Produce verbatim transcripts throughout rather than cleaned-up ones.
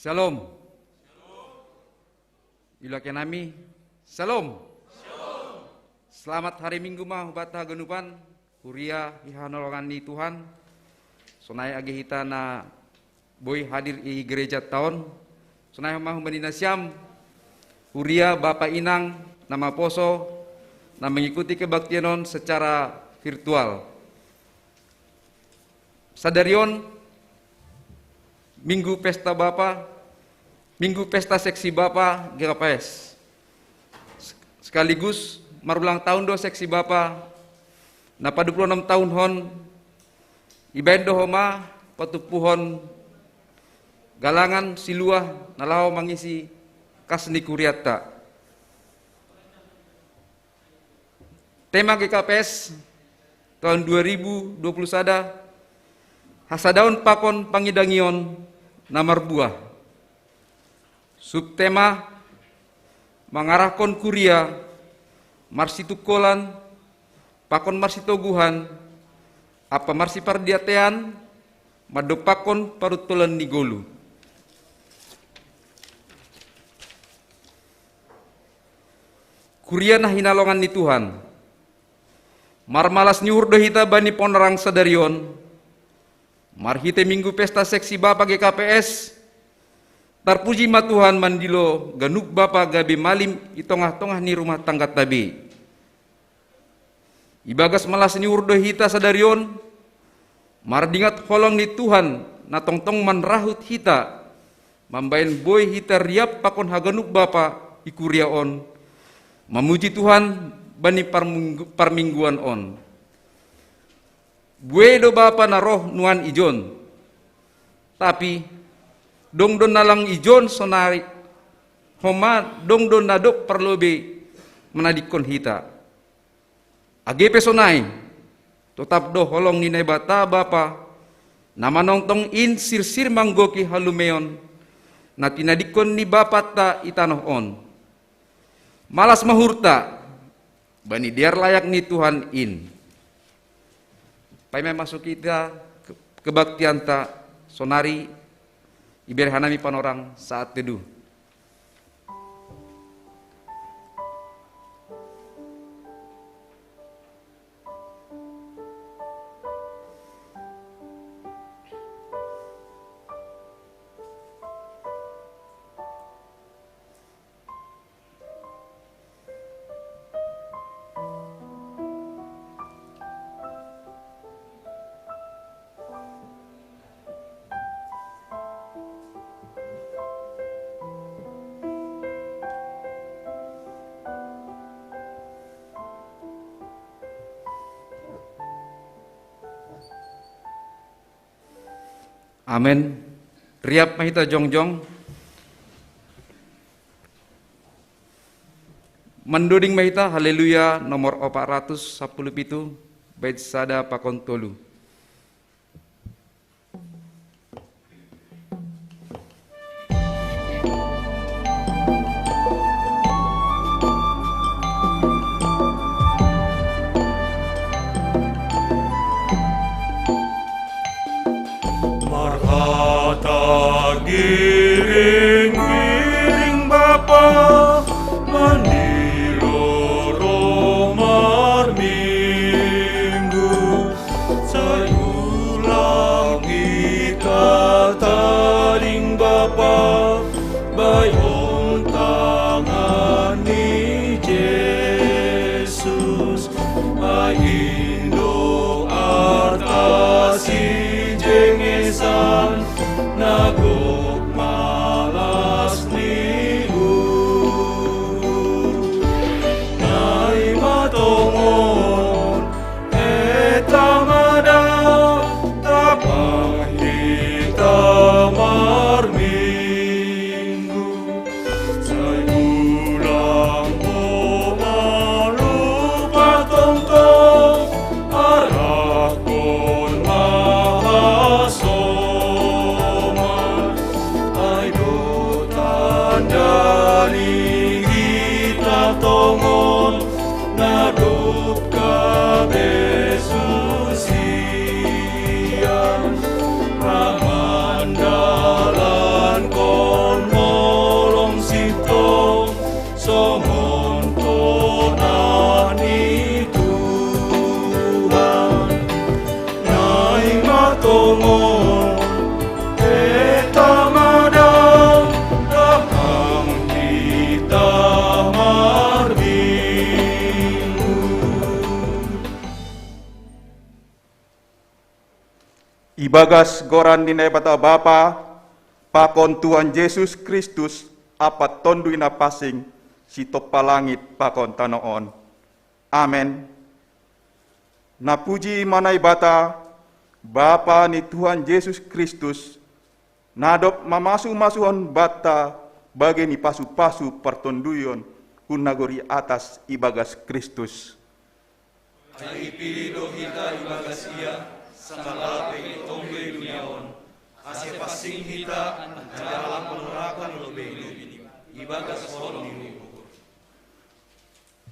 Shalom. Ilake nami. Shalom. Selamat hari Minggu ma hubata haganupan. Kuria ihanolongan ni Tuhan. Sonai age hita na boi hadir i gereja taon. Sonai ma humbani nasiam. Kuria bapa inang na maposo na mengikuti kebaktian on secara virtual. Sadarion Minggu Pesta Bapa, Minggu Pesta Seksi Bapa G K P S. Sekaligus marulang tahun do Seksi Bapa na padua puluh enam tahun hon. Ibaen do homa patupuhon galangan siluah na laho mangisi kas ni kuriatta. Tema G K P S tahun dua ribu dua puluh sada, hasadaon pakon pangidangion na marbuah. Subtema mangarahkon kuria marsitungkolan pakon marsitoguhan ampa marsipardiatean mandompakkon paruntolan ni golu. Kuria na hinalongan ni Tuhan. Marmalas ni uhur do hita bani ponorang sadarion. Marhite Minggu Pesta Seksi Bapa G K P S, tarpuji ma Tuhan mandilo ganup bapa gabe malim i tongah-tongah ni rumah tangga tabe. Ibagas malas ni uhur do hita sadarion, mardingat holong ni Tuhan na tongtong manrahut hita, mambaen boi hita riap pakon haganup bapa i kuria on, mamuji Tuhan bani parmingguan on. Bue do bapa na roh nuan ijon. Tapi dong do na lang ijon sonari, homa dong do na dob parlobe manadingkon hita. Age pe sonai, totap do holong ni Naibata Bapa na manongtong in sirsir manggoki halumeon na tinadingkon ni Bapanta i tanoh on. Malas ma uhurta bani dear layak ni Tuhan in. Paima masuk hita kebaktianta sonari, ibere hanami panorang saat teduh. Amen. Riap ma hita jongjong. Mandoding ma hita Haleluya nomor opat ratus sapuluh pitu, bait sada pakon tolu. Marhata giring-giring Bapa, mandilo roh marminggu, sai ulang hita tading Bapa, bayon tangan ni Jesus. Ai indo arta sijengesan na gok malas ni uhur. Naima tongon heta ma da, tapahita marminggu. Sai ulang homa lupa tongtong, arahkon ma hasoman. Ibagas goran ni Naibata Bapa, pakon Tuhan Jesus Kristus, Apat Tonduy Napansing, sitompa langit pakon tanoh on. Amen. Napuji ma Naibata, Bapa ni Tuhan Jesus Kristus, na dob mamasu-masuhon banta bagei ni pasu-pasu partonduyon hu nagori atas ibagas Kristus. Ai ipilih do hita ibagas Ia, sangkalape i tonggo i dunia on, ase pansing hita anjaha lam manorakan lobei-Ni ibagas holong ni uhur.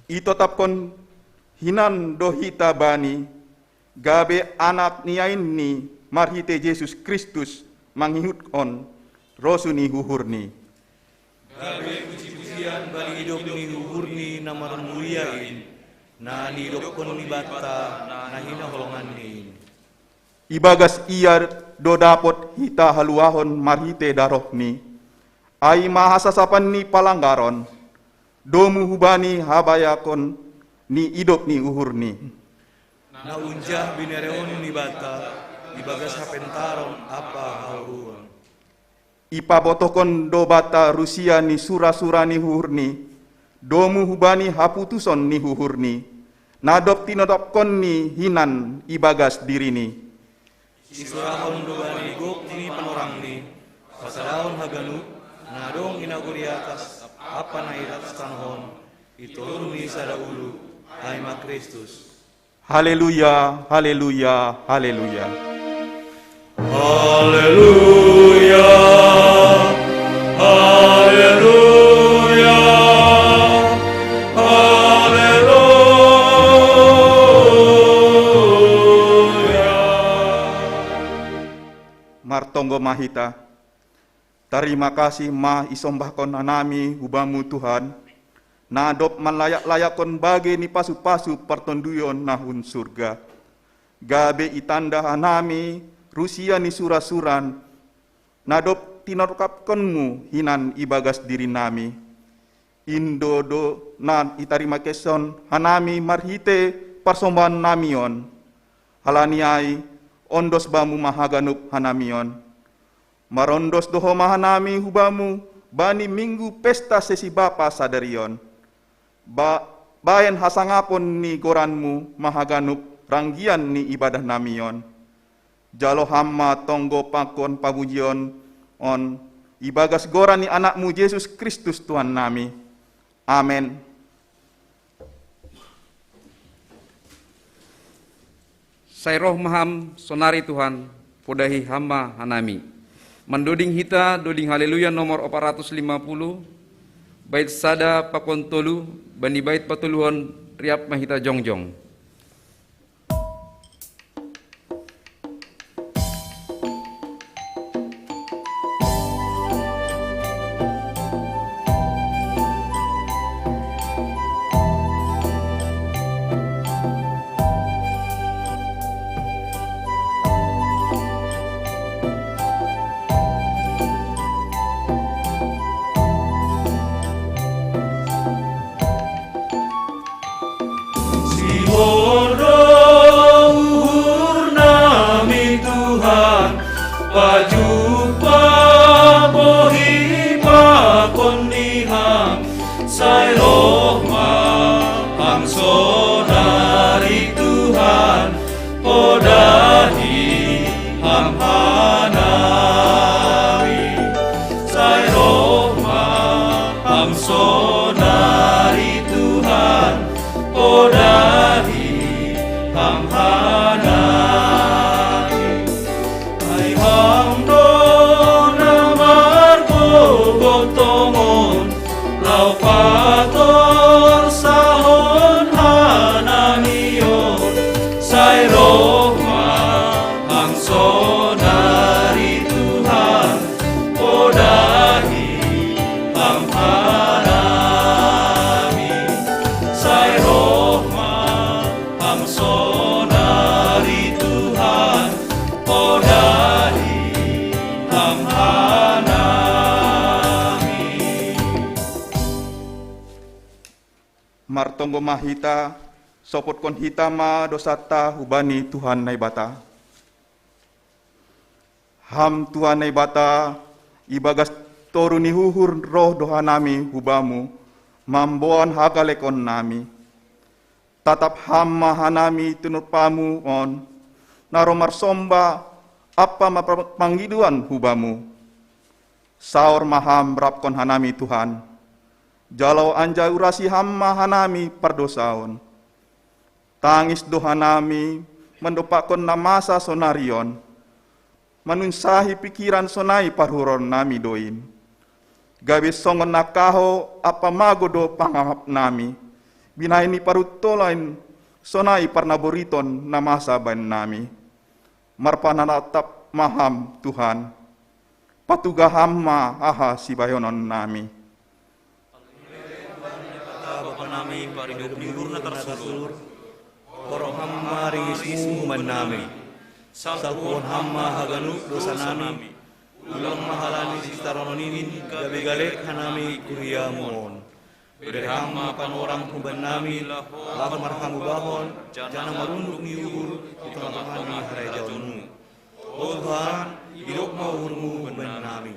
Itotapkon hinan do hita Bani, gabe anak ni ain-Ni marhitei Jesus Kristus mangihuthon rosuh ni uhur-Ni. Gabe puji-pujian bani idop ni uhur-Ni na marmulia in, na niidophon ni banta na hinaholonganNi in. Ibagas Ia do dapot hita haluahon marhitei daroh-Ni, ai ma hasasapan ni palanggaron, domu hubani habayakon ni idop ni uhur-Ni. Na unjah binerehon ni banta ibagas hapentaron ampa hauruon. Ipabotohkon do banta rusia ni sura-sura ni uhur-Ni, domu hubani haputuson ni uhur-Ni, na dob tinotapkonNi hinan ibagas diri-Ni. Isurahon do bani gok ni panorang-Ni, pasadahon haganup, na adong i nagori atas, ampa na i atas tanoh on, i toruh ni sada ulu, ai ma Kristus. Haleluya, haleluya, haleluya. Haleluya, haleluya, haleluya. Martonggo ma hita. Tarima kasih ma isombahkon hanami hu Bamu Tuhan, na dob manlayak-layakkon bagei ni pasu-pasu partonduyon na hun surga. Gabe itanda hanami rusia ni sura-suran, na dob tinotapkonMu hinan ibagas dirinami. In do do na itarimakashon hanami marhitei parsombahonnami on. Halani ai, ondos Bamu ma haganup hanami on. Marondos do homa hanami hu Bamu bani minggu pesta sesi bapa sadari on. Ba-, bahen hasangapon ni goranMu ma haganup ranggian ni ibadahnami on. Jalo Ham ma tonggo pakon pamujion on, ibagas goran ni AnakMu Jesus Kristus Tuhannami. Amen. Sai roh ma Ham sonari Tuhan, podahi Ham ma hanami. Mandoding hita doding Haleluya nomor opat ratus lima puluh, bait sada pakon tolu, bani bait patoluhon riap ma hita jongjong. Sihol do uhur nami Tuhan, pajumpah bohi pakon ni Ham, sai roh ma Ham sonari Tuhan, podahi Ham hanami, sai roh ma Ham sonari Tuhan, podahi Ham hanami. Ai Ham do na margogoh tongon, laho patorsahon hanami on, sai roh ma Ham sonari Tuhan, podahi Ham hanami, sai roh ma Ham sonari Tuhan, podahi Ham hanami. Martonggo ma hita, sopotkon hita ma dosanta hubani Tuhan Naibata. Ham Tuhan Naibata, ibagas toru ni uhur roh do hanami hu Bamu, mamboan hagalekon nami. Tatap Ham ma hanami tinurpamu on, na ro marsomba ampa ma pangidoan hu Bamu. Saor ma Ham rapkon hanami, Tuhan. Jalo anjaha urasi Ham ma hanami pardosaon. Tangis do hanami mandompakkon na masa sonari on, manunsahi pikiran sonai paruhuronnami do in. Gabe songon na kaho ampa mago do pangahapnami, binahen ni paruntolan sonai parnaboriton na masa bahen nami. Marpanatap ma Ham, Tuhan. Patuga Ham ma aha sibahenonnami. Bapa nami, paridiop ni uhur na tarsulur. Horong Ham ma ringismu bannami. Salpuhon Ham ma haganup dosanami. Ulang ma halani sitaronon in gabe galek hanami kuriamu on. Bere Ham ma panorang hubannami, laho marhamubahon, janah marunduk ni uhur di tongah-tongah ni harajaonmu. O Tuhan, idop ma uhurmu bannami.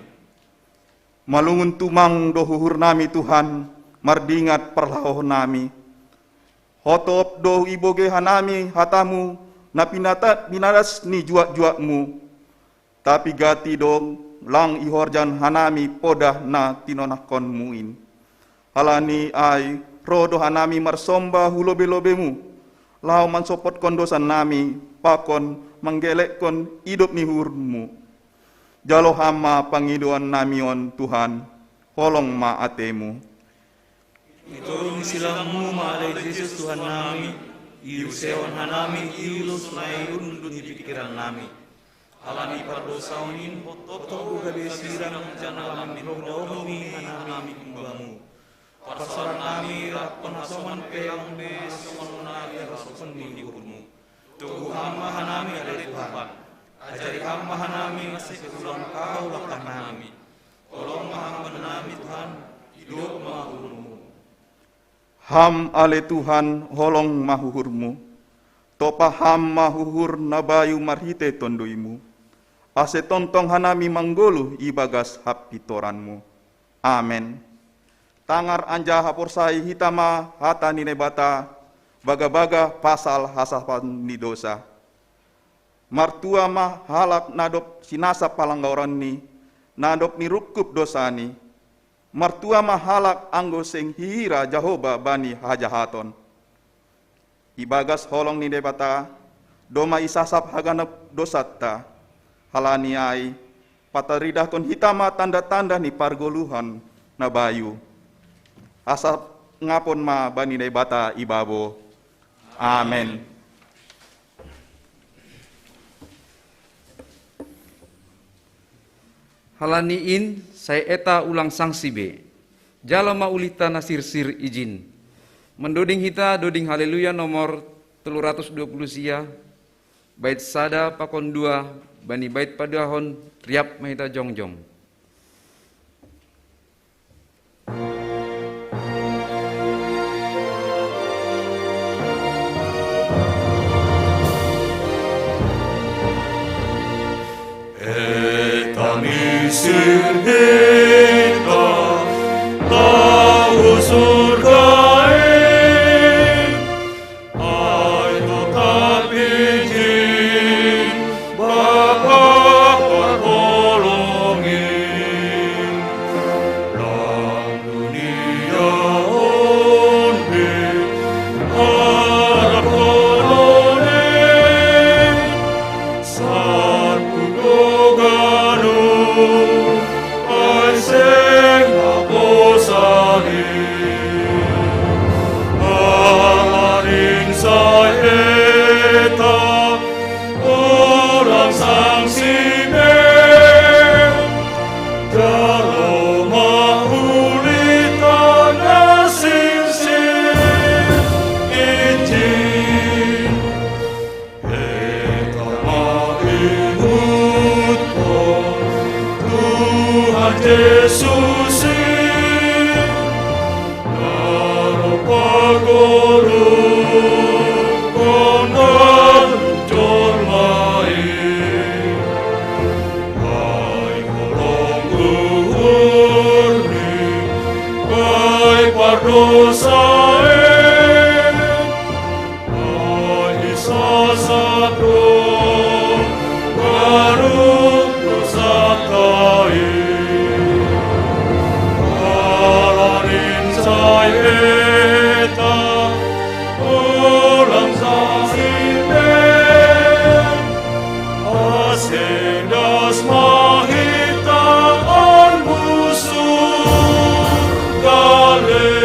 Malungun tumang do uhurnami, Tuhan, mardingat parlahonami. Hotop do ibogei hanami hatamu na pinata-, pinadas ni juak-juakmu. Tapi gati do lang ihorjan hanami podah na tinonahkonmu in. Halani ai, ro do hanami marsomba hu lobei-lobeimu, laho mansopotkon dosanami, pakon manggelekkon idop ni uhurmu. Jalo Ham ma pangidoannami on, Tuhan, holong ma atemu. Iturun silammu ma ale Jesus Tuhannami, iuseon hanami i ulos na i undut ni pikirannami. Halani pardosaon in, hotop do gabe sirang janah lam ni roh daohon ni hanami hu Bamu. Parsaorannami rap hasoman pe lam be songon na ihasoman ni uhurmu. Togu Ham ma hanami ale Tuhan. Ajari Ham ma hanami ase ulang kahou langkahnami. Holong ma Ham bannami Tuhan, idop ma uhurmu. Ham ale Tuhan, holong ma uhurmu. Topa Ham ma uhur na bayu marhitei TonduyMu, ase tongtong hanami manggoluh ibagas hapintoranMu. Amen. Tangar anjaha porsai hita ma hata ni Naibata, bagabaga pasal hasapan ni dosa. Martua ma halak na dob sinasap halanggaoranni, na dob nirungkub dosani. Martua ma halak anggo seng hihira Jahowa bani hajahaton. Ibagas holong ni Naibata, domma isasap haganup dosanta. Halani ai, pataridahkon hita ma tanda-tanda ni pargoluhan na bayu. Hasangapon ma bani Naibata ibabo. Amen. Halani in, sai eta ulang sangsi be. Jalo ma ulihta na sirsir ijin. Mandoding hita doding Haleluya nomor tolu ratus dua puluh sia, bait sada pakon dua, bani bait paduahon, riap ma hita jongjong. Eta misir hita, lau surga in, ai totap ijin, Bapa parholong in. Lam dunia on pe, arap holong in, salpu do ganup, ai seng haposan in. Ala ni in sai eta, ulang sangsi be, jalo ma ulihta na sirsir ijin. Eta ma ihuthon Tuhan Jesus in, na ro pagoluhkon ganup jolma in. Dosae, ahi sasado, baruk dosatai. Alanin sai eta, ulang sasite, asendas mahita on busuk gale.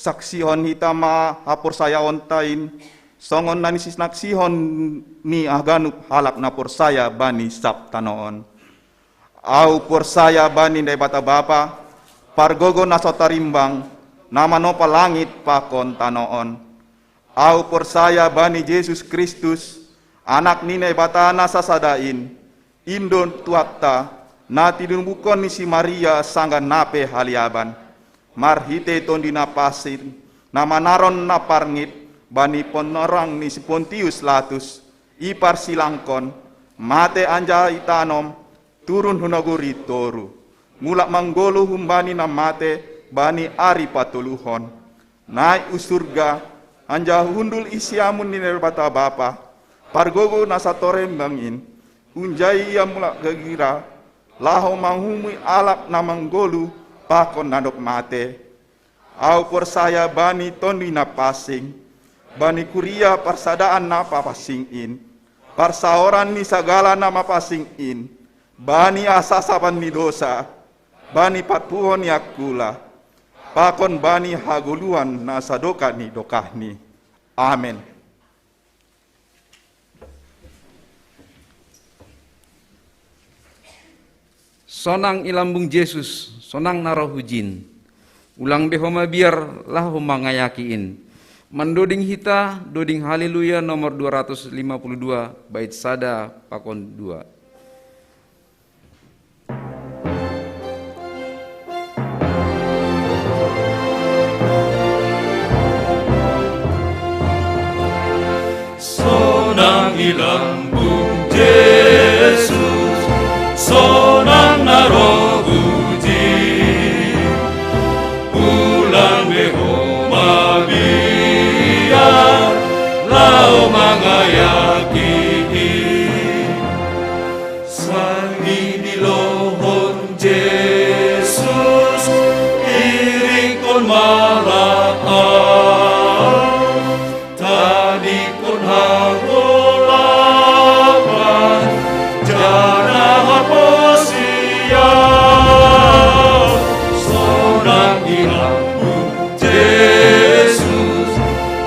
Saksihon hita ma haporsayaonta in, songon na nisinaksihon ni haganup halak na porsaya bani sab tano on. Ahu porsaya bani Naibata Bapa, pargogo na so tarimbang, na manopa langit pakon tano on. Ahu porsaya bani Jesus Kristus, Anak ni Naibata na sasada in, in do Tuhanta, na tinubuhon ni si Maria sanggah na pe haliaban, marhite Tondi Na Pansing, na manaron na parngit bani panorang ni si Pontius Latus, iparsilangkon, mate anjaha itanom, turun hu nagori toru, mulak manggoluh humbani na mate bani ari patoluhon, naek hu surga, anjaha hundul i siamun ni Naibata Bapa, pargogo na so tarimbang in. Hunjai ia mulak gagira, laho manguhumi halak na manggoluh pakon na dob mate. Ahu porsaya bani Tondi Na Pansing, bani kuria parsadaan na papansing in, parsaoran ni sagala na mapansing in, bani hasasapan ni dosa, bani patpuhon ni angkula, pakon bani hagoluhan na sadokah ni dokahni. Amen. Sonang i lambung Jesus, sonang na ro hujin. Ulang be ho mabiar laho mangayaki in. Mandoding hita, doding Haleluya nomor dua ratus lima puluh dua, bait sada pakon dua. Sonang i lambung Jesus, sonang na ro hujin. Ulang be ho mabiar laho mangayaki i. Sai dilohon Jesus, iringhon ma la ahu, tadingkon hagolapan, janah haporseaon. Sonang i lambung Jesus,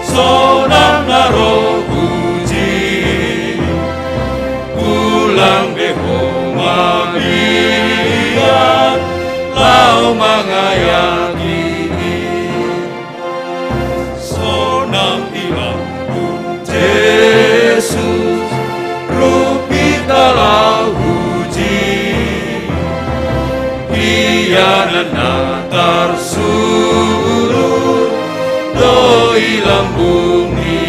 sonang na ro hujin. Ulang be ho mabiar laho mangayaki i. Sonang i lambung Jesus, rumpita laho hujin. Ianan na tarsulur do i lambung i.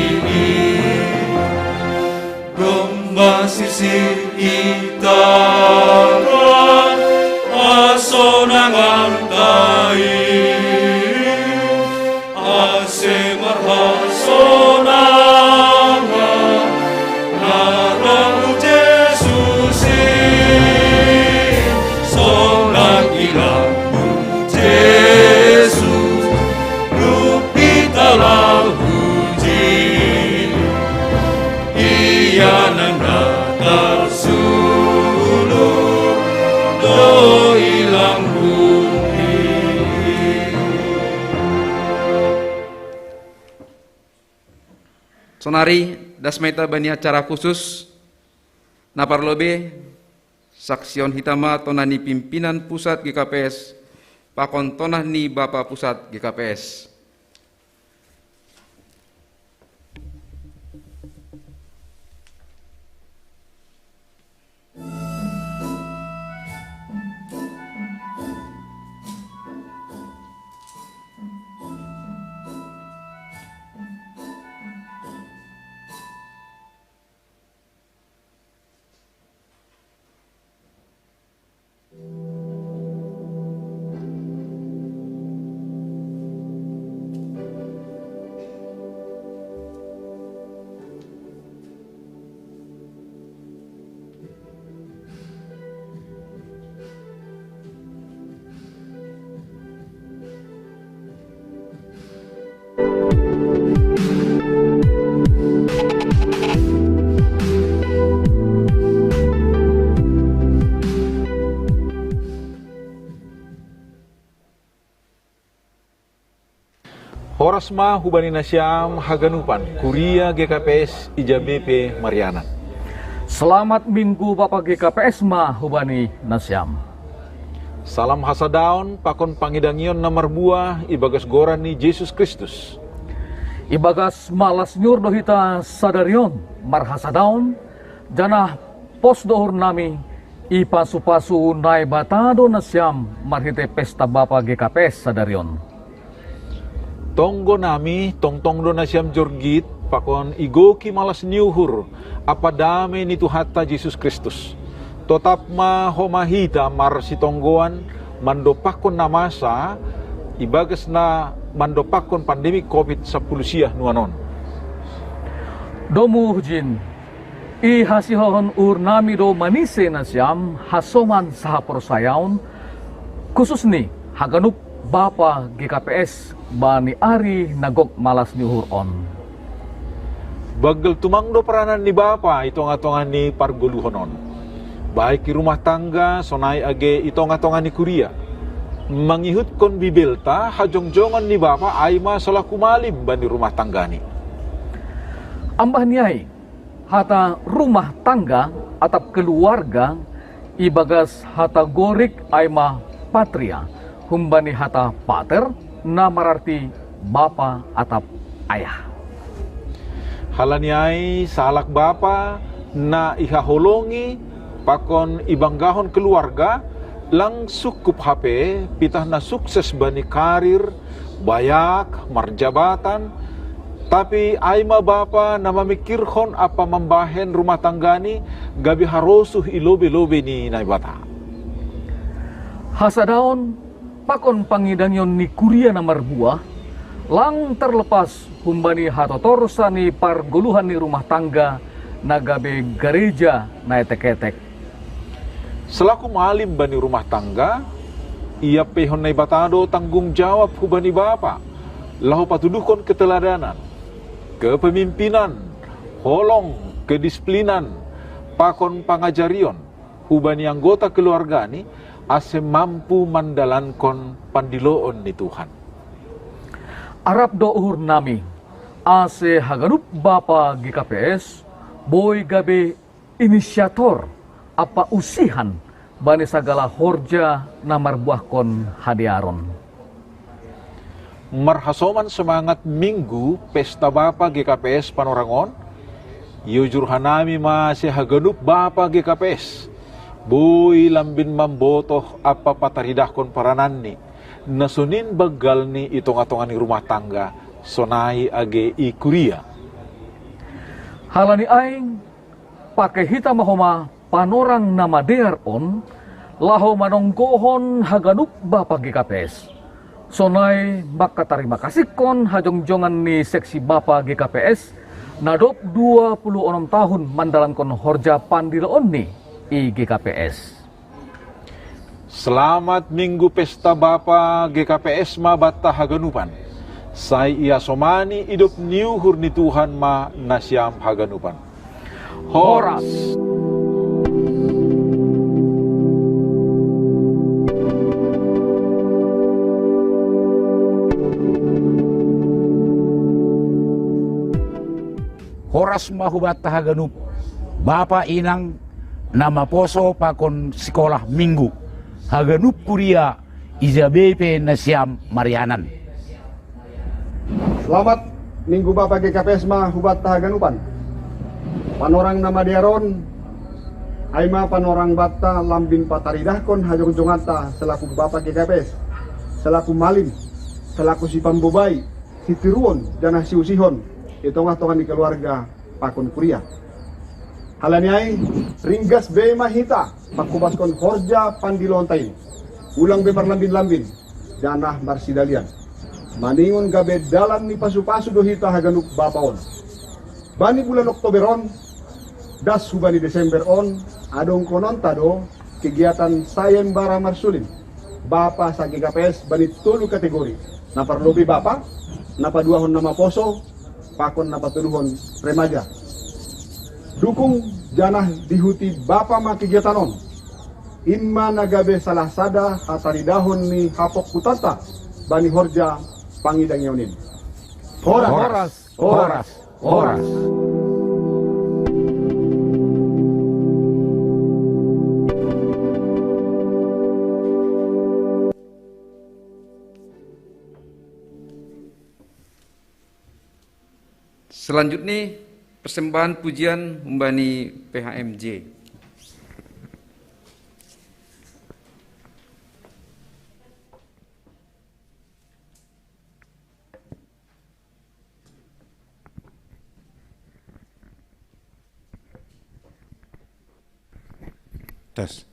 Domma sirsir i tangan hasonanganta i, ase marhasonangan na ro hu Jesus i. Sonang i lambung Jesus, rumpita laho hujin. Ianan na tarsulur do i lambung i. Sonari, das ma hita bani acara khusus, na parlobei, saksihon hita ma tona ni pimpinan pusat G K P S, pakon tona ni Bapa Pusat G K P S. Ma hubani nasiam haganupan, kuria G K P S Ija B P Marianan. Selamat Minggu Bapa G K P S ma hubani nasiam. Salam hasadaon pakon pangidangion na marbuah ibagas goran ni Jesus Kristus. Ibagas malas ni uhur do hita sadarion marhasadaon, janah pos do uhur nami, ipasu-pasu Naibata do nasiam marhitei pesta Bapa G K P S sadarion. Tonggo nami, tongtong do nasiam jorgit pakon igoki malas ni uhur ampa damei ni Tuhanta Jesus Kristus. Totap ma homa hita marsitonggoan mandompakkon na masa ibagas na mandompakkon pandemi covid sapuluh sia nuan on. Domu hujin, ihasihohon uhur nami do manise nasiam hasoman sahaporsayaon, khususni haganup Bapa G K P S bani ari na gok malas ni uhur on. Banggal tumang do peranan ni Bapa i tongah-tongah ni pargoluhon on, baik i rumah tangga sonai age i tongah-tongah ni kuria. Mangihutkon Bibelta, hajongjongan ni Bapa ai ma selaku malim bani rumah tanggani. Ambah ni ai, hata rumah tangga atap keluarga ibagas hata Gorik ai ma patria, humbani hata pater, na mararti bapa atap ayah. Halani ai, sahalak bapa na ihaholongi pakon ibanggahon keluarga, lang sungkup hape pitah na sukses bani karir, bayak, marjabatan, tapi ai ma bapa na mamingkirhon ampa mambahen rumah tanggani gabe harosuh i lobei-lobei ni Naibata. Hasadaon pakon pangidangion ni kuria na marbuah, lang terlepas humbani hatotorsa ni pargoluhan ni rumah tangga na gabe gareja na etek-etek. Selaku malim bani rumah tangga, iampeihon Naibata do tanggung jawab hubani bapa, laho patuduhkon keteladanan, kepemimpinan, holong, kedisiplinan, pakon pangajarion hubani anggota keluargani, ase mampu mandalankon pandiloon ni Tuhan. Arap do uhur nami, ase haganup bapa G K P S boi gabe inisiator ampa usihan bani sagala horja na marbuahkon hadearon. Marhasoman semangat Minggu pesta bapa G K P S Panorang on, iujur hanami ma ase haganup bapa G K P S boi lambin mambotoh ampa pataridahkon parananni, na sonin banggalni i tongah-tongah ni rumah tangga, sonai age i kuria. Halani ai, pake hita ma homa Panorang na madear on, laho manonggohon haganup bapa G K P S. Sonai mangkatarima kasihkon hajongjongan ni seksi bapa G K P S, na dob dua puluh onom tahun mandalankon horja pandiloonni i G K P S. Selamat Minggu pesta bapa G K P S ma banta haganupan. Sai iasomani idop ni uhur ni Tuhan ma nasiam haganupan. Horas. Horas ma hubanta haganup, bapa inang, na maposo pakon sikolah Minggu, haganup kuria, ija be pe nasiam marianan. Selamat Minggu bapa G K P S ma hubanta haganupan. Panorang na madear on, ai ma panorang banta lambin pataridahkon hajongjonganta selaku bapa G K P S, selaku malim, selaku sipambobai, sitiruon, janah siusihon i tongah-tongah ni keluarga pakon kuria. Halani ai, ringgas be ma hita mangkobaskon horja pandiloonta in. Ulang be marlambin-lambin, janah marsidalian, maningon gabe dalan ni pasu-pasu do hita haganup bapa on. Bani bulan Oktober on, das hubani Desember on, adongkononta do kegiatan sayembara marsulin bapa sa-G K P S bani tolu kategori, na parlobei bapa, na paduahon na maposo, pakon na patoluhon remaja. Dukung janah diihuti bapa ma kegiatan on. In ma na gabe salah sada hataridahon ni hapokkutanta bani horja pangidangion in. Horas, horas, horas. Selanjutnya, persembahan pujian umbani P H M J. Tes.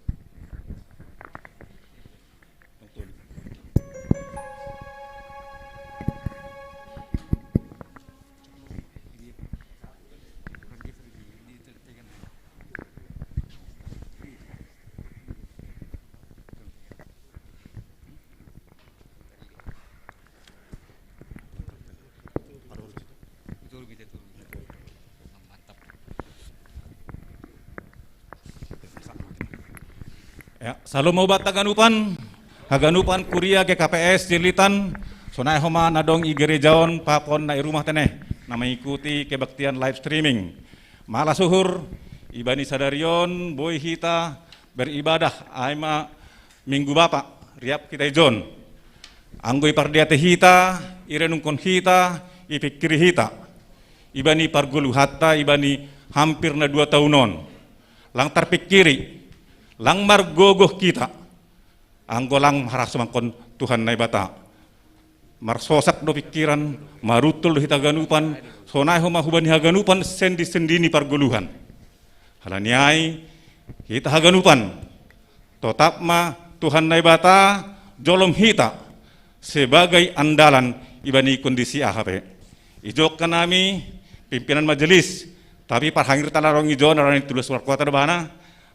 Ya, salam mau bata ganupan, haganupan kuria G K P S Jilitan, sonai homa nadong i gerejaon papon na i rumah teneh, na mengikuti kebaktian live streaming. Malas uhur, ibani sadarion boi hita beribadah ai ma Minggu Bapa, riap hita ijon. Anggo ipardehate hita, irenungkon hita, ipikiri hita. Ibani pargoluhanta, ibani hampir na dua taun on. Lang tarpikiri, lang margogoh hita. Anggo lang marhasoman Tuhan Naibata. Marsosak do pikiran, maruntul do hita haganupan, sonai homa hubani haganupan sendi-sendi ni pargoluhan. Halani ai, hita haganupan, totap ma Tuhan Naibata jolom hita sebagai andalan ibani kondisi aha pe. Ijokkon hami pimpinan majelis, tapi parhangirta na adong ijon, adong tulis luar kota do bana,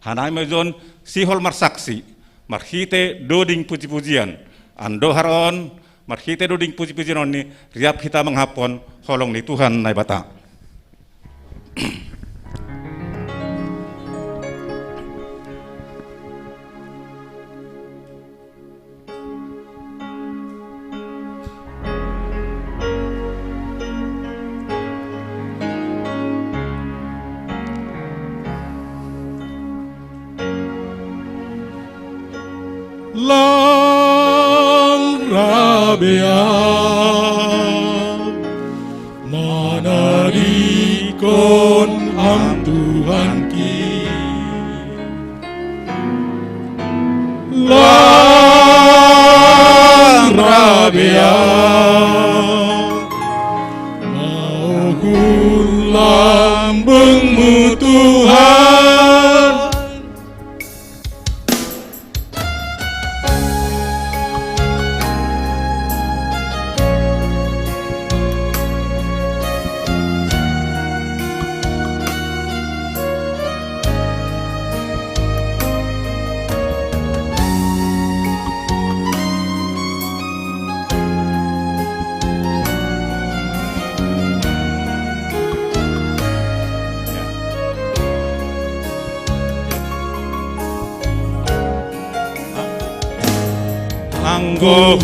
hanami ma ijon sihol marsaksi, marhite doding puji-pujian, andohar on, marhite doding puji-pujian on ni riap hita mangaphon holong ni Tuhan Naibata. Lang rabean manadingkon Ham Tuhanki. Lang rabean mauhur lambungmu Tuhan. Anggo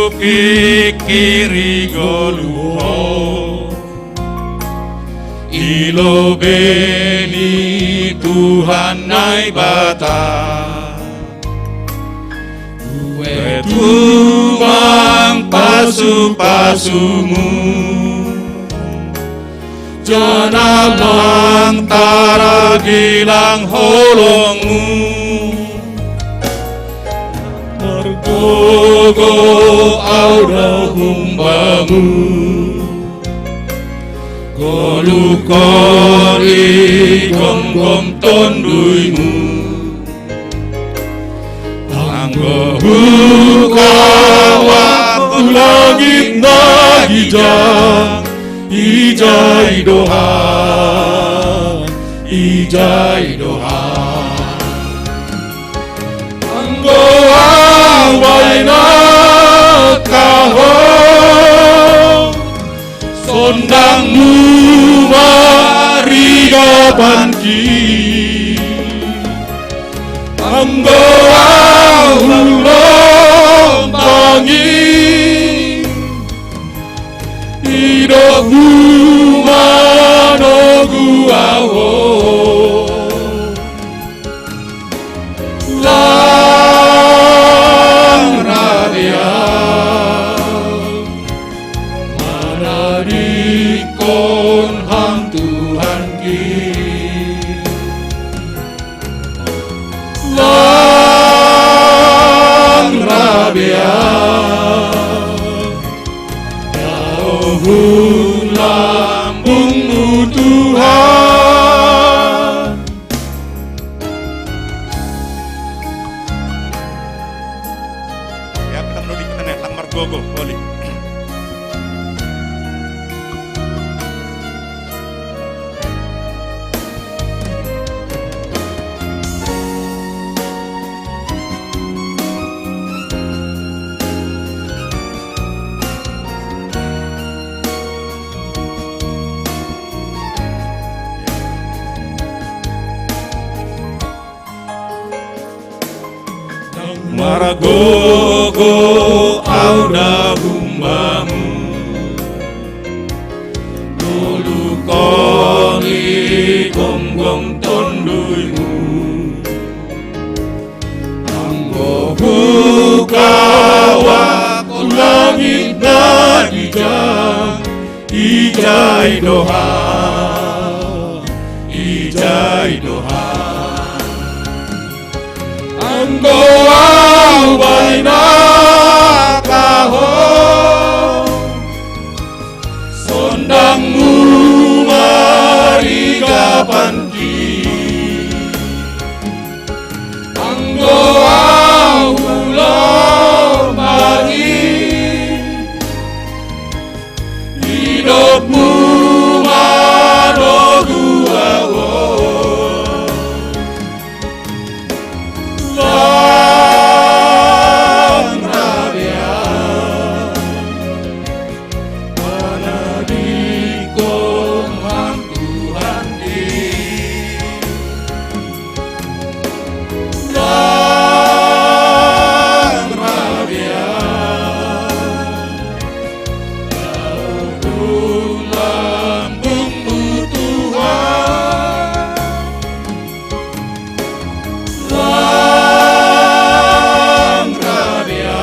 hupikiri goluh ho i lobei ni Tuhan Naibata, ue tumang pasu-pasumu, janah lang taragilang holongmu. Margogoh ahu do humbamu, goluhkon i gomgom tonduymu. Anggo hukawah hu langit na gijang, ijai do Ham, ijai do Ham. Anggo ahu bahen angka ho, sondangmu ma rigapanki. Anggo ahu lombangi, Idop mu manogu awo. Lang rabia. Mana dikon hang Tuhan ki. Lang rabia. Jauh lambungmu Tuhan. Ya, kita menuju kita nih, Lang Margogo, boleh. Maragogo au da bumbamu. Nolu koni gonggong tonduimu. Anggo buka wak langit na dijang. Ijai doha, ijai doha. Anggo au baina kaho, sondangmu marigapan ki. Anggo au ulo mari, idopmu manogu awo. Lang rabia, mana dikon hang Tuhan di. Lang rabia, jauh lambungmu Tuhan. Lang rabia,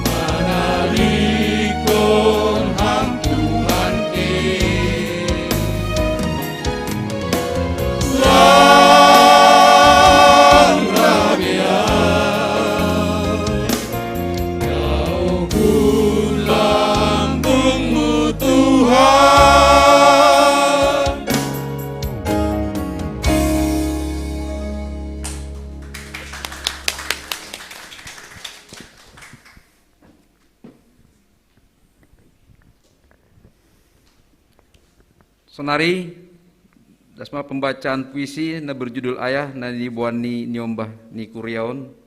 mana dikon hang Tuhan ki. Lang rabia, jauh lambungmu Tuhan. Sonari, dasma pembacaan puisi na berjudul Ayah na niboan ni niombah ni kuriaon.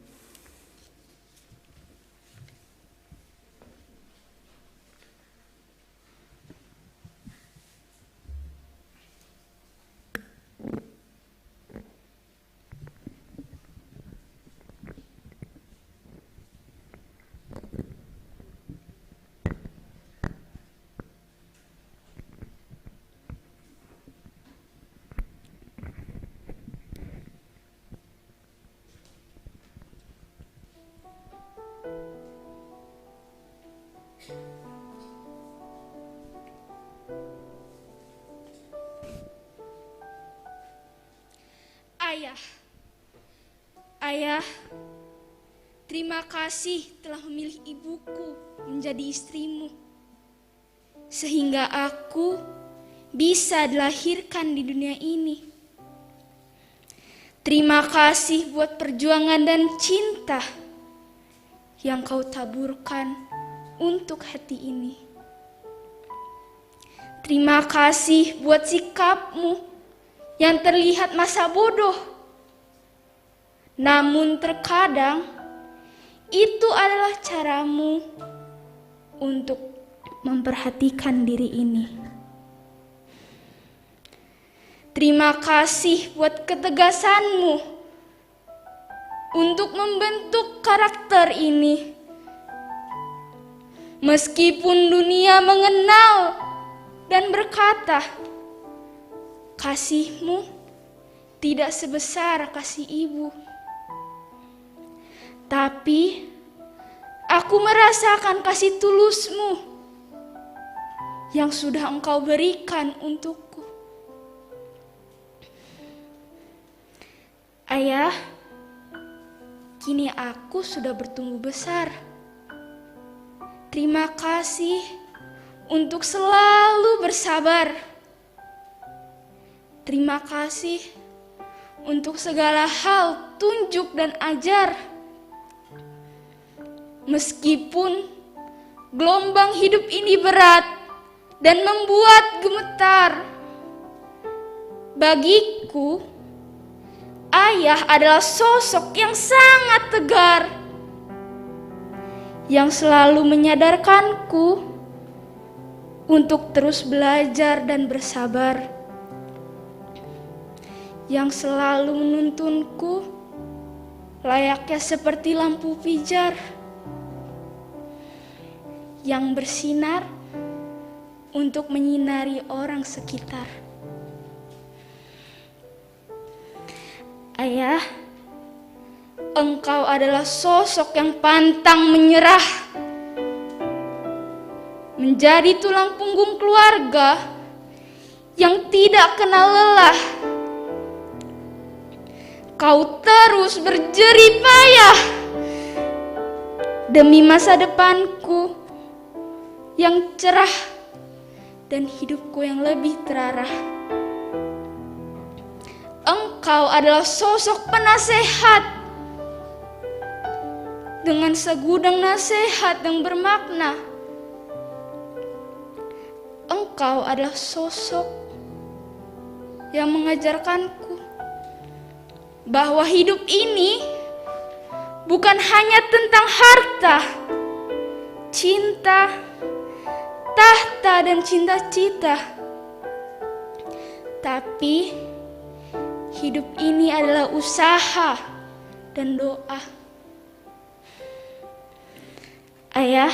Ayah, ayah, terima kasih telah memilih ibuku menjadi istrimu, sehingga aku bisa dilahirkan di dunia ini. Terima kasih buat perjuangan dan cinta yang kau taburkan untuk hati ini. Terima kasih buat sikapmu yang terlihat masa bodoh, namun terkadang itu adalah caramu untuk memperhatikan diri ini. Terima kasih buat ketegasanmu untuk membentuk karakter ini. Meskipun dunia mengenal dan berkata, "Kasihmu tidak sebesar kasih ibu." Tapi aku merasakan kasih tulusmu yang sudah engkau berikan untukku. Ayah, kini aku sudah bertumbuh besar. Terima kasih untuk selalu bersabar. Terima kasih untuk segala hal tunjuk dan ajar. Meskipun gelombang hidup ini berat dan membuat gemetar, bagiku, ayah adalah sosok yang sangat tegar, yang selalu menyadarkanku untuk terus belajar dan bersabar, yang selalu menuntunku layaknya seperti lampu pijar yang bersinar untuk menyinari orang sekitar. Ayah, engkau adalah sosok yang pantang menyerah, menjadi tulang punggung keluarga yang tidak kenal lelah. Kau terus berjerih payah demi masa depanku yang cerah dan hidupku yang lebih terarah. Engkau adalah sosok penasehat dengan segudang nasihat yang bermakna. Engkau adalah sosok yang mengajarkanku bahwa hidup ini bukan hanya tentang harta, cinta, tahta, dan cinta-cita, tapi hidup ini adalah usaha dan doa. Ayah,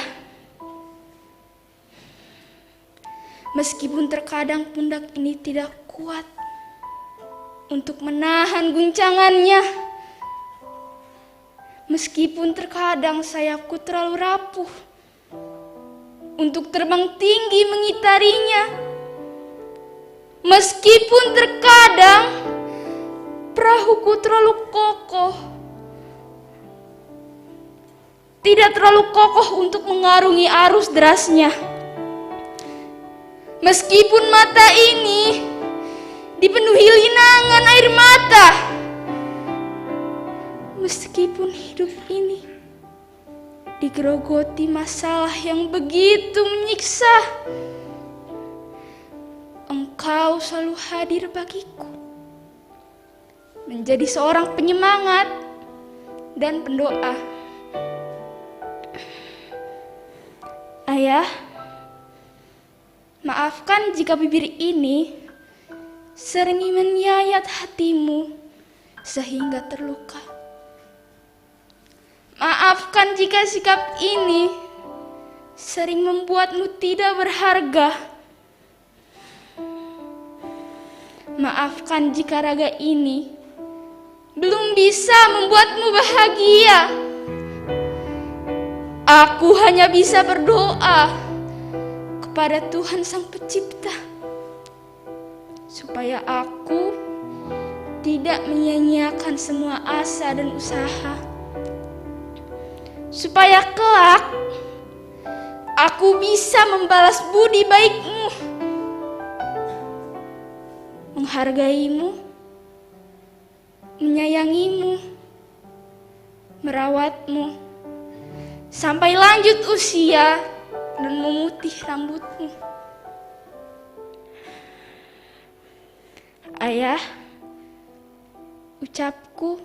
meskipun terkadang pundak ini tidak kuat untuk menahan guncangannya, meskipun terkadang sayapku terlalu rapuh untuk terbang tinggi mengitarinya, meskipun terkadang perahuku terlalu kokoh, tidak terlalu kokoh untuk mengarungi arus derasnya. Meskipun mata ini dipenuhi linangan air mata, meskipun hidup ini digerogoti masalah yang begitu menyiksa, engkau selalu hadir bagiku, menjadi seorang penyemangat dan pendoa. Ayah, maafkan jika bibir ini sering menyayat hatimu sehingga terluka. Maafkan jika sikap ini sering membuatmu tidak berharga. Maafkan jika raga ini belum bisa membuatmu bahagia. Aku hanya bisa berdoa kepada Tuhan Sang Pencipta, supaya aku tidak menyia-nyiakan semua asa dan usaha, supaya kelak aku bisa membalas budi baikmu, menghargaimu, menyayangimu, merawatmu sampai lanjut usia dan memutih rambutmu. Ayah, ucapku,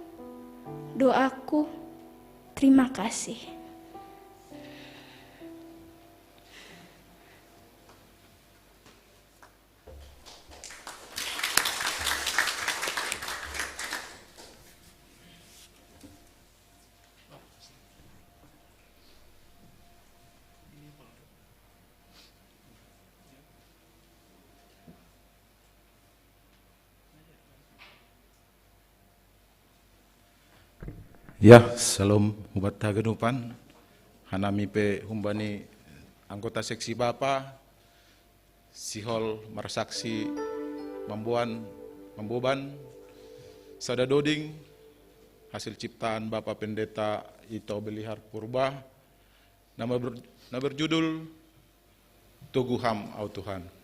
doaku, terima kasih. Ya, salam hubat haganupan. Hanami pe humbani anggota seksi bapa, sihol marsaksi mamboan, mamboban sada doding hasil ciptaan Bapa Pendeta Ito Belihar Purba, nama ber-, na berjudul Toguham Au Tuhan.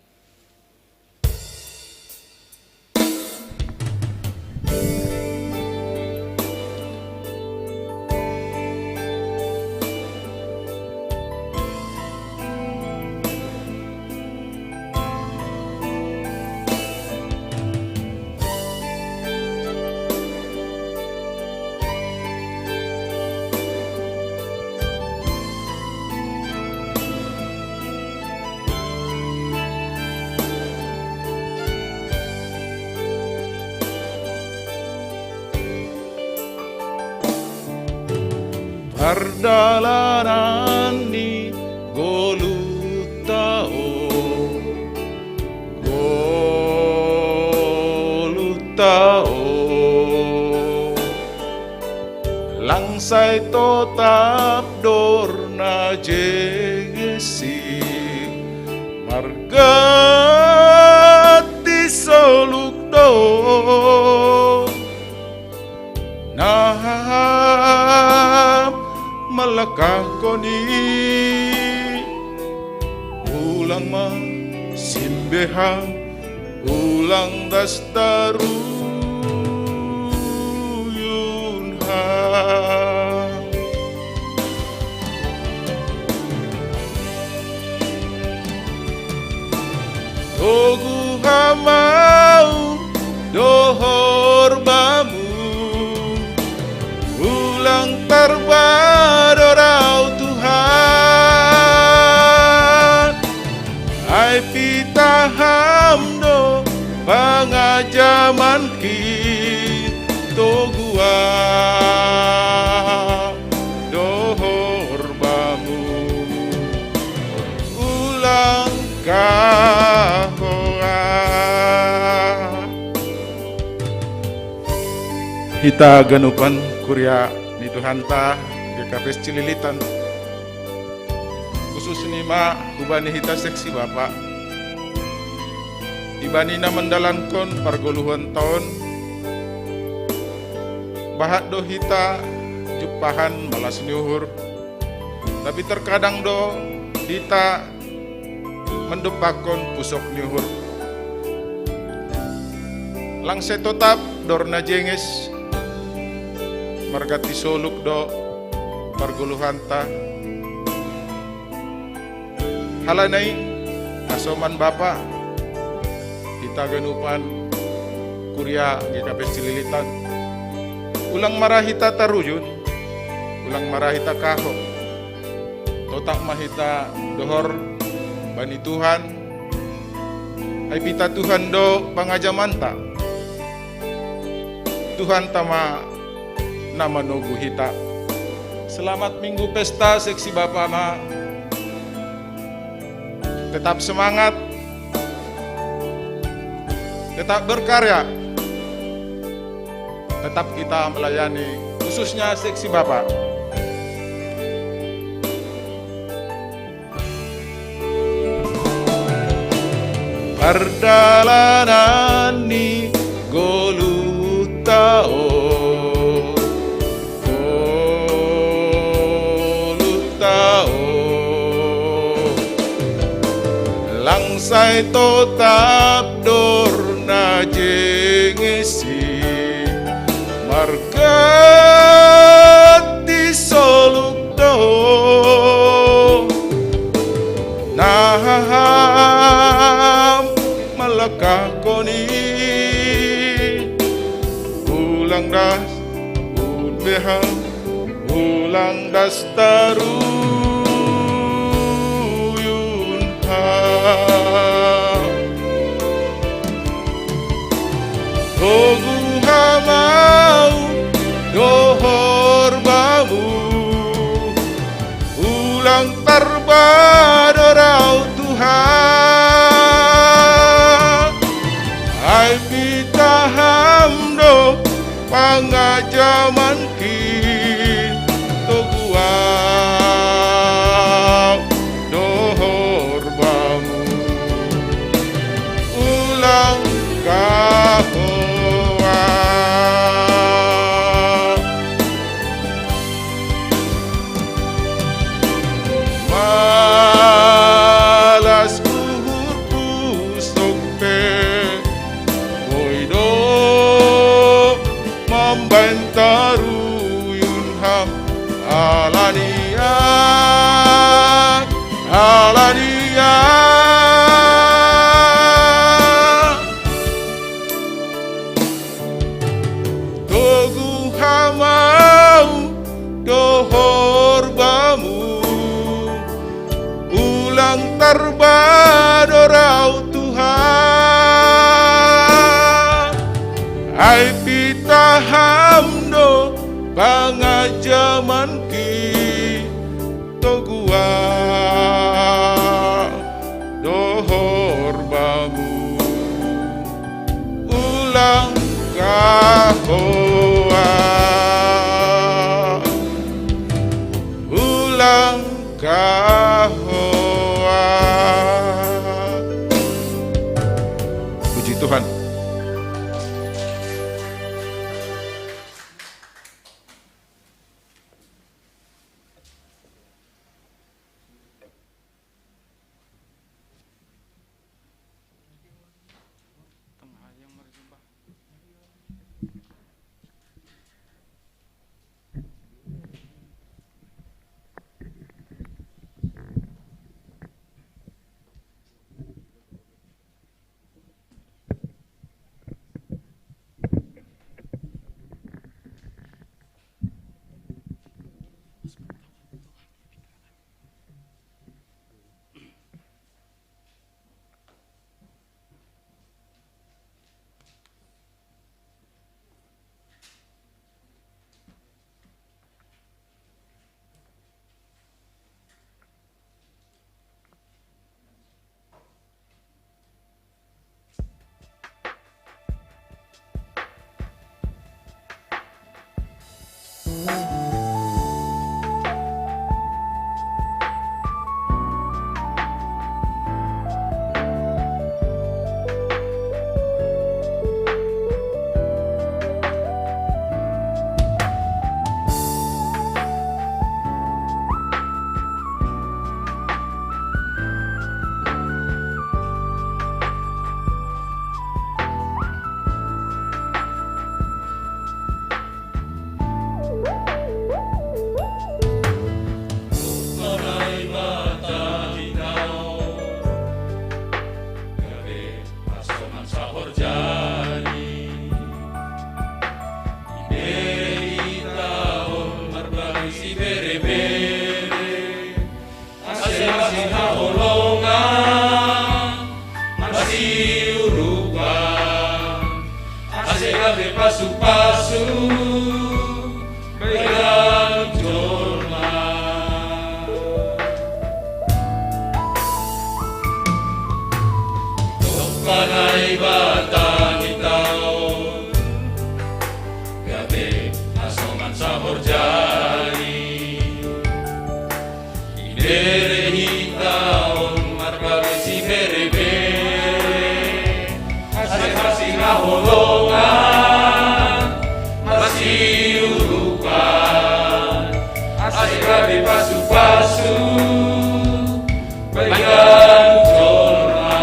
Pardalanan ni golu tao, golu tao, langsai totap dor na jengesi, margati soluk do. Naham malakahkon i, ulang ma simbeham, ulang das taruyun ham. Toguham au dohor bamu, ulang tarbador au Tuhan. Ai pitaham do pangajamanki, toguham dohor bamu, ulang kahoa. Hita ganupan kuria ni Tuhanta GKPS Cililitan, khususni ma hubani hita seksi bapa, ibani na mandalankon pargoluhon taon, bahat do hita jumpahan malas ni uhur, tapi terkadang do hita mandompakkon pusok ni uhur. Langsai totap dor na jenges, margati soluk do pargoluhanta. Halani i, hasoman bapa, hita ganupan kuria GKPS Cililitan, ulang ma ra hita taruyun, ulang ma ra hita kaho. Totap ma hita dohor bani Tuhan, ai pitah Tuhan do pangajamanta. Tuhanta ma na manogu hita. Selamat Minggu Pesta seksi bapa ma. Tetap semangat, tetap berkarya, tetap kita melayani, khususnya seksi bapa. Pardalanan ni golu tao, golu tao, langsai totap dor na jengesi, margati soluk do. Naham malakahkon i, ulang das unbeham, ulang das taruyun ham. Toguham au dohor bamu, ulang tarbador au Tuhan. Ai pitaham do pangajamanki, Taruyun ham alaniya, alaniya. Toguh hamau dohor bamu, ulang tarbadorau Tuhan. Ai pitaham do pangajaman ki toguang dohor bamu. Ulang kahoa, ulang kahoa. Puji Tuhan. Ase masihaholongan, masiurupan, ase gabe pasu-pasu bagian jolma. Tompana Debata ni taon, gabe hasoman sahorjani. Ibere hita on marbagesi bere-bere, ase masihaholongan, masiurupan, ase gabe pasu-pasu bagian jolma.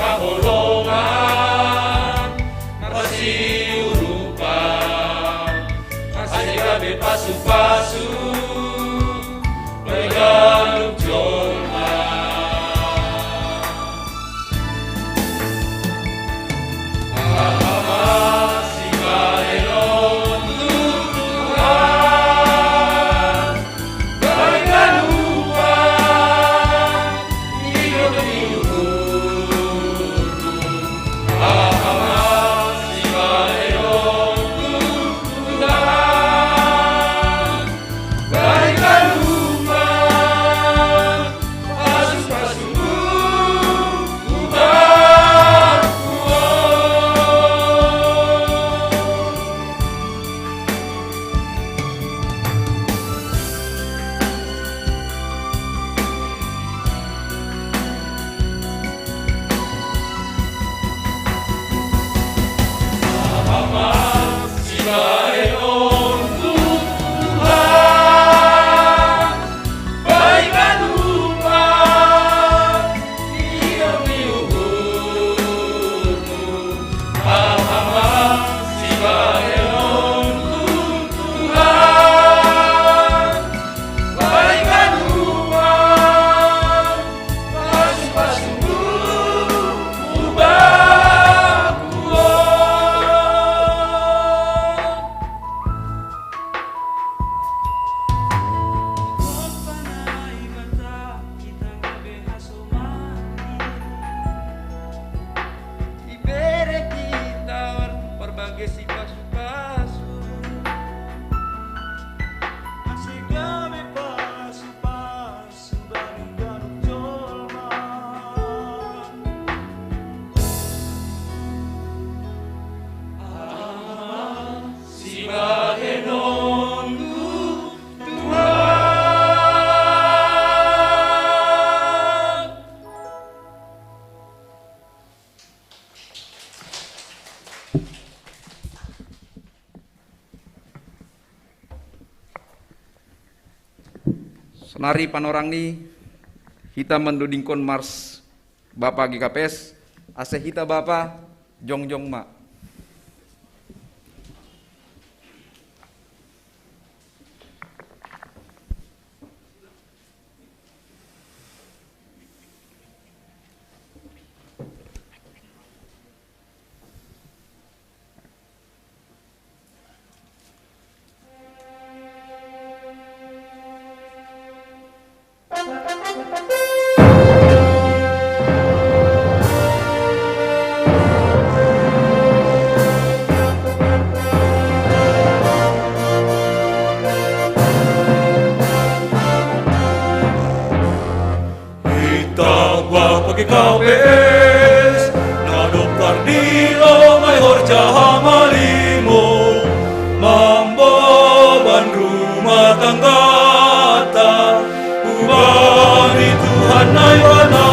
Haholongan masiurupan, ase gabe pasu-pasu bai ganup jolma. Ibere kita par-, parbage si pasu-pasu. Ase gabe pasu-pasu bani ganup jolma. Aha sibahenonku, Tuhan. Sonari panorang ni hita mandodingkon mars Bapa G K P S, ase hita Bapa jongjong ma. Hita Bapa G K P S, na dob tardilo ngai horja hamalimon, mamboban rumah tanggata hubani Tuhan Naibata,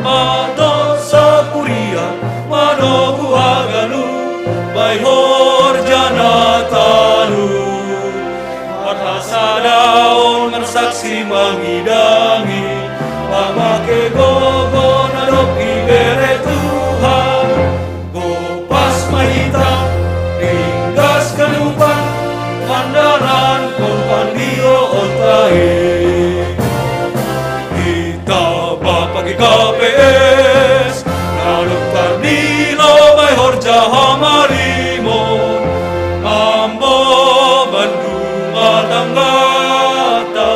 mator sapuria manogu haganup bai horja na talup. Marhasadaon marsaksi mangidangi, mamake gogo na dob ibere Tuhan. Gopas ma hita ringgas ganupan mandalankon pandiloonta i. Hita Bapa G K P S, na dob tardilo ngai horja hamalimon, mamboban rumah tanggata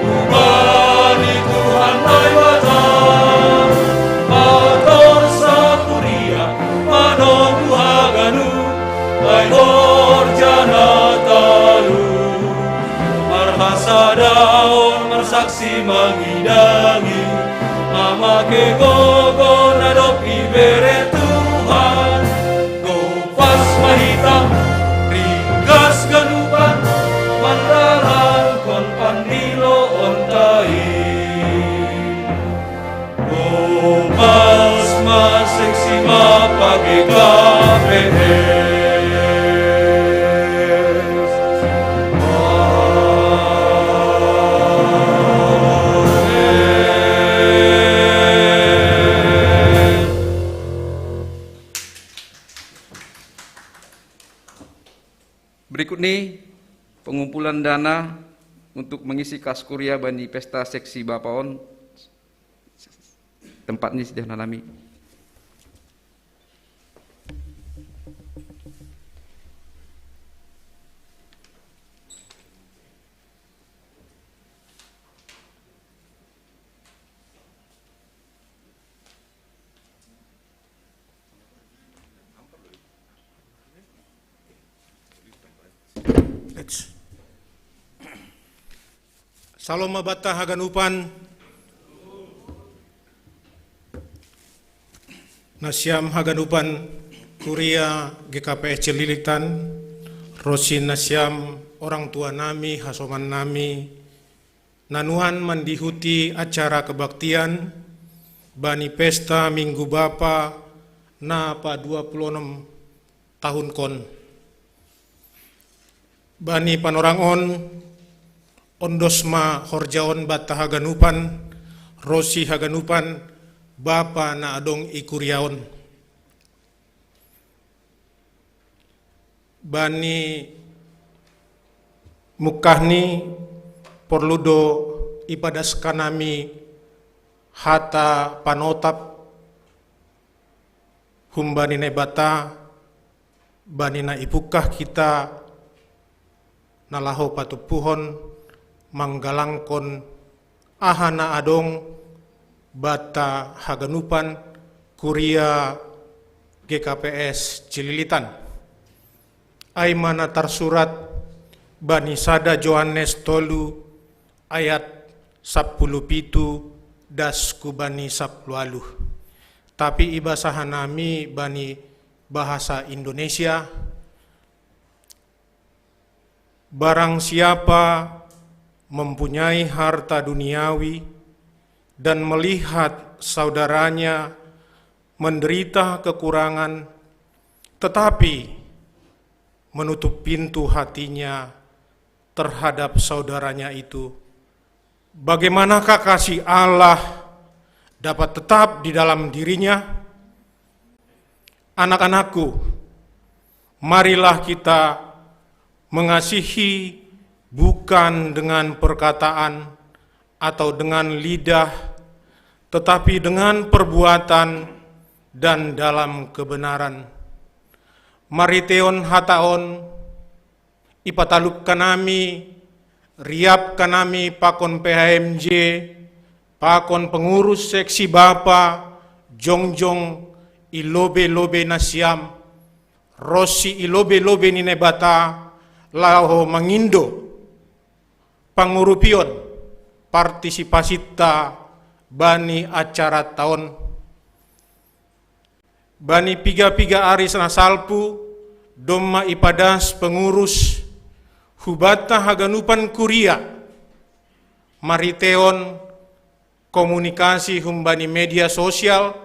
hubani Tuhan Naibata, mator sapuria manogu haganup bai horja na talup. Marhasadaon marsaksi mangidangi, mamake gogo na dob ibere Tuhan. Gopas ma hita ringgas ganupan mandalankon pandiloonta i. Gopas ma seksi ma page K P S. Berikut ni pengumpulan dana untuk mengisi kas kuria bani pesta seksi bapa on. Tempat ni sudah nalami. Salom mabanta haganupan. Nasiam haganupan kuria G K P S Cililitan, ro si nasiam orang tua nami, hasoman nami, na nuan mandihuti acara kebaktian bani pesta Minggu Bapa na pa dua puluh enam tahun kon. Bani panorang on, ondos ma horja on banta haganupan, ro si haganupan bapa na adong i kuria on. Bani mungkah ni porlu do ipadaskan nami hata panotap humbani Naibata, bani na ipungkah hita na laho patumpuhon manggalangkon aha na adong banta haganupan kuria G K P S Cililitan. Ai ma na tarsurat bani sada Johannes tolu ayat sapuluh pitu das ku bani sapuluh ualuh. Tapi ibasahan nami bani bahasa Indonesia, barang siapa mempunyai harta duniawi dan melihat saudaranya menderita kekurangan, tetapi menutup pintu hatinya terhadap saudaranya itu, bagaimanakah kasih Allah dapat tetap di dalam dirinya? Anak-anakku, marilah kita mengasihi bukan dengan perkataan atau dengan lidah, tetapi dengan perbuatan dan dalam kebenaran. Marhitehon hata on, ipatalupkan nami, riapkan nami pakon P H M J, pakon pengurus seksi bapa, jongjong i lobe-lobe nasiam, ro si i lobe-lobe ni Naibata, laho mangindo pangurupion partisipasinta bani acaranta on. Bani piga-piga ari na salpu, domma ipadas pengurus hubanta haganupan kuria, marhitehon komunikasi humbani media sosial,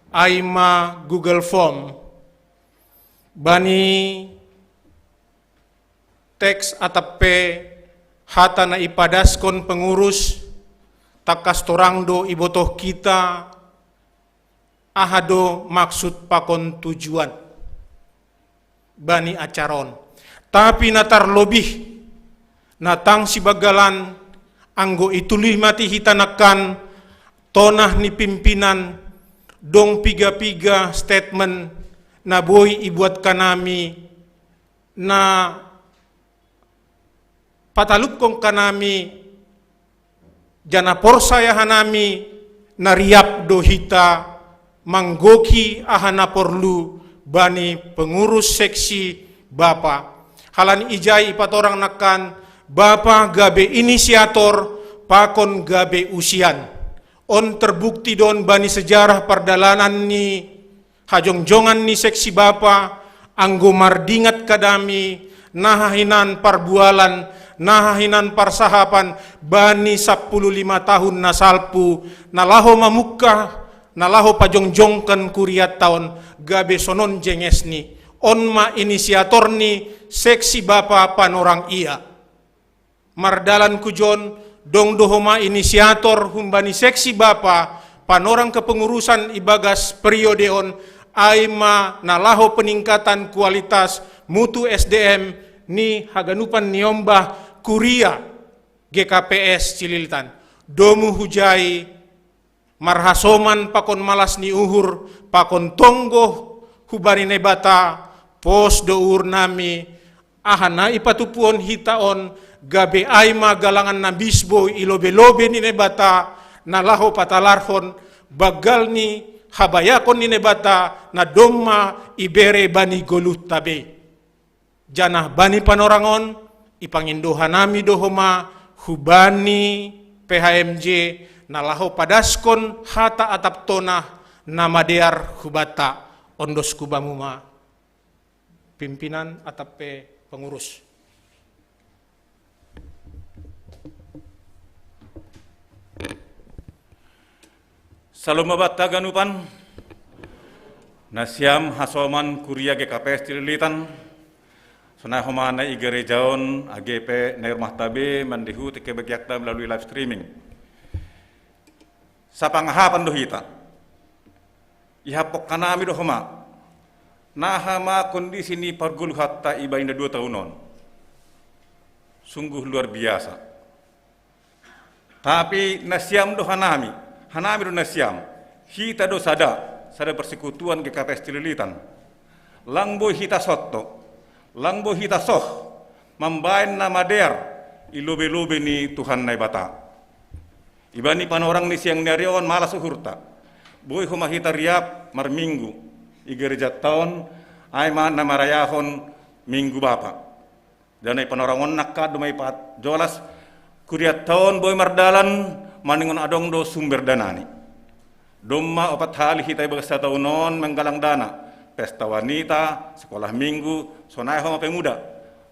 ai ma Google Form. Bani teks atap pe hata na ipadaskon pengurus, tangkas torang do ibotoh hita, aha do maksud pakon tujuan bani acara on. Tapi na tarlobih, na tang sibanggalan, anggo ituluhi mati hita nangkan, tonah ni pimpinan, dong piga-piga statement na boi ibuatkan nami, na patalupkon hanami, janah porsaya hanami, na riap do hita manggohi aha na porlu bani pengurus seksi bapa. Halani ijai ipatorang nangkan, bapa gabe inisiator pakon gabe usian. On terbukti do on bani sejarah pardalanan ni hajongjongan ni seksi bapa, anggo mardingat hanami, naha hinan parbualan, naha hinan parsahapan, bani sapuluh lima tahun na salpu, na laho mamungkah, na laho pajongjongkon kurianta on, gabe sonon jengesni. On ma inisiator ni seksi bapa Panorang Ia. Mardalan hujon, dong do homa inisiator humbani seksi bapa Panorang Kepengurusan ibagas periode on, ai ma na laho peningkatan kualitas mutu S D M ni haganupan ni ombah kuria G K P S Cililitan. Domu hujai marhasoman pakon malas ni uhur, pakon tonggo hubani Naibata, pos do uhur nami, aha na ipatupuon hita on, gabe ai ma galangan na bisbo i lobe-lobe ni Naibata, na laho patalarhon banggal ni habayakon ni Naibata na domma ibere bani goluhta be. Janah bani panorang on, ipangindo hanami do homa hubani P H M J, na laho padaskon hata atap tona na madear hubanta. Ondos hubamu ma, pimpinan atap pe pengurus. Salom ma banta haganupan, nasiam hasoman kuria G K P S Cililitan, sonai homa na i gereja on, age pe na i rumahta be, mandihuti kebagianta melalui live streaming. Sapangahapan do hita. Ihapok hanami do homa, naha ma kondisi ni pargoluhanta ibaen na dua taon on. Sungguh luar biasa. Tapi nasiam do hanami, hanami do nasiam. Hita do sada, sada persekutuan G K P S Cililitan. Lang boi hita sonto, lang boi hita soh, mambaen na madear i lobe-lobe ni Tuhan Naibata. Ibani panorang ni siang ni ari on malas uhurta. Boi homa hita riap marminggu i gerejanta on, ai ma na marayahon Minggu Bapa. Dana i panorang on nangka domma ipajolas, kurianta on boi mardalan, maningon adong do sumber danani. Domma opat hali hita i bagas sataon on manggalang dana, pesta wanita, sekolah minggu, sonai homa pemuda.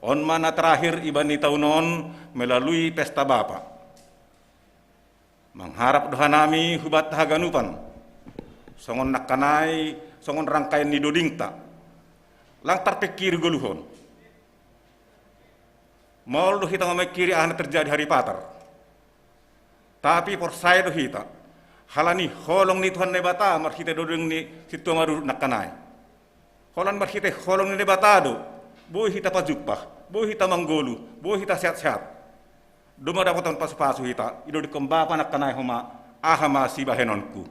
On ma na terakhir ibani taon on melalui pesta bapa. Mangharap do hanami hubanta haganupan, songon nangkanai, songon rangkaian ni dodingta. Lang tarpingkiri goluhon. Maol do hita mamingkiri aha na terjadi haripatar. Tapi porsaya do hita, halani holong ni Tuhan Naibata marhite doding ni sintua marurut nangkanai. Holan marhite holong ni Naibata do, boi hita pajumpah, boi hita manggoluh, boi hita sehat-sehat. Domma dapotan pasu-pasu hita, i dodingkon Bapa nangkanai homa, aha ma sibahenonku.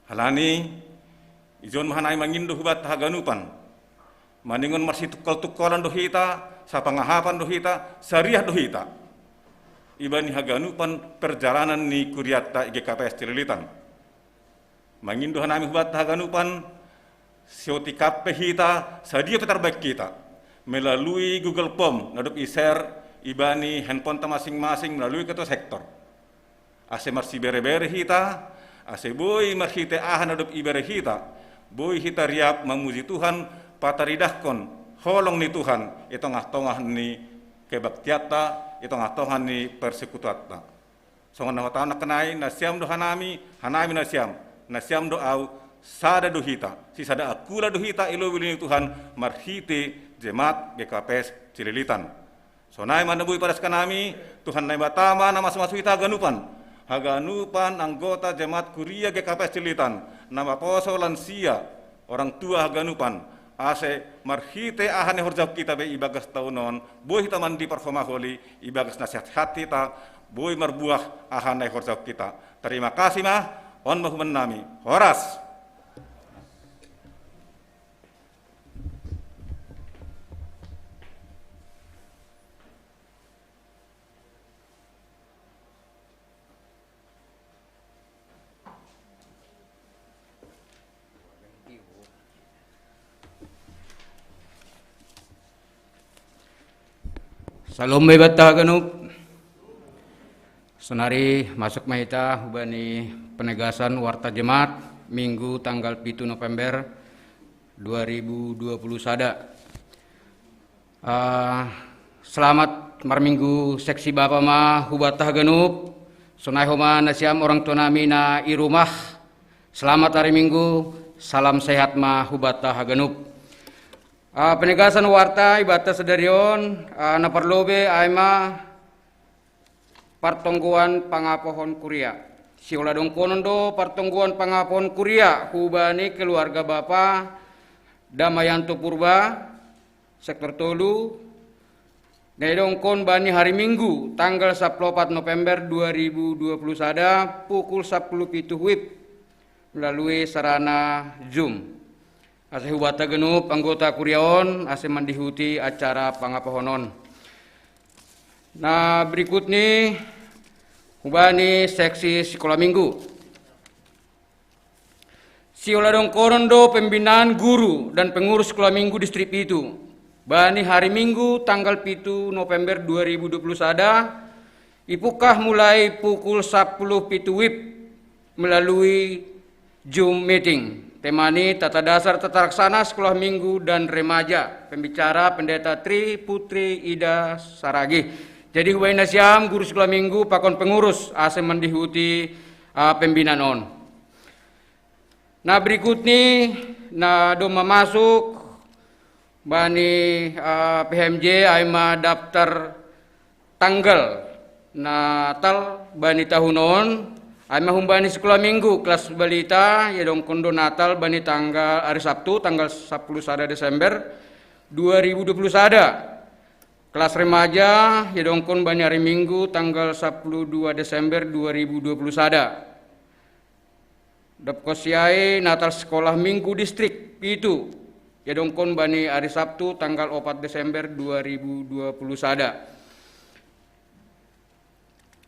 Halani, ijon ma hanami mangindo hubanta haganupan. Maningon marsitungkol-tungkolan do hita, sapangahapan do hita, sariah do hita. Ibani haganupan perjalanan ni kurianta i G K P S Cililitan. Mangindo hanami hubanta haganupan, seotik pe hita, sadia pe tarbaen hita. Melalui Google Form, na dob i-share, ibani handphoneta masing-masing, melalui ketua sektor. Ase marsibere-bere hita, ase boi marhite aha na dob ibere hita, boi hita riap mamuji Tuhan, pataridahkon holong ni Tuhan, i tongah-tongah ni kebaktianta, i tongah-tongah ni persekutuanta. Songon na hutangkon nangkanai, nasiam do hanami, hanami nasiam, nasiam do ahu, sada do hita, sisada angkula do hita i lobi ni Tuhan, marhite Jemaat G K P S Cililitan. Sonai ma na boi padas hanami, Tuhan Naibata ma na masu-masu hita haganupan. Haganupan anggota Jemaat Kuria G K P S Cililitan, na maposo lansia, orang tua haganupan, ase marhite aha na ihorjahon hita be ibagas taon on, boi hita mandipar homa holi, ibagas na sehat-sehat hita, boi marbuah aha na ihorjahon hita. Terima kasih ma, on ma hubannami. Horas. Salom ma ibanta haganup. Sonari masuk ma hita hubani penegasan warta Jemaat, Minggu tanggal pitu November dua ribu dua puluh sada. Ah, selamat marminggu seksi Bapa ma hubanta haganup. Sonai homa nasiam orang tua nami na i rumah. Selamat hari Minggu, salam sehat ma hubanta haganup. Ah, penegasan warta ibanta sadari on, ah, na parlobei ai ma partonggoan pangapohon kuria. Siula dongkonon do partonggoan pangapohon kuria hubani keluarga Bapa Damayanto Purba, Sektor tolu, na idongkon bani hari Minggu tanggal sapuluh opat November dua ribu dua puluh sada pukul sapuluh pitu wib melalui sarana Zoom. Ase hubata ganup anggota kuriaon ase mandihuti acara pangapohonon. Na berikut ni hubani seksi sekolah minggu. Siola dongkonon do pembinaan guru dan pengurus sekolah minggu distrik pitu. Bani hari Minggu tanggal pitu November dua ribu dua puluh sada, ipukah mulai pukul sapuluh pitu wib melalui Zoom meeting. Temani tata dasar tata laksana sekolah minggu dan remaja. Pembicara Pendeta Tri Putri Ida Saragih. Jadi hubai nasiam guru sekolah minggu pakon pengurus ase mandihuti uh, pembinaan on. Nah, berikut ni na doma masuk bani uh, P H M J aima daftar tanggal Natal bani tahun on, aima humbani sekolah minggu kelas balita ya dongkon do Natal bani tanggal hari Sabtu tanggal sapuluh sada Desember dua ribu dua puluh sada. Kelas remaja ya dongkon bani hari Minggu tanggal sapuluh dua Desember dua ribu dua puluh sada. Dapkosiai Natal sekolah minggu distrik pitu ya dongkon bani hari Sabtu tanggal opat Desember dua ribu dua puluh sada.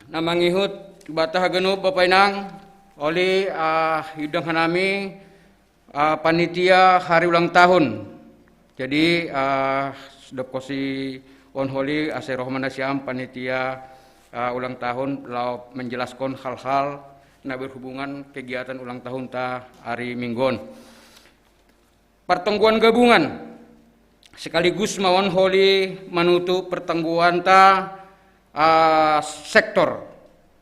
Na mangihut bata haganup Bapa Inang, oli uh, idang hanami uh, panitia hari ulang tahun. Jadi uh, dapkosi on holi ase roh manasiam panitia uh, ulang tahun lao menjelaskan hal-hal na berhubungan kegiatan ulang tahun ta hari Minggu on. Pertemuan gabungan sekaligus maon holi manutu pertemuan ta uh, sektor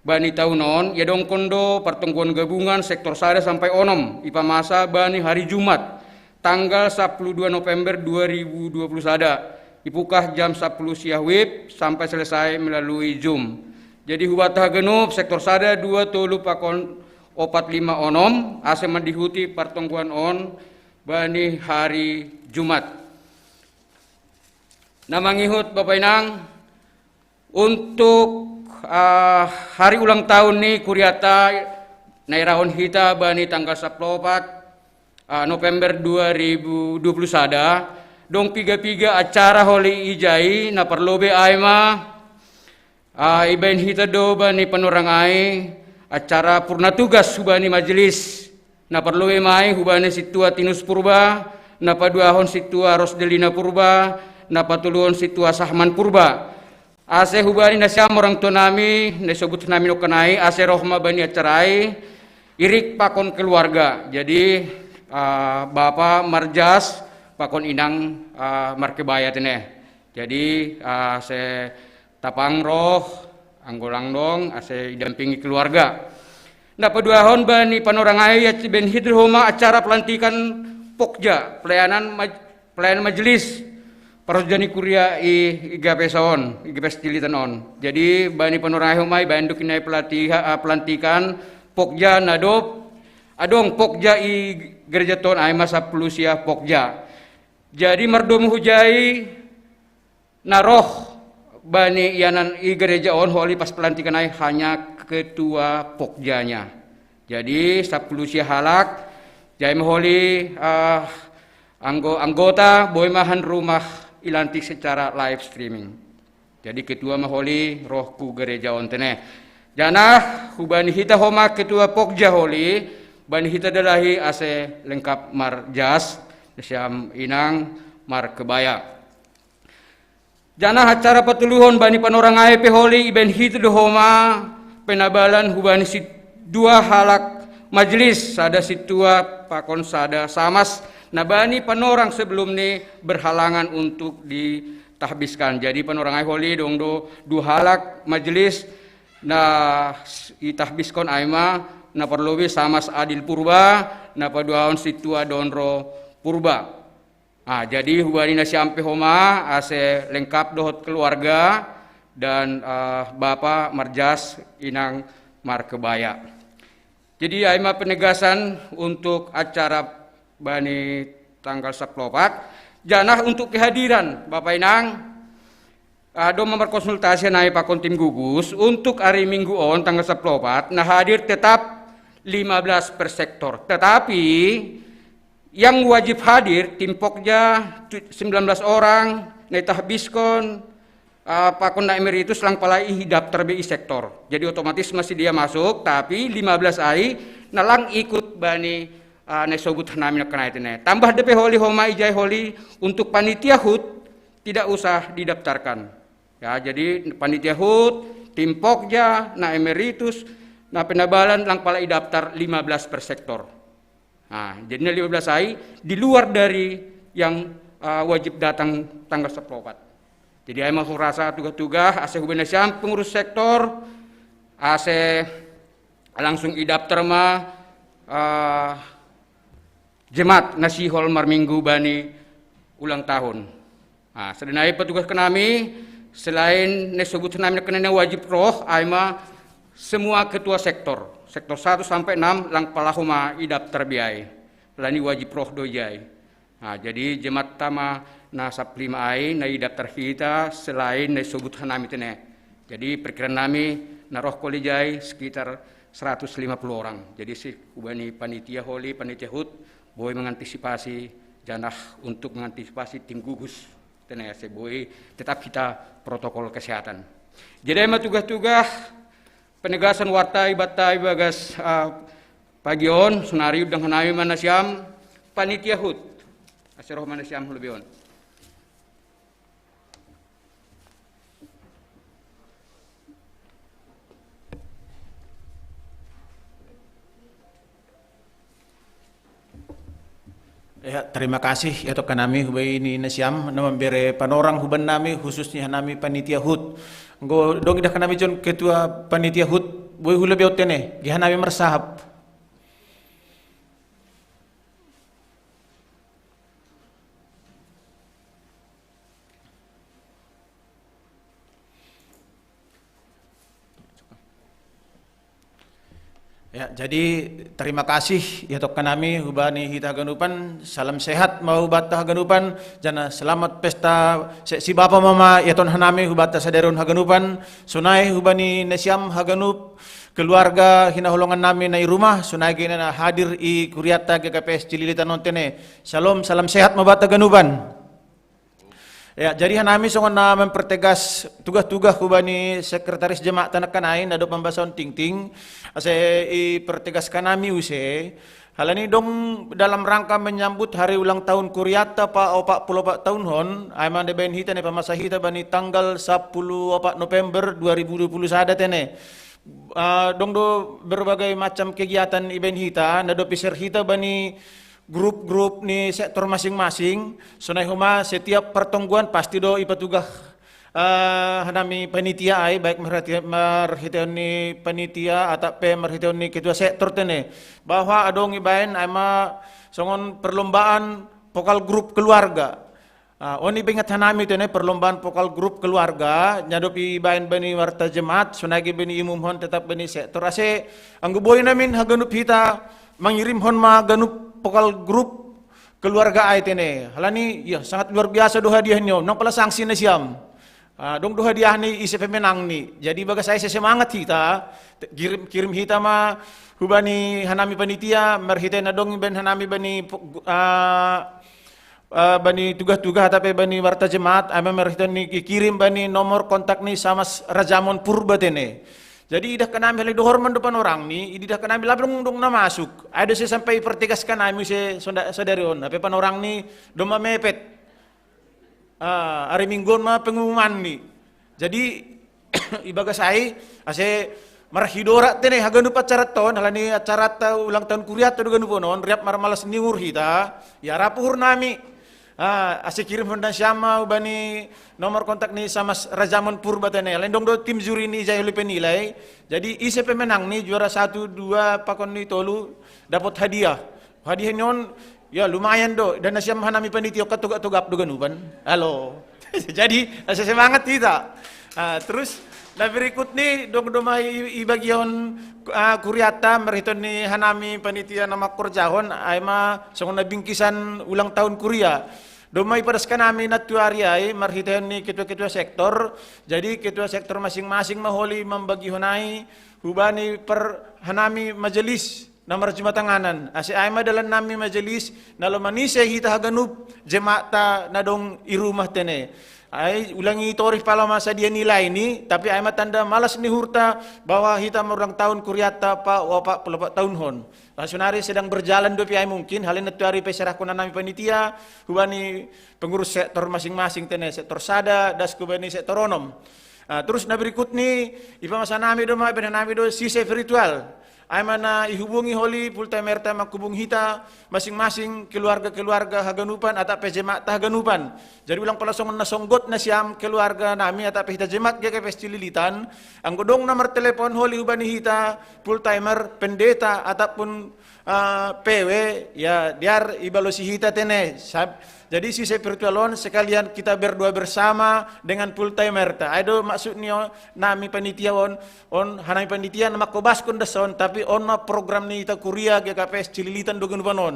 bani tahun on ya dongkon do pertemuan gabungan sektor sada sampai onom ipamasa bani hari Jumat tanggal sapuluh dua November dua ribu dua puluh sada ipukah jam sapuluh siah wib sampai selesai melalui Zoom. Jadi hubata haganup sektor sada dua tolu pakon opat lima onom ase mandihuti pertemuan on bani hari Jumat. Na mangihut Bapa Inang, untuk uh, hari ulang tahun ni kuriata nairahon hita bani tanggal sapuluh opat uh, November dua ribu dua puluh sada dong piga-piga acara holi ijai na parlobe aima uh, ibaen hita do bani panorang ai acara purna tugas hubani majelis na parlobe mai hubani situa Tinus Purba, na paduahon situa Rosdelina Purba, na patoluhon situa Sahman Purba. Ase hubani nasiam orang tua nami na isobut nami nokkanai ase roh ma bani acara ai irik pakon keluarga. Jadi uh, bapa marjas pakon inang uh, markebaya tene. Jadi uh, se tapang roh anggolang dong ase idampingi keluarga. Na paduahon bani panorang ai ya ben hidro homa acara pelantikan pokja pelayanan maj, pelayanan majelis parjani kuria i igapes on igapes tilitan on. Jadi bani panorang ai homa ibaen dukinai pelatihan uh, pelantikan pokja nadop adong pokja i gereja ton aima sapuluh siah pokja. Jadi mardomu hujai na roh bani ianan i gereja on holi pas pelantikan ai hanya ketua pokjanya. Jadi sapuluh siah halak jai maholi uh, anggo, anggota boi mahan rumah ilantik secara live streaming. Jadi ketua maholi roh ku gereja on tene. Janah hubani hita homa ketua pokja holi bani hita dalahi ase lengkap marjas siam inang markebaya. Janah acara patoluhon bani panorang ai pe holi ibaen hita do homa penabalan hubani si dua halak majelis sada situa pakon sada samas na bani panorang sebelum ni berhalangan untuk ditahbiskan. Jadi panorang ai holi dong do dua halak majelis na itahbiskon aima na parlobe samas Adil Purba na paduahon situa Donro Purba. Ah, jadi hubani nasiam pe homa ase lengkap dohot keluarga dan uh, bapa marjas inang markebaya. Jadi aima penegasan untuk acara bani tanggal sapuluh opat. Janah untuk kehadiran Bapak Inang, ah, dong mamarkonsultasi nai pakon tim gugus untuk hari Minggu on tanggal sepuluh opat, nah hadir tetap lima belas per sektor. Tetapi yang wajib hadir tim Pokja tu-, sembilan belas orang, nai tahbiskon, ah, pakon na emeritus lang pala i daftar be i sektor. Jadi otomatis masih dia masuk, tapi lima belas ai na lang ikut bani, ah, nai sobut hanami na kanai tene. Tambah depe holi homa ijai holi untuk panitia hut tidak usah didaftarkan. Ya, jadi panitia hut, tim Pokja, na emeritus, na penabalan lang pala i daftar lima belas per sektor. Nah, jadinya lima belas ai di luar dari yang, ah, wajib datang tanggal sepuluh opat. Jadi ai ma hurasa tugah-tugah, ase hubena siam pengurus sektor, ase langsung i daftar ma, ah, jemaat na sihol marminggu bani ulang tahun. Nah, sedanai petugas kanami, selain nai sobut hanami na kanai na wajib roh, ai ma semua ketua sektor, sektor satu sampai enam lang pala homa i daftar be ai. Lani wajib roh do ijai. Nah, jadi jemaat ta ma na saplima ai na i daftar hita selain nai sobut hanami tene. Jadi perkiraan nami na roh koli ijai sekitar seratus lima puluh orang. Jadi si hubani panitia holi, panitia hut, boi mengantisipasi, janah untuk mengantisipasi tim gugus. Tene ase boi tetap hita protokol kesehatan. Jadi ai ma tugah-tugah penegasan warta i batta i bagas, ah, pagi on, sonari uddang hanami ma na siam panitia hut. Ase roh ma na siam hulubeon. Ya, terima kasih ya toh kanami hubai ni na siam na mambere panorang huban nami, khususnya hanami panitia hut. Nggo dong idah kanami jon ketua panitia hut, boi hula beot tene, gi hanami marsahap. Ya, jadi terima kasih ya toh kanami hubani hita haganupan, salam sehat ma hubata haganupan, jana selamat pesta se-, si bapa mama ya toh hanami hubata sadarion haganupan, sonai hubani na siam haganup, keluarga hinaholongan nami na i rumah, sonai gena na hadir i kuriata G K P S Cililitan on tene. Shalom, salam sehat ma hubata haganupan. Ya, jadi hanami songon na mempertegas tugah-tugah hubani sekretaris jemaat na kanai na dob mambasahon tingting, ase ipertegas hanami use, halani dong dalam rangka menyambut hari ulang tahun kuriata pa opat puluh opat tahun hon, ai ma dibaen hita na ipamasa hita bani tanggal sapuluh opat November dua ribu dua puluh sada tene. Ah, dong do berbagai macam kegiatan ibaen hita, na dob iser hita bani grup-grup ni sektor masing-masing, sonai homa setiap pertongguan pasti do ipatugah, eh, hanami panitia ai, baik marhite-, marhiteon ni panitia atap pe marhiteon ni ketua sektor tene. Bahwa adong ibaen ai ma songon perlombaan pokal grup keluarga. Ah, on ibaen hanami tene perlombaan pokal grup keluarga, na dob ibaen bani warta jemaat, sonai ge bani imumhon tetap bani sektor ase, anggo boi namin haganup hita, mangirimhon ma ganup pokal grup keluarga ai tene. Halani, ya, sangat luar biasa do hadiah ni on, nang pala sanksi na siam. Ah, dong do hadiah ni ise pemenang ni. Jadi bagas ai sesemangat hita, kirim, kirim hita ma hubani hanami panitia, marhite na dong ibaen hanami bani po-, ah, eh, bani tugah-tugah atap pe bani warta jemaat, ai ma marhite ni ikirim bani nomor kontak ni Samas Rajamon Purba tene. Jadi idah kanami halai dohor man do panorang ni, idah kanami labang dong na masuk. Ai do se sampai ipertegas kanami se sonda-, sadari on, hape panorang ni domma mepet. Ah, ari Minggu on ma pengumuman ni. Jadi ibagas ai, ase marhidora tene haganup acara on, halani acara ta ulang tahun kuriata do ganup on, riap marmalas ni uhur hita, ya rap uhur nami. Ah, ase kirimhon na siam ma hubani nomor kontak ni Samas Rajamon Purba tene. Lain dong do tim juri ni ijai holi penilai. Jadi ise pemenang ni juara satu, dua, pakon ni tolu, dapot hadiah. Hadiah ni on, ya lumayan do. Dan na siam hanami panitia on kan togap-togap do ganupan. Halo. Jadi, asa semangat hita. Ah, terus, na berikut ni, dong do ma i, i bagian, ah, kuriata, marhite ni hanami panitia na mangkorjahon, ai ma songon na bingkisan ulang tahun kuria. Domma ipadaskan nami nattuari ai marhitehon ni ketua-ketua sektor. Jadi ketua sektor masing-masing ma holi mambagihon ai hubani per hanami majelis na marjumatanganan. Ase ai ma dalan nami majelis, na lao manise hita haganup jemaat ta na dong i rumah tene. Ai ulang i torih pala ma sadia nilai ni, tapi ai ma tanda malas ni uhurta bahwa hita marulang tahun kuriatta pa opat puluh opat tahun hon. Nah, sonari sedang berjalan dope ai mungkin, halai nattuari pe serahkon nami panitia, hubani pengurus sektor masing-masing tene, sektor sada, das hubani sektor onom. Ah, terus na berikut ni, ipamasa nami do ma, ibaen nami do sise virtual. Ai ma na ihubungi holi full timer ta manghubung hita masing-masing keluarga-keluarga haganupan atap pe jemaat ta haganupan. Jadi ulang pala songon na songgot nasiam keluarga nami atap pe hita jemaat G K P S Cililitan, anggo dong na martelepon holi hubani hita full timer pendeta ataupun ah, P W, ya, dear ibalosi hita tene. Sab-, jadi sise virtual on sekalian kita berdoa bersama dengan full timer ta. Ai do maksud ni on, nami panitia on, on hanami panitia na mangkobaskon das on, tapi on ma program ni hita kuria G K P S Cililitan do ganupan on.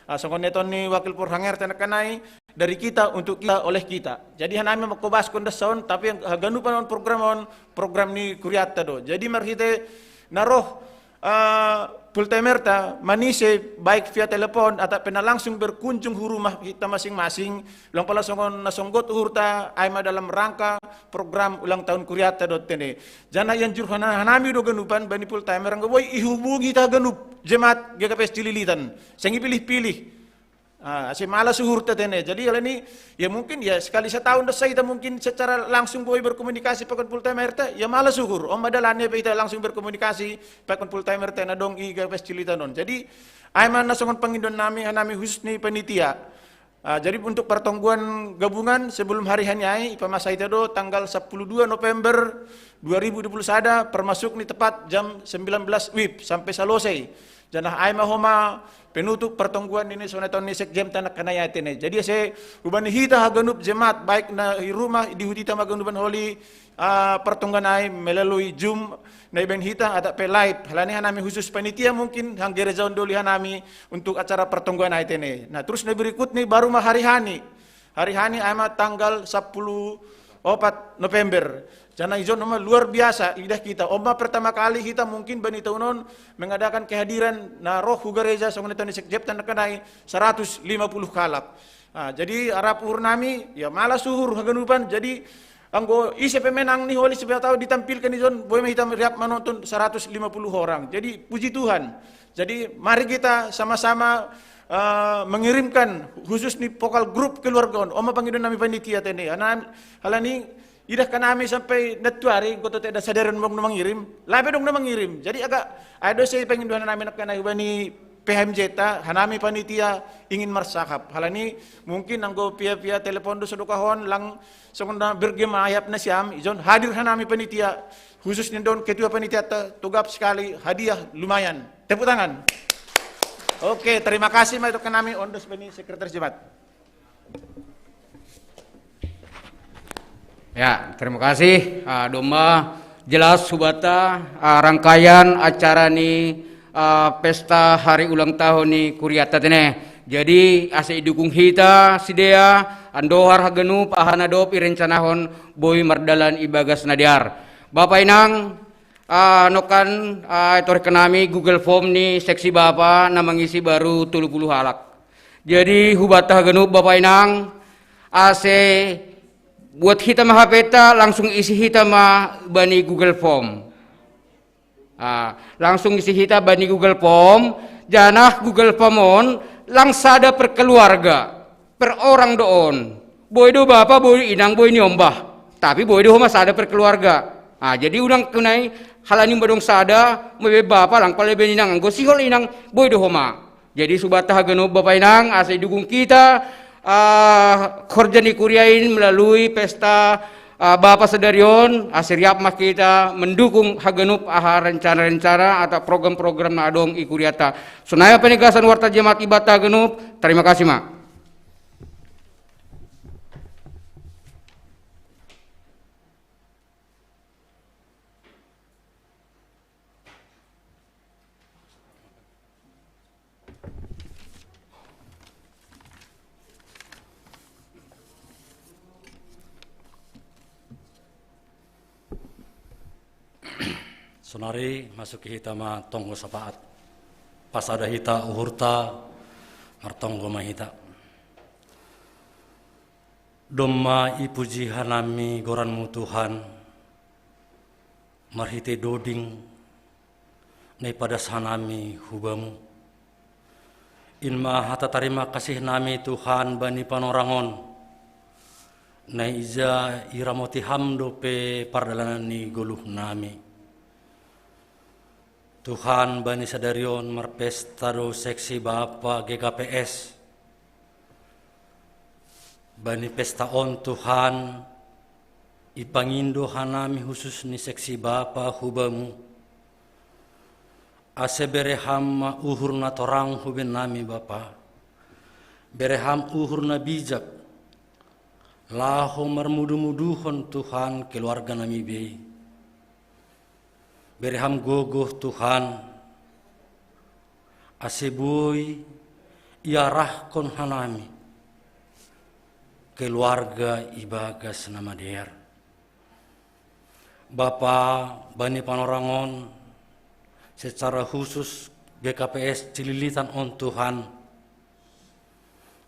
Ah, songon na itonon ni wakil porhanger tene kan ai, dari kita untuk kita oleh kita. Jadi hanami mangkobaskon das on, tapi haganupan on program on, program ni kuriatta do. Jadi marhite na roh ah, full timer ta manise baik via telepon atap pe na langsung berkunjung hu rumah hita masing-masing, ulang pala songon na songgot uhurta ai ma dalam rangka program ulang tahun kuriatta dohot tene. Jana ianjurhon hanami do ganupan bani full timer anggo boi ihubungi hita ganup jemaat G K P S Cililitan. Seng ipilih-pilih. Ah, ase malas uhurta tene. Jadi alani, ya mungkin ya sekali setahun das hita mungkin secara langsung boi berkomunikasi pakon full timer ta, ya malas uhur. On ma dalanna pe hita langsung berkomunikasi pakon full timer ta na dong i G K P S Cililitan on. Jadi ai ma na songon pangidoan nami, hanami khusus ni panitia. Ah, jadi untuk pertonggoan gabungan sebelum hari H ni ai, ipamasa hita do tanggal sepuluh dua November dua ribu dua puluh sada, permasuk ni tepat jam sembilan belas wib sampai salosei. Jana ai ma homa penutup pertonggoan ni songon na itonon ni sekjen ta nangkaningan tene. Jadi ase hubani hita haganup jemaat baik na i rumah di hutita ma ganupan holi, ah, pertonggoan ai melalui Zoom na ibaen hita atap pe live. Halani hanami khusus panitia mungkin hanggerejaon doli hanami untuk acara pertonggoan ai tene. Nah, terus na berikut ni baru ma hari H ni. Hari H ni ai ma tanggal sepuluh opat November. Jana ijon on ma luar biasa idah hita. On ma pertama kali hita mungkin bani tahun on mengadakan kehadiran na roh hu gareja songon na itonon ni sekjen ta nangkaningan seratus lima puluh halak. Ah, jadi arap uhur nami, ya malas uhur haganupan. Jadi anggo ise pe menang ni holi siapa tahu ditampilkan ijon, boi ma hita riap manonton seratus lima puluh orang. Jadi puji Tuhan. Jadi mari kita sama-sama eh, mengirimkan khusus ni vokal grup keluarga on. On ma pangidoan nami panitia tene. Halani, halani idah hanami sampai nattuari, anggo tong sada dong na mangirim, lape dong na mangirim. Jadi agak, ai do ase pangidoan nami nangkaningan hubani P H M J ta, hanami panitia ingin marsahap. Halani mungkin anggo via-via telepon do so didok hon lang songon na bergema ayap nasiam, ijon hadir hanami panitia, khusus ni on ketua panitia ta, togap sekali hadiah lumayan. Tepuk tangan. Oke, terima kasih ma ito hanami, on dos bani sekretaris jemaat. Ya, terima kasih. Ah, domma jelas hubanta, ah, rangkaian acara ni, ah, pesta hari ulang tahun ni kuriatta tene. Jadi ase idukung hita sidea, andohar haganup aha na dob irencanahon boi mardalan ibagas na dear. Bapa inang, ah, nongkan, ah, itorihkon nami Google Form ni seksi bapa na mangisi baru tolu puluh halak. Jadi hubanta haganup bapa inang, ase buat hita ma H P ta, langsung isi hita ma bani Google Form. Ah, langsung isi hita bani Google Form, janah Google Form on lang sada per keluarga, per orang do on. Boi do bapa, boi inang, boi niombah. Tapi boi do homa sada per keluarga. Ah, jadi ulang kunai halani madong sada, mabaen bapa lang pala ibaen inang, anggo sihol inang, boi do homa. Jadi hubanta haganup bapa inang, asa idukung hita, ah, horja ni kuria in melalui pesta, ah, bapa sadari on, asa riap ma hita mendukung haganup aha rencana-rencana atau program-program na adong i kuriata. Sonai ma penegasan warta jemaat ibanta haganup, terima kasih ma. Sonari masuki hita ma tonggo sapaat. Pasada hita uhurta, martonggo ma hita. Domma ipuji hanami goranmu Tuhan, marhite doding na ipadas hanami hubamu. In ma hata tarima kasih nami Tuhan bani panorangon, na ija iramoti ham dope pardalanan ni goluh nami. Tuhan, bani sadarion marpesta do seksi bapa G K P S. Bani pesta on Tuhan, ipangindo hanami husus ni seksi bapa hubamu. Ase bereham ma uhur na torang huben nami Bapa. Bereham uhur na bijak. Laho marmudu-muduhon Tuhan keluarga nami bei. Bereham gogoh Tuhan, ase boi iarahkon hanami keluarga ibagas na madear. Bapa, bani panorangon, secara khusus G K P S Cililitan on Tuhan,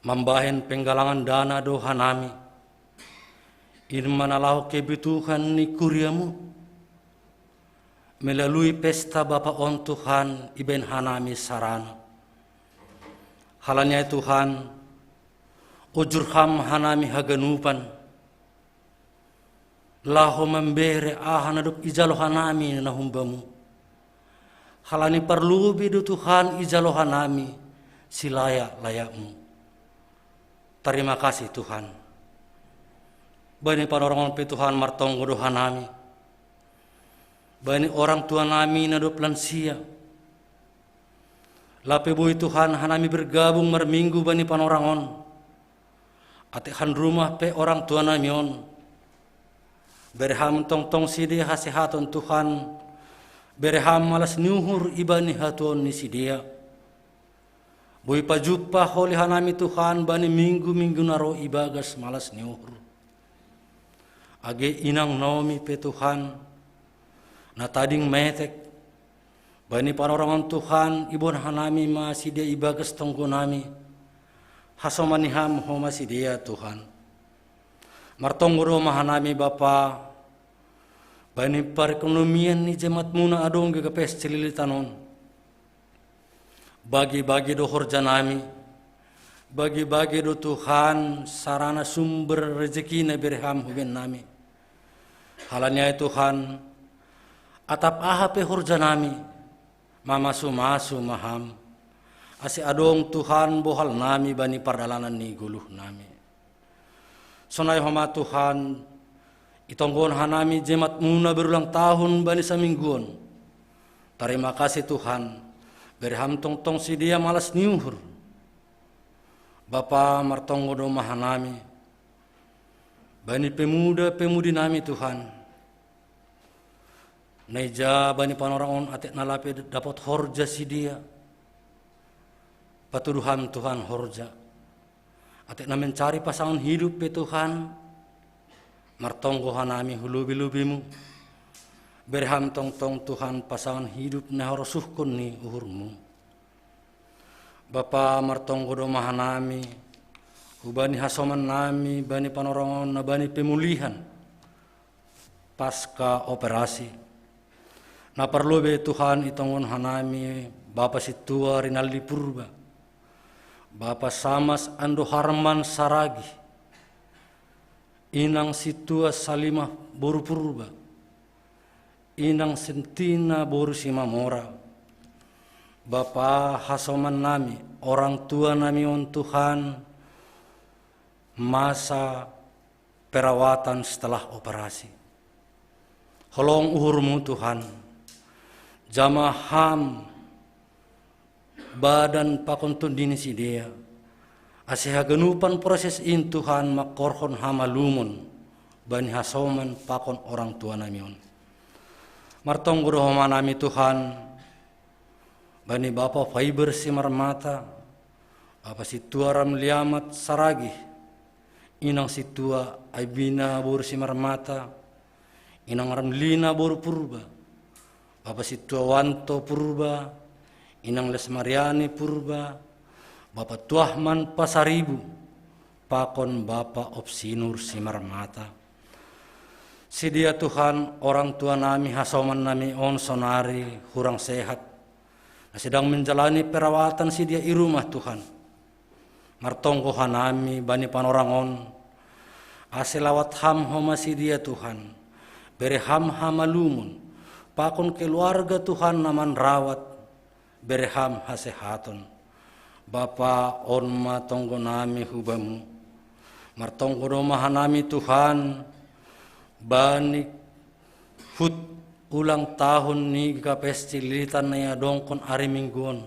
mambahen penggalangan dana do hanami, in ma na laho kebutuhan ni kuriamu, melalui pesta bapa on Tuhan ibahen hanami sarana. Halani ai Tuhan, ujur ham hanami haganupan, laho mambere aha na dob ijalo hanami na humbamu. Halani parlobei do Tuhan ijalo hanami silayak-layakmu. Tarima kasih Tuhan. Bani panorangon pe Tuhan martonggo do hanami. Bani orang tua nami na dob lansia. Lape boi Tuhan hanami bergabung marminggu bani panorangon. Atik han rumah pe orang tua nami on. Bereham tongtong sidea hasehaton Tuhan. Bereham malas ni uhur ibani hatuaon ni sidea. Boi pajumpa holi hanami Tuhan bani minggu-minggu na ro ibagas malas ni uhur. Age inang Naomi pe Tuhan, na tading metek, bani panorangon Tuhan iboan hanami ma sidea ibagas tonggo nami, hasoman ni ham homa sidea Tuhan. Martonggo do ma hanami Bapa, bani parekonomian ni jemaatmuna adong G K P S Cililitan on. Bagi-bagi do horja nami, bagi-bagi do Tuhan sarana sumber rejeki na bereham huben nami. Halani ai Tuhan, atap aha pe horja nami, mamasu-masu ma ham, ase adong Tuhan bohal nami bani pardalanan ni goluh nami. Sonai homa Tuhan, itonggohon hanami jemaatmuna berulang tahun bani samingguon. Tarima kasih Tuhan, bereham tongtong sidea malas ni uhur. Bapa martonggo do ma hanami, bani pemuda-pemudi nami Tuhan. Na ija bani panorangon atik na lape dapot horja sidea. Patudu ham Tuhan horja. Atik na mencari pasangan hidup pe Tuhan, martonggo hanami hu lobi-lobimu. Bereham tongtong Tuhan pasangan hidup na harosuhkon ni uhurmu. Bapa martonggo do ma hanami, hubani hasoman nami bani panorangon na bani pemulihan pasca operasi. Na parlobei Tuhan itonggohon hanami Bapa Sintua Rinaldi Purba, Bapa Samas Ando Harman Saragi, Inang Sintua Salimah boru Purba, Inang Sentina boru Simamora, Bapa hasoman nami, orang tua nami on Tuhan, masa perawatan setelah operasi. Holong uhurmu Tuhan, jamah ham badan pakon tondi ni sidea, ase haganupan proses in Tuhan mangkorhon hamalumon bani hasoman pakon orang tua nami on. Martonggo do homa nami Tuhan, bani Bapa Fiber Simarmata, Bapa Sintua Ramliamat Saragi, Inang Sintua Aibina boru Simarmata, Inang Ramlina boru Purba, Bapa Situawanto Purba, Inang Lesmariani Purba, Bapa Tuahman Pasaribu, pakon Bapa Opsinur Simarmata. Sidia Tuhan, orang tua nami, hasoman nami on sonari hurang sehat, na sedang menjalani perawatan sidia i rumah Tuhan. Martonggo hanami bani panorang on, ase lawat Ham homa sidia Tuhan, bere Ham hamalumon, pakon keluarga Tuhan na manrawat, bere Ham hasehaton. Bapa, on ma tonggo nami hu Bamu. Martonggo do ma hanami Tuhan, bani hut ulang tahun ni G K P S Cililitan na iadongkon ari Minggu on.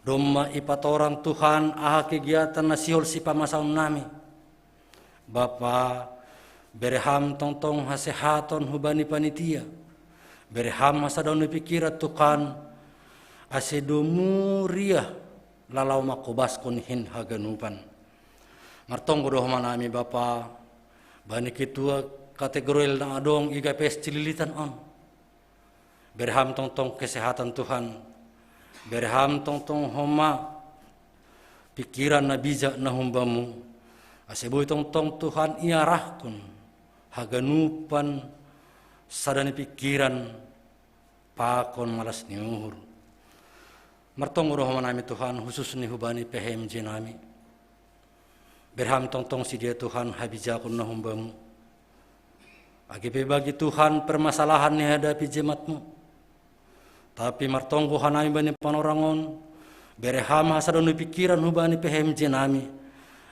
Domma ipatorang Tuhan aha kegiatan na sihol sipamasaon nami. Bapa, bere Ham tongtong hasehaton hubani panitia. Bere Ham hasadaon ni pikiran Tuhan, ase domu riah lalau mangkobaskon hin haganupan. Martonggo do homa nami Bapa, bani ketua kategorial na adong i G K P S Cililitan on. Bere Ham tongtong kesehatan Tuhan. Bere Ham tongtong homa pikiran na bijak na humbamu. Ase boi tongtong Tuhan iarahkon haganupan sada ni pikiran pakon malas ni uhur. Martonggo do homa nami Tuhan, khusus ni hubani P H M J nami. Bere Ham tongtong sidia Tuhan habijakon na humbamu. Age pe bagi Tuhan permasalahan ni hadapi jematmu. Tapi martonggo hanami bani panorang on, bere Ham hasadaon ni pikiran hubani P H M J nami.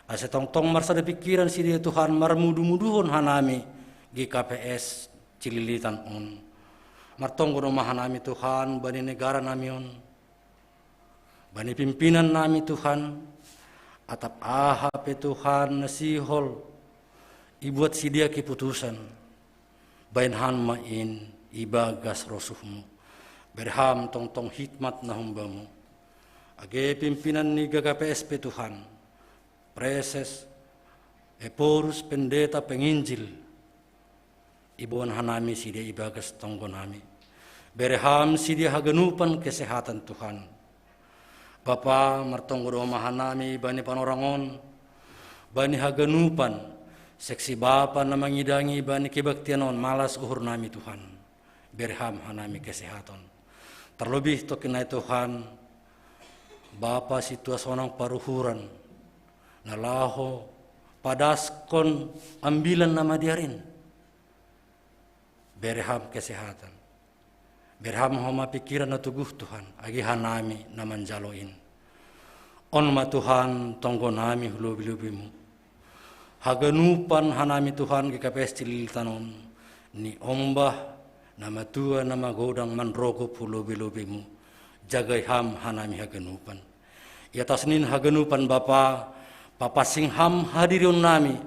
Ase tongtong marsada pikiran sidia Tuhan marmudu-muduhon hanami G K P S Cililitan on. Martonggo do ma hanami Tuhan bani negara nami on. Bani pimpinan nami Tuhan, atap aha pe Tuhan na sihol ibuat sidia keputusan, baen Ham ma in ibagas rosuhmu. Bere Ham tongtong hikmat na humbamu. Age pimpinan ni G K P S pe Tuhan, preses, ephorus, pendeta, penginjil, iboan hanami sidia ibagas tonggo nami. Bere Ham sidia haganupan kesehatan Tuhan. Bapa, martonggo do homa hanami bani panorang on, bani haganupan seksi Bapa na mangidangi bani kebaktian on, malas uhur nami Tuhan. Bere Ham hanami kesehatan. Terlebih tokin nai Tuhan, Bapa Situasonang Paruhuran, na laho padaskon ambilan na madear in. Bere Ham kesehatan. Bere Ham homa pikiran na toguh Tuhan, age hanami na manjalo in. On ma Tuhan tonggo nami hu lobi-lobimu. Haganupan hanami Tuhan G K P S Cililitan on, niombah na matua na magodang manrogop hu lobi-lobimu, jagai Ham hanami haganupan. Iatas nin haganupan Bapa, papansing Ham hadirion nami,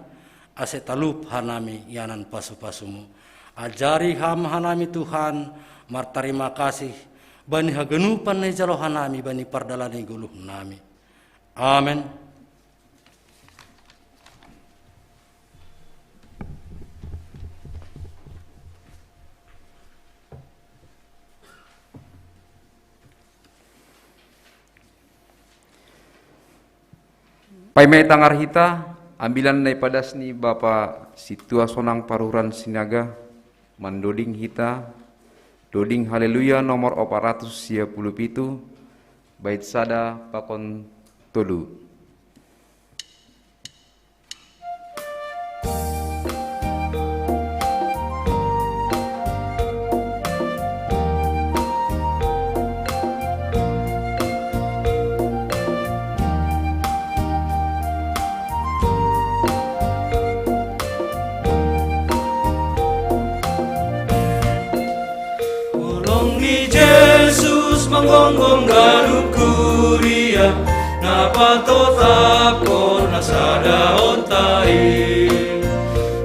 ase talup hanami ianan pasu-pasumu. Ajari Ham hanami Tuhan, martarima kasih, bani haganupan na ijalo hanami bani pardalanan ni goluh nami. Amen. Paima itangar hita, ambilan na ipadas ni Bapa Situasonang Paruhuran Sinaga, mandoding hita, doding Haleluya nomor opat ratus sia puluh pitu, bait sada pakon tolu. Holong ni Jesus manggonggong ganup kuria, na patotapkon na sada onta i.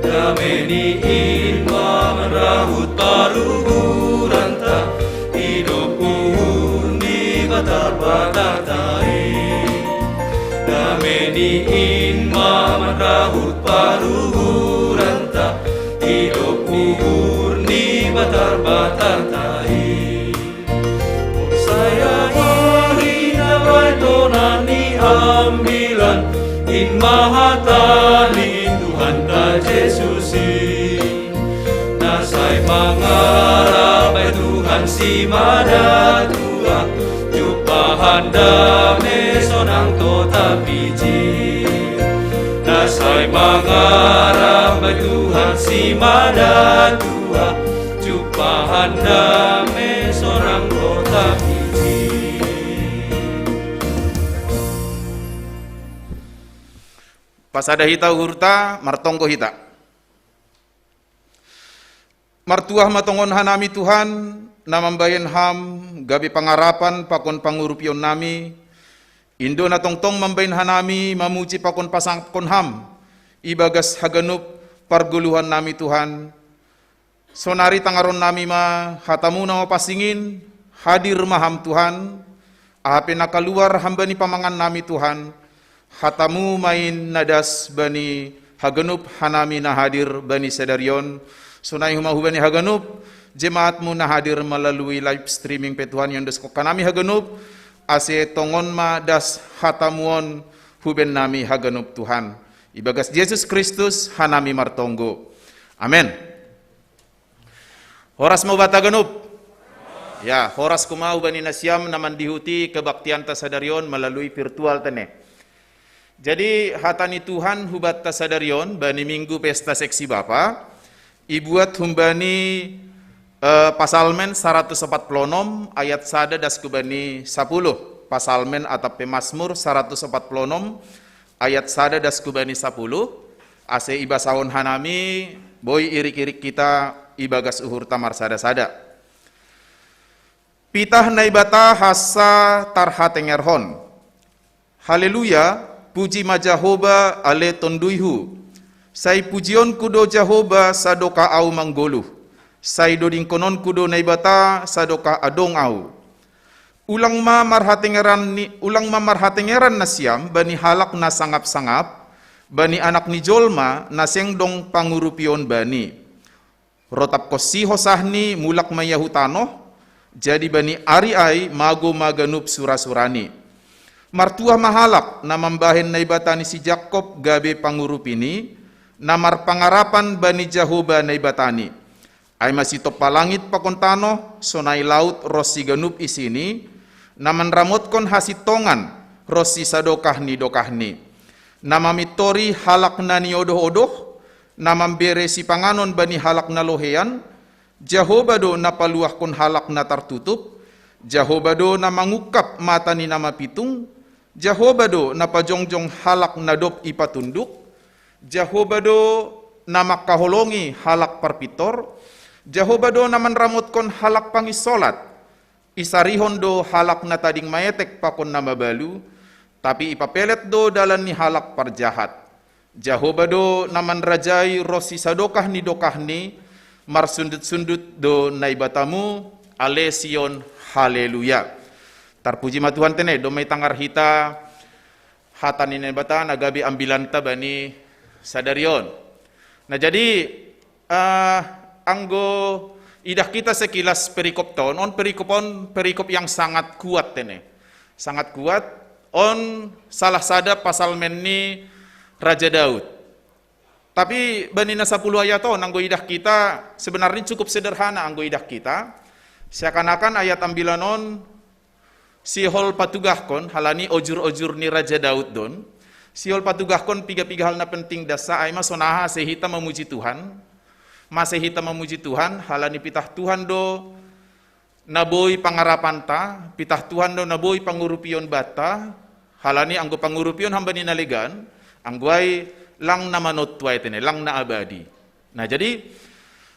Dame ni in ma manrahut paruhuranta, idop uhur ni Batar Batanta i. Dame ni in ma manrahut paruhuranta, idop uhur ni Batar Batanta i. Ambilan in mahata ni Tuhan ta Jesus i. Na sai mangarap bai Tuhan si mada tua, cupa handa me sonang to tapiji. Na sai mangarap bai Tuhan si mada tua, cupa handa me sonang to tapiji. Pasada hita uhurta, martonggo hita. Martuah ma tongon hanami Tuhan, na mambahen Ham gabe pangarapan pakon pangurupion nami, in do na tongtong mambahen hanami mamuji pakon pasangapkon Ham, ibagas haganup pargoluhan nami Tuhan. Sonari tangaron nami ma hatamu na mapansing in, hadir ma Ham Tuhan, aha pe na kaluar hambani pamangan nami Tuhan, hatamu ma in na das bani haganup hanami na hadir bani sadari on, sonai homa hubani haganup jemaatmu na hadir melalui live streaming pe Tuhan, iondoskon hanami haganup, ase tongon ma das hatamu on huben nami haganup Tuhan. Ibagas Jesus Kristus hanami martonggo. Amen. Horas ma hubanta ganup. Ya, horas homa hubani nasiam na mandihuti kebaktianta sadari on melalui virtual tene. Jadi hata ni Tuhan hubanta sadari on bani minggu pesta seksi bapa, ibuat humbani eh, Pasalmen saratus opat puluh onom ayat sada das hubani sapuluh. Pasalmen atap pe Masmur saratus opat puluh onom ayat sada das hubani sapuluh. Ase ibasahon hanami, boi irik-irik hita ibagas uhurta marsada-sada. Pitah Naibata hansa tarhatengerhon. Haleluya, puji ma Jahoba ale tonduyhu. Sai pujionku do Jahoba sadokah ahu manggoluh. Sai dodingkononku do Naibata sadokah adong ahu. Ulang ma marhatengeran ni, ulang ma marhatengeran nasiam bani halak na sangap-sangap, bani anak ni jolma na seng dong pangurupion bani. Rotapkonsi hosahni mulak ma ia hu tanoh, jadi bani ari ai mago ma ganup sura-surani. Martuah ma halak na mambahen Naibata ni si Jakob gabe pangurupini, na marpangarapan bani Jahoba Naibatani. Ai ma sitompa langit pakon tanoh, sonai laut ronsi ganup isini, na manramotkon hasintongan ronsi sadokah ni dokahni. Na mamintori halak na niodoh-odoh, na mambere sipanganon bani halak na loheian. Jahoba do na paluahkon halak na tartutup. Jahoba do na mangungkap mata ni na mapitung. Jahoba do na pajongjong halak na dob ipatunduk. Jahoba do na mangkaholongi halak parpintor. Jahoba do na manramotkon halak panginsolat. Isarihon do halak na tading maetek pakon na mabalu, tapi ipapelet do dalan ni halak parjahat. Jahoba do na manrajai ronsi sadokah ni dokahni. Marsundut-sundut do Naibatamu, ale Sion. Haleluya. Tarpuji ma Tuhan tene, domma itangar hita hata ni Naibata na gabe ambilanta bani sadari on. Na jadi, eh, anggo idah hita sekilas perikopta on, on perikop on perikop yang sangat kuat tene. Sangat kuat. On salah sada pasalmen ni Raja Daud. Tapi bani na sapuluh ayat on anggo idah hita sebenarni cukup sederhana anggo idah hita. Seakan-akan ayat ambilan on sihol patugahkon halani ojur-ojur ni Raja Daud do on. Sihol patugahkon piga-piga hal na penting, dasa ai ma sonaha ase hita mamuji Tuhan. Mase hita mamuji Tuhan, halani pitah Tuhan do na boi pangarapanta, pitah Tuhan do na boi pangurupion banta. Halani anggo pangurupion hamba ni na legan, anggo ai lang na manontu ai tene, lang na abadi. Nah, jadi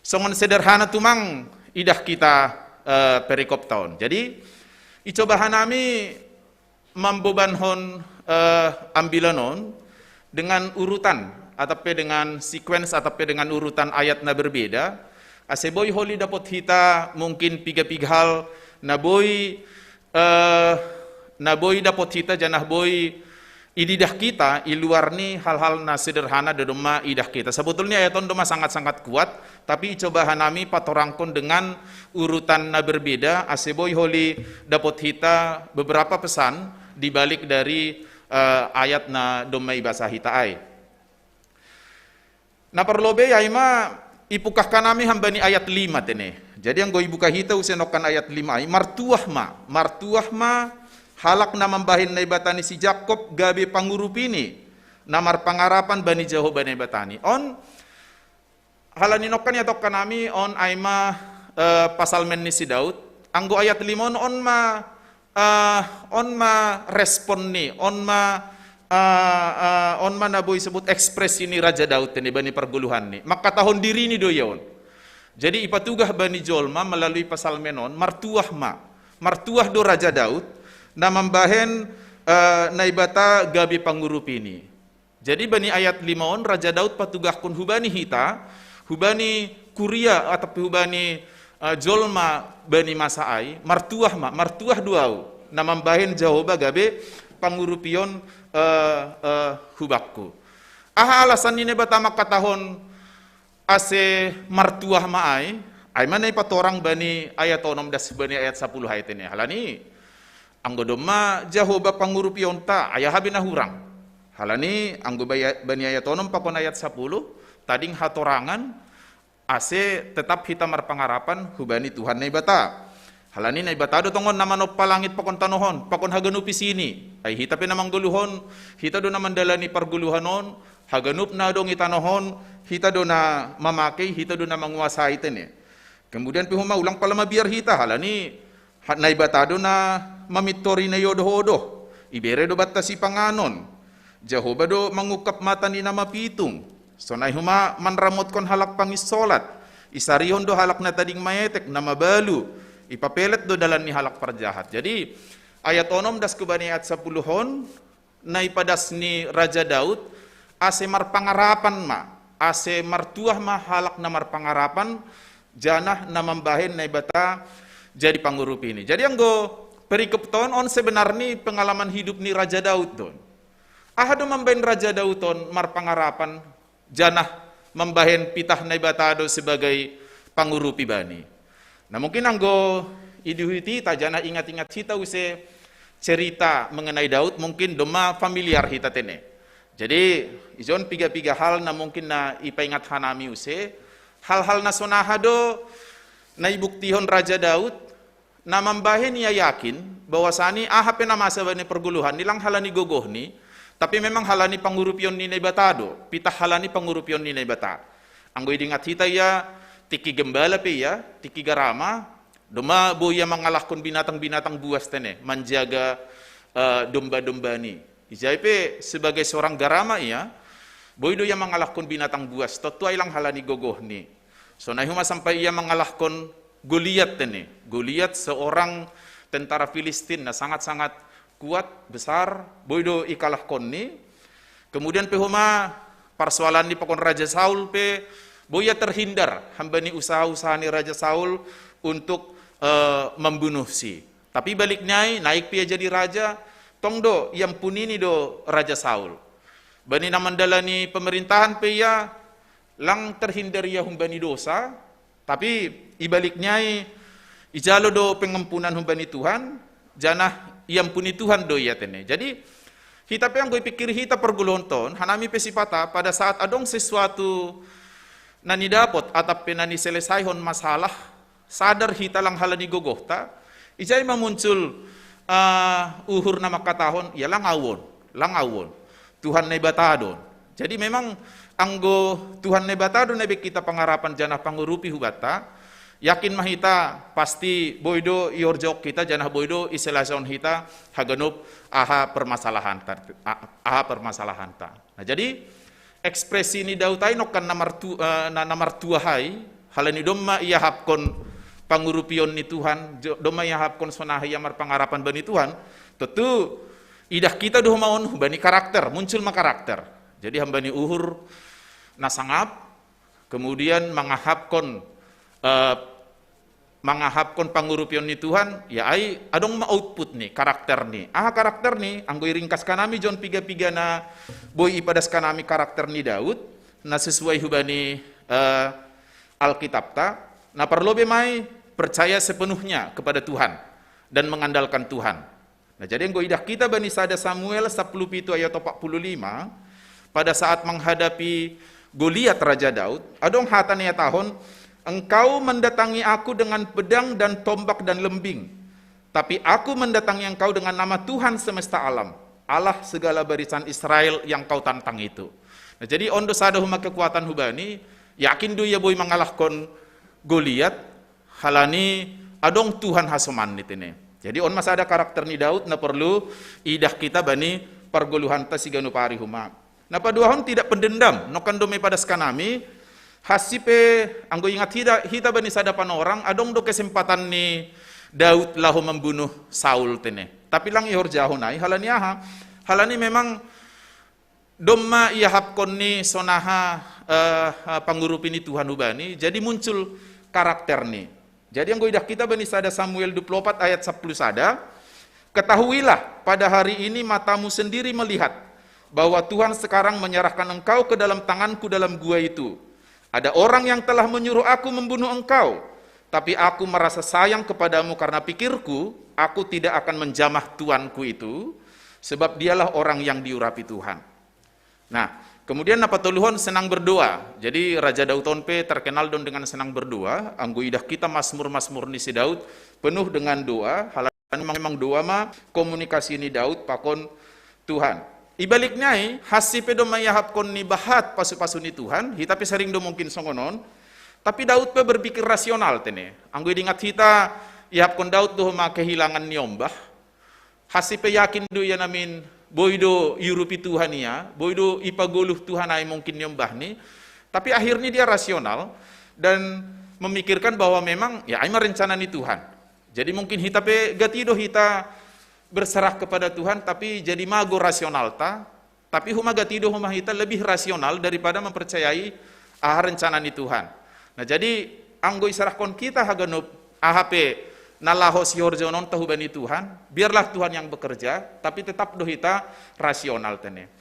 songon sederhana tumang idah hita, eh, perikopta on. Jadi icoba hanami mambobankon, eh, ambilan on dengan urutan atap pe dengan sequence atap pe dengan urutan ayat na berbeda, ase boi holi dapot hita mungkin piga-piga hal na boi, eh, na boi dapot hita janah boi ididah hita i luar ni hal-hal na sederhana do domma idah hita. Sebetulnya ayat on domma sangat-sangat kuat, tapi icoba hanami patorangkon dengan urutan na berbeda, ase boi holi dapot hita beberapa pesan di balik dari eh, ayat na domma ibasa hita ai. Na parlobei ai ma ipukahkan ami hambani ayat lima tene. Jadi anggo ibuka hita use nokkan ayat lima ai, martuah ma, martuah ma halak na mambahen Naibata ni si Jakob gabe pangurupini, na marpangarapan bani Jahoba Naibatani. On halani nokkan iatongkan ami on ai ma, eh, pasalmen ni si Daud. Anggo ayat lima on, on ma, eh, on ma respon ni, on ma, eh, eh, on ma na boi sebut ekspresi ni Raja Daud tene bani pargoluhanni. Mangkatahon dirini do ia on. Jadi ipatugah bani jolma melalui pasalmen on, martuah ma. Martuah do Raja Daud na mambahen, eh, Naibata gabe pangurupini. Jadi bani ayat lima on Raja Daud patugahkon hubani hita, hubani kuria atau hubani, eh, jolma bani masa ai, martuah ma, martuah do au na mambahen Jahoba gabe pangurupion, eh, eh, hubakku. Aha alasan ni Naibata mangkatahon ase martuah ma ai? Ai ma na ipatorang bani ayat onom das bani ayat sapuluh ai tene. Halani anggo domma Jahoba pangurupionta, ai aha be na hurang? Halani anggo baya-, bani ayat onom pakon ayat sapuluh, tading hatorangan ase tetap hita marpangarapan hubani Tuhan Naibata. Halani Naibata do tongon na manompa langit pakon tanoh on, pakon haganup isini. Ai hita pe na manggoluhon, hita do na mandalani pargoluhan on, haganup na adong i tanoh on, hita do na mamakei, hita do na manguasai tene. Kemudian pe homa ulang pala mabiar hita, halani ha-, Naibata do na mamintori na iodoh-odoh, ibere do banta sipanganon. Jahoba do mangungkap mata ni na mapitung. Sonai homa manramotkon halak panginsolat. Isarihon do halak na tading maetek, na mabalu. Ipapelet do dalan ni halak parjahat. Jadi, ayat onom das hubani ayat sapuluh on, na ipadas ni Raja Daud, ase marpangarapan ma, ase martuah ma halak na marpangarapan, janah na mambahen Naibata jadi pangurupini. Jadi anggo perikopta on, on sebenarni pengalaman hidup ni Raja Daud do on. Aha do mambahen Raja Daud on marpangarapan, janah mambahen pitah Naibata do sebagai pangurupi bani. Nah, mungkin anggo iduhut hita janah ingat-ingat hita use cerita mengenai Daud, mungkin domma familiar hita tene. Jadi, ijon piga-piga hal na mungkin na ipaingat hanami use, hal-hal na sonaha do na ibuktihon Raja Daud, na mambahen ia yakin bahwasani aha pe na masa bani pargoluhanni lang halani gogohni, tapi memang halani pangurupion ni Naibata do, pitah halani pangurupion ni Naibata. Anggo idingat hita ia, tingki gembala pe ia, tingki garama, domma boi ia mangalahkon binatang-binatang buas tene, manjaga, eh, domba-dombani. Ijai pe sebagai seorang garama ia, boi do ia mangalahkon binatang buas, tontu ai lang halani gogohni. Sonai homa sampai ia mangalahkon Goliat tene. Goliat seorang tentara Filistin na sangat-sangat kuat, besar, boi do ikalahkonni. Kemudian pe homa parsoalanni pakon Raja Saul pe, boi ia terhindar hambani usaha-usaha ni Raja Saul untuk, eh, membunuh si. Tapi baliknya i, naik pe ia jadi raja, tong do iampunini do Raja Saul. Bani na mandalani pemerintahan pe ia, lang terhindar ia humbani dosa, tapi ibaliknya i, ijalo do pengampunan humbani Tuhan, janah iampuni Tuhan do ia tene. Jadi, hita pe anggo ipikir hita pargoluhonta on, hanami pe sipata, pada saat adong sesuatu na nidapot atap pe na niselesaihon masalah, sadar hita lang halani gogohta, ijai ma muncul, eh, uhur na mangkatahon, ia lang au on, lang au on. Tuhan Naibata do on. Jadi memang anggo Tuhan Naibata do na be hita pangarapan janah pangurupi hubanta, yakin ma hita pasti boi do iorjok hita janah boi do iselesaihon hita haganup aha permasalahanta, a-, aha permasalahanta. Nah, jadi ekspresi ni Daud ai nokkan na martu-, eh, na, na martuah ai, halani domma iahapkon pangurupion ni Tuhan, jo-, domma iahapkon sonaha ia marpangarapan bani Tuhan, tontu idah hita do homa on hubani karakter, muncul ma karakter. Jadi hambani uhur na sangap, kemudian mangahapkon, eh, mangahapkon pangurupion ni Tuhan, ia ai adong ma output ni, karakter ni. Aha karakter ni? Anggo iringkaskan ami jon piga-piga na boi ipadaskan ami karakter ni Daud, na sesuai hubani, eh, Alkitabta, na parlobei ma i percaya sepenuhnya kepada Tuhan dan mengandalkan Tuhan. Nah, jadi anggo idah hita bani sada Samuel sapuluh pitu ayat opat puluh lima, pada saat menghadapi Goliat Raja Daud, adong hata na ihatahon, "Engkau mendatangi aku dengan pedang dan tombak dan lembing, tapi aku mendatangi engkau dengan nama Tuhan semesta alam, Allah segala barisan Israel yang kau tantang itu." Nah, jadi on do sada homa kekuatan hubani, yakin do ia boi mangalahkon Goliat, halani adong Tuhan hasomanni tene. Jadi on ma sada karakter ni Daud na porlu idah hita bani pargoluhanta siganup ari homa. Na paduahon tidak pendendam, nongkan do ma ipadaskan hami, hansi pe anggo ingat hita, hita bani sada panorang, adong do kesempatan ni Daud laho membunuh Saul tene. Tapi lang ihorjahon ai, halani aha? Halani memang domma iahapkon ni sonaha, eh, eh, pangurupi ni Tuhan hubani, jadi muncul karakter ni. Jadi anggo idah hita bani sada Samuel dua puluh opat ayat sapuluh sada, "Ketahuilah, pada hari ini matamu sendiri melihat bahwa Tuhan sekarang menyerahkan engkau ke dalam tanganku dalam gua itu. Ada orang yang telah menyuruh aku membunuh engkau, tapi aku merasa sayang kepadamu karena pikirku, aku tidak akan menjamah tuanku itu, sebab dialah orang yang diurapi Tuhan." Nah, kemudian na patoluhon, senang berdoa. Jadi Raja Daud on pe terkenal don dengan senang berdoa. Anggo idah hita Mazmur-Mazmur ni si Daud penuh dengan doa. Halani memang doa ma komunikasi ni Daud pakon Tuhan. Ibalikna i, hansi pe domma iahapkon ni bahat pasu-pasu ni Tuhan, hita pe sering do mungkin songon on, tapi Daud pe berpikir rasional tene. Anggo idingat hita, iahapkon Daud do homa kehilangan ni ombah, hansi pe yakin do ia namin boi do iurupi Tuhan ia, boi do ipagoluh Tuhan ai mungkin ni ombahni, tapi akhirnya dia rasional dan memikirkan bahwa memang ya ai ma rencana ni Tuhan. Jadi mungkin hita pe gati do hita berserah kepada Tuhan, tapi jadi mago rasionalta, tapi homa gati do homa hita lebih rasional daripada mempercayai aha rencana ni Tuhan. Nah, jadi anggo iserahkon hita haganup aha pe na laho sihorjahononta hubani Tuhan, biarlah Tuhan yang bekerja, tapi tetap do hita rasional tene.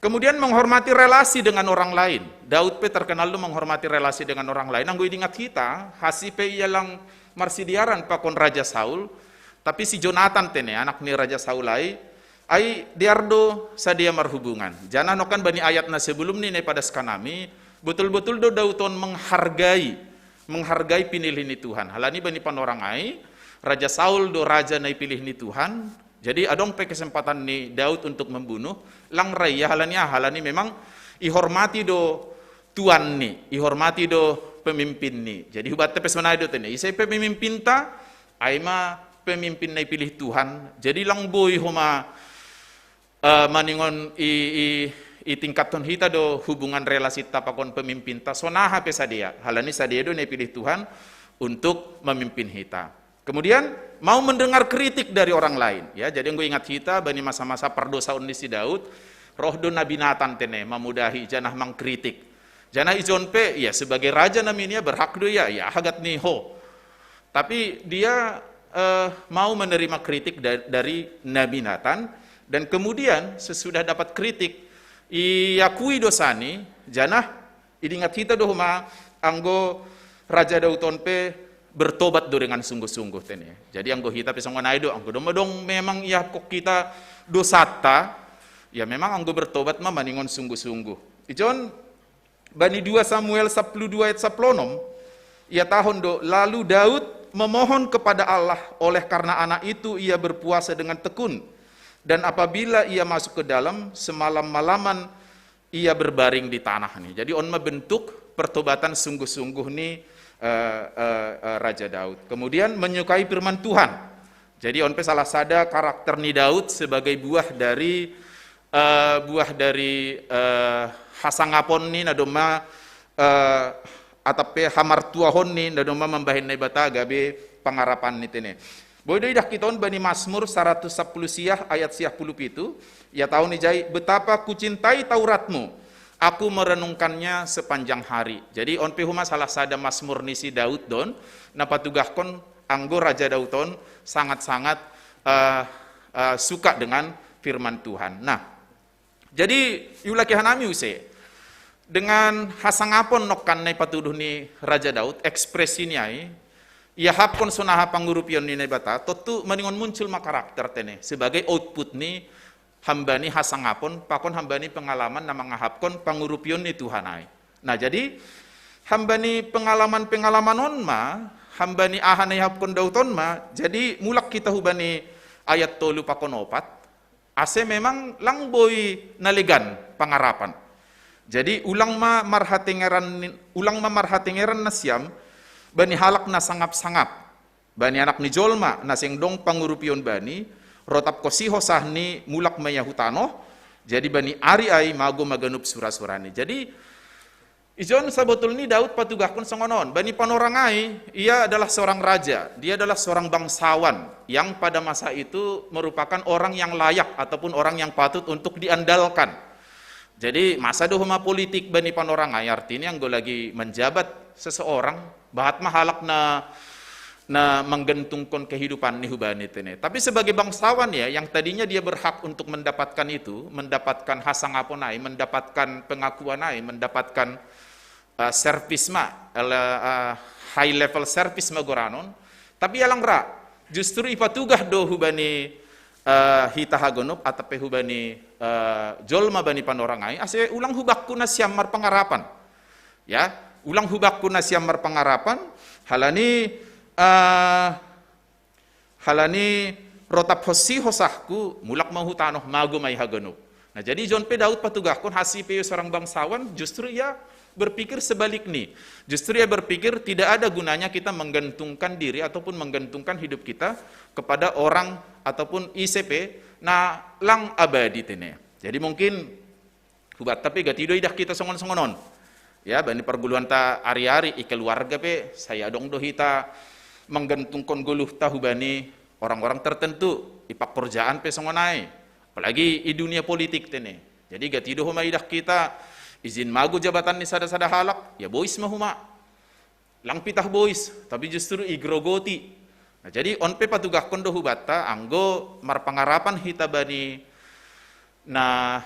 Kemudian menghormati relasi dengan orang lain. Daud pe terkenal do menghormati relasi dengan orang lain. Anggo idingat hita, hansi pe ia lang marsidearan pakon Raja Saul, tapi si Jonatan tene, anak ni Raja Saul ai, ai dear do sadia marhubungan. Janah nongkan bani ayat na sebelum ni na ipadaskan hami, botul-botul do Daud on menghargai, menghargai pinilih ni Tuhan. Halani bani panorang ai, Raja Saul do raja na ipilih ni Tuhan. Jadi adong pe kesempatan ni Daud untuk membunuh, lang ra ia, halani aha? Halani memang ihormati do tuanni, ihormati do pemimpinni. Jadi hubatta pe sonai do tene, ise pe pemimpinta, ai ma pemimpin na ipilih Tuhan. Jadi lang boi homa, eh, maningon i, i, itingkathon hita do hubungan relasinta pakon pemimpinta, sonaha pe sadia. Halani sadia do na ipilih Tuhan untuk memimpin hita. Kemudian mau mendengar kritik dari orang lain. Ya, jadi anggo ingat hita bani masa-masa pardosaon ni si Daud, roh do nabi Natan tene mamudahi janah mangkritik. Janah ijon pe, ya sebagai raja namin ia berhak do ia, ya hagat ni ho. Tapi dia, eh, mau menerima kritik da-, dari nabi Natan, dan kemudian sesudah dapat kritik, iakui dosani, janah idingat hita do homa anggo Raja Daud on pe bertobat do dengan sungguh-sungguh tene. Jadi anggo hita pe songon ai do, anggo domma dong memang iahapkon hita dosanta, ya memang anggo bertobat ma maningon sungguh-sungguh. Ijon bani dua Samuel sapuluh dua ayat sapuluh onom, ihatahon do, lalu Daud memohon kepada Allah, oleh karena anak itu ia berpuasa dengan tekun. Dan apabila ia masuk ke dalam, semalam-malaman ia berbaring di tanah ni. Jadi on ma bentuk pertobatan sungguh-sungguh ni, eh, eh, eh, Raja Daud. Kemudian menyukai firman Tuhan. Jadi on pe salah sada karakter ni Daud sebagai buah dari, eh, buah dari, eh, hasangapon ni na domma, eh, atap pe hamartuahon ni na domma mambahen Naibata gabe pangarapan ni tene. Boi do idah hita on bani Mazmur saratus sapuluh siah ayat siah puluh pitu, ihatahon i jai, betapa kucintai Tauratmu, aku merenungkannya sepanjang hari. Jadi on pe homa salah sada Mazmur ni si Daud don, na patugahkon anggo Raja Daud on sangat-sangat, eh, eh, suka dengan firman Tuhan. Nah, jadi iulaki hanami use, dengan hasangapon nongkan na ipatuduh ni Raja Daud, ekspresi ni ai, Iahapkon so naha pangurupion ni Naibata, tontu maningon muncul ma karakter tene, sebagai output ni hamba ni hasangapon, pakon hamba ni pengalaman na mangahapkon pangurupion ni Tuhan ai. Nah, jadi hamba ni pengalaman-pengalaman on ma, hamba ni aha na iahapkon Daud on ma, jadi mulak hita hubani ayat tolu pakon opat, ase memang lang boi na legan pangarapan. Jadi ulang ma marhatengeran, ulang ma marhatengeran nasiam bani halak na sangap-sangap, bani anak ni jolma na seng dong pangurupion bani, rotap kosi hosah ni mulak ma ia hu tanoh, jadi bani ari ai mago ma ganup sura-surani. Jadi ijon sabotul ni Daud patugahkon songon on, bani panorang ai, ia adalah seorang raja, dia adalah seorang bangsawan yang pada masa itu merupakan orang yang layak ataupun orang yang patut untuk diandalkan. Jadi masa do homa politik bani panorang ai, artinya anggo lagi menjabat seseorang, bahat ma halak na na menggantungkan kehidupan ni hubani tene. Tapi sebagai bangsawan ya, yang tadinya dia berhak untuk mendapatkan itu, mendapatkan hasangapon ai, mendapatkan pengakuan ai, mendapatkan uh, service ma, uh, high level service ma goranon. Tapi alang ra, justru ipatugah do hubani uh, hita haganup atape hubani uh, jolma bani panorang ai, ase ulang hubakku nasiam marpangarapan. Ya, ulang hubakku nasiam marpangarapan, halani uh, halani rotap hosi hosahku, mulak ma hu tanoh mago ma i haganup. Nah, jadi ijon pe Daud patugahkon, hasi pe ia seorang bangsawan, justru ia berpikir sebalik ni. Justru ia berpikir tidak ada gunanya kita menggantungkan diri ataupun menggantungkan hidup kita kepada orang ataupun ise pe na lang abadi tene. Jadi mungkin hubatta pe gati do idah hita songon-songon on. Ya, bani parguluanta ari-ari, i keluarga pe, sai adong do hita menggantungkan goluhta hubani orang-orang tertentu, i pakorjaan pe songon ai. Apalagi i dunia politik tene. Jadi gati do homa idah hita, izin mago jabatan ni sada-sada halak, ia bois ma homa. Lang pitah bois, tapi justru igrogoti. Nah, jadi on pe patugahkon do hubanta, anggo marpangarapan hita bani na,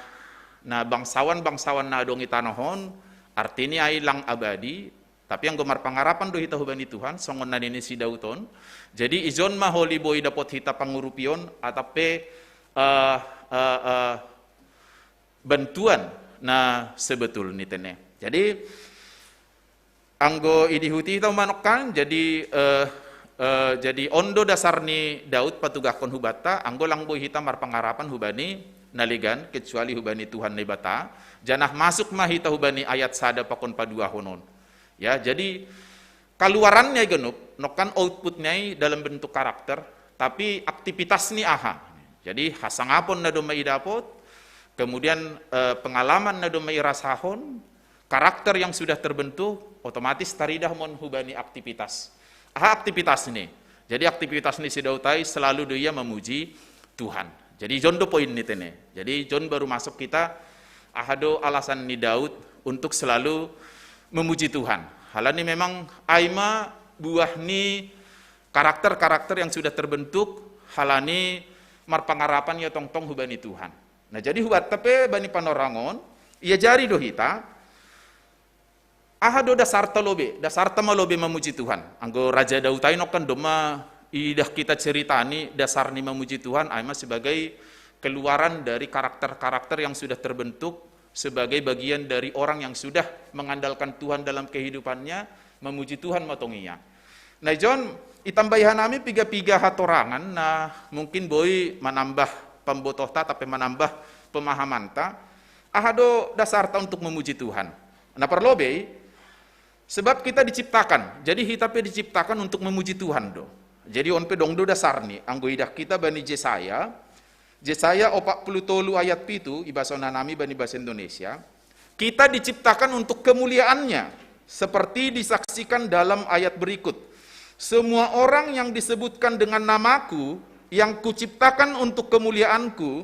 na bangsawan-bangsawan na adong i tanoh on, artini ai lang abadi, tapi anggo marpangarapan do hita hubani Tuhan, songon na nini si Daud on. Jadi ijon ma holi boi dapot hita pangurupion, atape uh, uh, uh, bantuan na sebetul ni tene. Jadi anggo idihuti hita manokkan, jadi uh, uh, jadi on do dasar ni Daud patugahkon hubanta, anggo lang boi hita marpangarapan hubani na legan, kecuali hubani Tuhan Naibata, janah masuk ma hita hubani ayat sada pakon paduahon on. Ya, jadi kaluarannya i ganup, nokkan outputnya i dalam bentuk karakter, tapi aktivitas ni aha. Jadi hasangapon na domma idapot, kemudian eh, pengalaman na domma irasahon, karakter yang sudah terbentuk, otomatis taridah mon hubani aktivitas. Aha aktivitas ni? Jadi aktivitas ni si Daud ai selalu do ia memuji Tuhan. Jadi ijon do poin ni tene. Jadi ijon baru masuk kita, aha do alasan ni Daud untuk selalu memuji Tuhan. Halani memang ai ma buah ni karakter-karakter yang sudah terbentuk, halani marpangarapan ia tongtong hubani Tuhan. Nah, jadi hubanta pe bani panorang on, iajari do hita, aha do dasarta lobe, dasarta ma lobe mamuji Tuhan. Anggo Raja Daud ai nokkan domma idah hita cerita ni dasar ni mamuji Tuhan, ai ma sebagai keluaran dari karakter-karakter yang sudah terbentuk sebagai bagian dari orang yang sudah mengandalkan Tuhan dalam kehidupannya, memuji Tuhan ma tong ia. Nah, ijon, itambai hanami piga-piga hatorangan, na mungkin boi manambah pambotohta, tapi manambah pemahamanta, aha do dasarta untuk memuji Tuhan. Na parlobei, sebab kita diciptakan, jadi hita pe diciptakan untuk memuji Tuhan do. Jadi on pe dong do dasar ni, anggo idah hita bani Jesaya, Jesaya opat puluh tolu ayat pitu, ibasona nami bani bahasa Indonesia, kita diciptakan untuk kemuliaannya, seperti disaksikan dalam ayat berikut. Semua orang yang disebutkan dengan namaku, yang kuciptakan untuk kemuliaanku,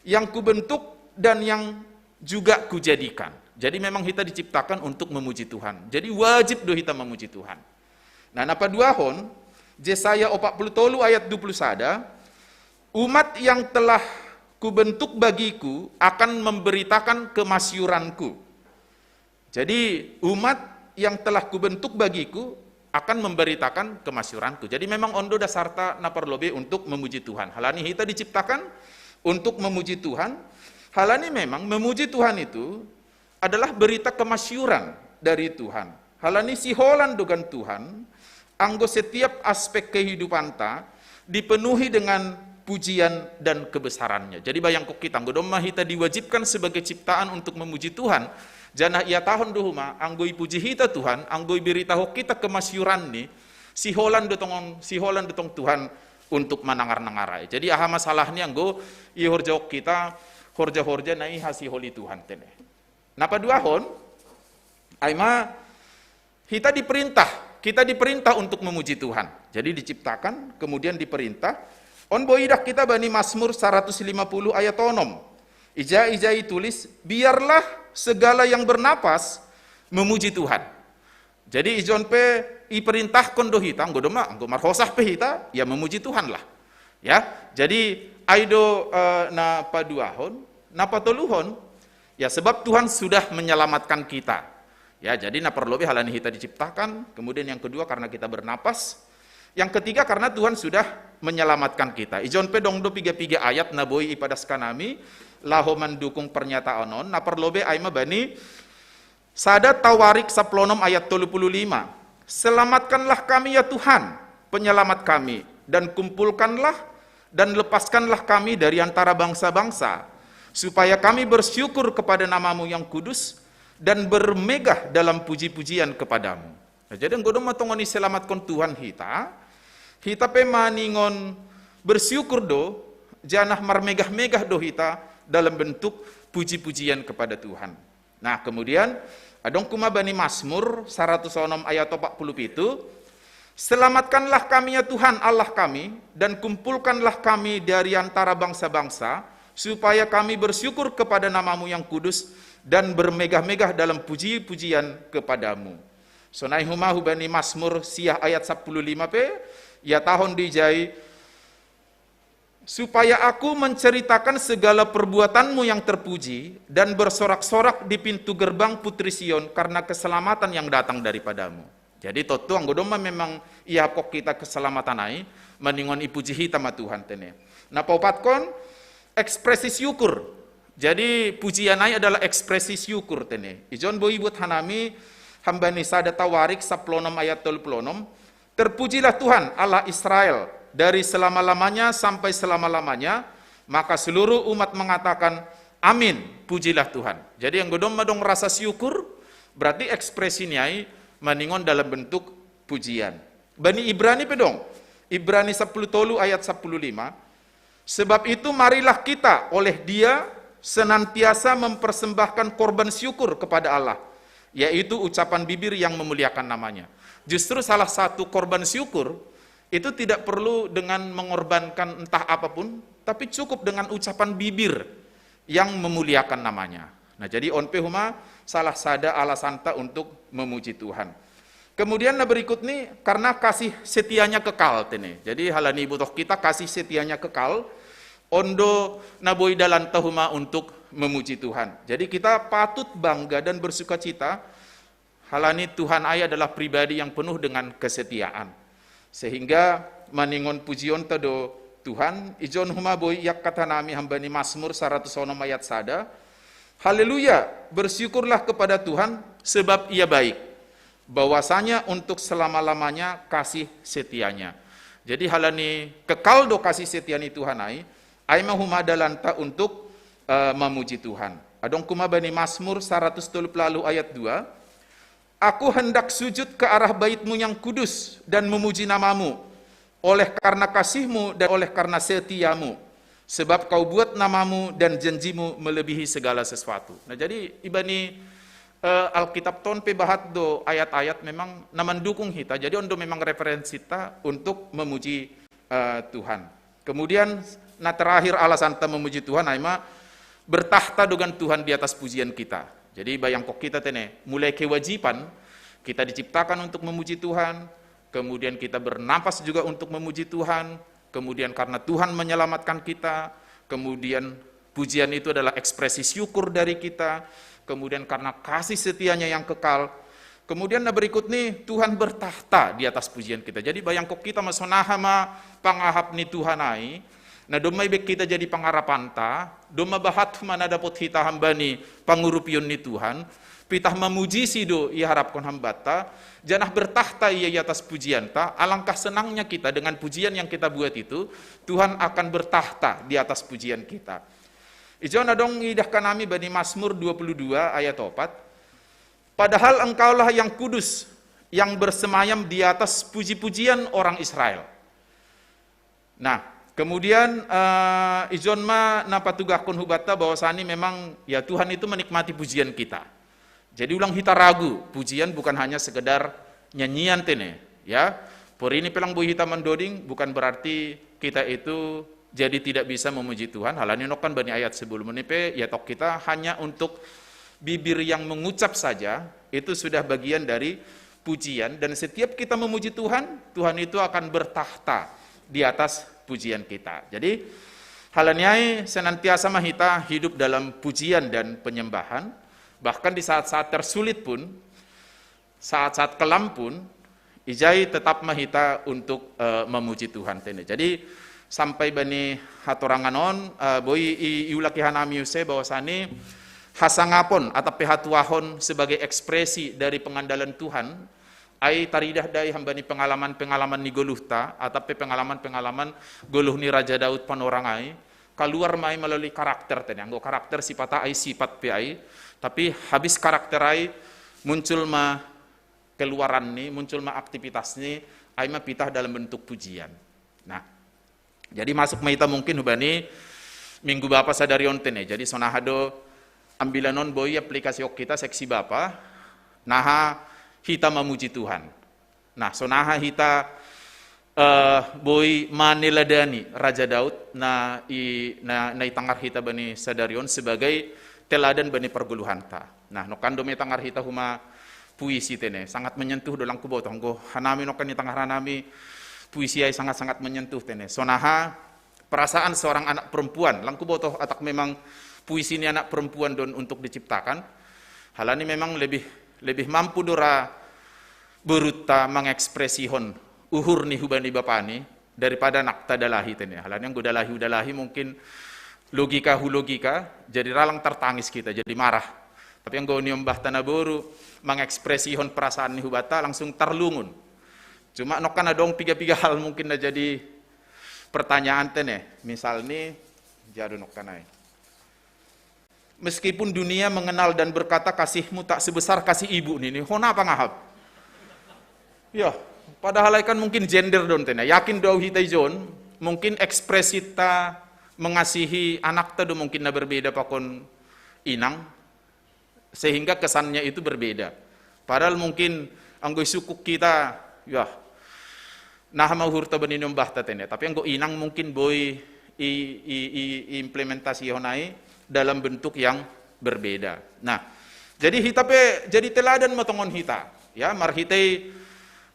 yang kubentuk dan yang juga kujadikan. Jadi memang kita diciptakan untuk memuji Tuhan. Jadi wajib do hita memuji Tuhan. Nah, na paduahon, Jesaya opat puluh tolu ayat dua puluh sada, umat yang telah kubentuk bagiku akan memberitakan kemasyuranku. Jadi umat yang telah kubentuk bagiku akan memberitakan kemasyuranku. Jadi memang ondo dasarta naparlobe untuk memuji Tuhan. Halani hita diciptakan untuk memuji Tuhan. Halani memang memuji Tuhan itu adalah berita kemasyuran dari Tuhan. Halani siholan dogan Tuhan, anggo setiap aspek kehidupanta dipenuhi dengan pujian dan kebesarannya. Jadi bayangko hita, anggo domma hita diwajibkan sebagai ciptaan untuk memuji Tuhan, janah iatahon do homa, anggo ipuji hita Tuhan, anggo iberitaho hita kemasyuranni, siholan do tong, siholan do tong Tuhan untuk manangar-nangarai. Jadi aha masalahni anggo ihorjahon hita horja-horja na ihasiholi Tuhan tene. Na paduahon, ai ma hita diperintah, kita diperintah untuk memuji Tuhan. Jadi diciptakan, kemudian diperintah. On boidak kita bani Mazmur seratus lima puluh ayat onom. Ija-ija itulis, biarlah segala yang bernapas memuji Tuhan. Jadi ijon pe iperintahkon do hita, anggo domma, anggo marhosah pe hita, ya memuji Tuhan lah. Ya, jadi ai do eh, na paduahon, na patoluhon, ya sebab Tuhan sudah menyelamatkan kita. Ya, jadi na parlobe halani hita diciptakan, kemudian yang kedua karena kita bernapas, yang ketiga karena Tuhan sudah menyelamatkan kita. Ijon pe dong do piga-piga ayat na boi ipadaskan hami, laho mandukung pernyataan on, na parlobe ai ma bani Sada Tawarik saplonom ayat tolu puluh lima. Selamatkanlah kami ya Tuhan, penyelamat kami, dan kumpulkanlah dan lepaskanlah kami dari antara bangsa-bangsa, supaya kami bersyukur kepada namamu yang kudus dan bermegah dalam puji-pujian kepadamu. Nah, jadi anggo domma tong on iselamatkan Tuhan hita, hita pe maningon bersyukur do, janah marmegah-megah do hita dalam bentuk puji-pujian kepada Tuhan. Nah, kemudian adong homa bani Mazmur seratus onom ayat opat puluh pitu, selamatkanlah kami ya Tuhan Allah kami, dan kumpulkanlah kami dari antara bangsa-bangsa, supaya kami bersyukur kepada namamu yang kudus dan bermegah-megah dalam puji-pujian kepadamu. Sonai homa hubani Mazmur sia ayat sapuluh lima pe, iatahon dijai, supaya aku menceritakan segala perbuatanmu yang terpuji dan bersorak-sorak di pintu gerbang Putri Sion karena keselamatan yang datang daripadamu. Jadi tontu anggo domma memang iahap hita keselamatan ai, maningon ipuji hita ma Tuhan tene. Na paopatkon, ekspresi syukur. Jadi pujian ai adalah ekspresi syukur tene. Ijon boi ibuat hanami hambani sada Tawarik saplonom ayat tolu puluh onom, terpujilah Tuhan Allah Israel dari selama-lamanya sampai selama-lamanya, maka seluruh umat mengatakan, amin, pujilah Tuhan. Jadi anggo domma dong rasa syukur, berarti ekspresi ni ai maningon dalam bentuk pujian. Bani Ibrani pe dong, Ibrani sapuluh tolu ayat sapuluh lima, sebab itu marilah kita oleh dia senantiasa mempersembahkan korban syukur kepada Allah, yaitu ucapan bibir yang memuliakan namanya. Justru salah satu korban syukur itu tidak perlu dengan mengorbankan entah apapun, tapi cukup dengan ucapan bibir yang memuliakan namanya. Nah, jadi on pe homa salah sada alasanta untuk memuji Tuhan. Kemudian na berikut ni, karena kasih setianya kekal tene. Jadi halani ibotoh hita kasih setianya kekal, on do na boi dalanta homa untuk memuji Tuhan. Jadi kita patut bangga dan bersukacita, halani Tuhan ai adalah pribadi yang penuh dengan kesetiaan. Sehingga maningon pujionta do Tuhan, ijon homa boi iangkat hanami hambani Mazmur seratus onom ayat sada, haleluya, bersyukurlah kepada Tuhan, sebab Ia baik, bahwasanya untuk selama-lamanya kasih setianya. Jadi halani kekal do kasih setia ni Tuhan ai, ai ma homa dalanta untuk eh, mamuji Tuhan. Adong homa bani Mazmur seratus tolu puluh ayat dua, aku hendak sujud ke arah bait-Mu yang kudus dan memuji nama-Mu, oleh karena kasih-Mu dan oleh karena setia-Mu. Sebab Kau buat nama-Mu dan janji-Mu melebihi segala sesuatu. Nah, jadi ibani eh, Alkitab ton pe bahat do ayat-ayat memang na mandukung hita. Jadi on do memang referensita untuk memuji eh, Tuhan. Kemudian na terakhir alasanta memuji Tuhan ai ma bertahta dogan Tuhan di atas pujian kita. Jadi bayangko hita tene, mulai kewajiban kita diciptakan untuk memuji Tuhan, kemudian kita bernapas juga untuk memuji Tuhan, kemudian karena Tuhan menyelamatkan kita, kemudian pujian itu adalah ekspresi syukur dari kita, kemudian karena kasih setianya yang kekal, Kemudian na berikut ni, Tuhan bertahta di atas pujian kita. Jadi bayangko kita ma sonaha ma pangahap ni Tuhan ai, na domma ibe kita jadi pangarapanta, domma bahat huma na dapot hita hamba ni pangurupion ni Tuhan, pitah mamujisi do iharapkon hambanta, janah bertahta ia i atas pujianta, alangkah senangnya kita dengan pujian yang kita buat itu, Tuhan akan bertahta di atas pujian kita. Ijon adong idah kanami bani Mazmur dua puluh dua ayat opat, padahal engkaulah yang kudus, yang bersemayam di atas puji-pujian orang Israel. Nah, kemudian uh, ijon ma na patugahkon hubanta bahwasani memang ya Tuhan itu menikmati pujian kita. Jadi ulang hita ragu, pujian bukan hanya sekedar nyanyian tene, ya. Porini pelang boi hita mandoding bukan berarti kita itu jadi tidak bisa memuji Tuhan. Halani nokkan bani ayat sebelum ini pe, ya tok kita hanya untuk bibir yang mengucap saja, itu sudah bagian dari pujian. Dan setiap kita memuji Tuhan, Tuhan itu akan bertahta di atas pujian kita. Jadi, halaniai senantiasa mahita hidup dalam pujian dan penyembahan, bahkan di saat-saat tersulit pun, saat-saat kelam pun, ijai tetap mahita untuk uh, memuji Tuhan tene. Jadi sampai bani hatorangan on, uh, boi iulaki hanami use bahwasani hasangapon atau pehatuahon sebagai ekspresi dari pengandalan Tuhan, ai taridah dai hambani pengalaman-pengalaman ni goluhta, atau pengalaman-pengalaman goluh ni Raja Daud panorang ai, keluar mai melalui karakter tene. Anggo karakter sipata ai sifat pe ai, tapi habis karakter ai muncul ma keluaran ni, muncul ma aktivitas ni, ai ma pitah dalam bentuk pujian. Nah, jadi masuk ma ita mungkin hubani minggu bapa sadari on tene. Jadi sonaha do ambilan on boi aplikasi ok kita seksi bapa, naha hita mamuji Tuhan. Nah, sonaha hita uh, boi maneladani Raja Daud na i na, na itangar hita bani sadari on sebagai teladan bani perguluhanta. Nah, nokkan do me tangar hita huma puisi tene, sangat menyentuh do langku botoh. Anggo hanami nokkan itangar hanami puisi ai sangat-sangat menyentuh tene. Sonaha perasaan seorang anak perempuan, langku botoh atak memang puisi ni anak perempuan don untuk diciptakan. Halani memang lebih lebih mampu dora berutta mengekspresihon uhur ni hubani bapani daripada nakta dalahi tene. Halani anggo dalahi udalahi mungkin logika hu logika, jadi ralang tertangis kita, jadi marah. Tapi anggo niombahta na boru mengekspresihon perasaan ni hubata langsung terlungun. Cuma nokkan adong piga-piga hal mungkin na jadi pertanyaan tene. Misal ni, jadu nokkan ai. Meskipun dunia mengenal dan berkata kasihmu tak sebesar kasih ibu nini, hona pangahap. Ya, padahal kan mungkin gender don tena. Yakin do hita ijon, mungkin ekspresi ta mengasihi anak ta do mungkin na berbeda pakon inang, sehingga kesannya itu berbeda. Padahal mungkin anggo isukuk kita, ya, nah mauhur ta bani niombah ta tene. Tapi anggo inang mungkin boi i, i, i, implementasi honai dalam bentuk yang berbeda. Nah, jadi hita pe jadi teladan matongon hita, ya, marhitei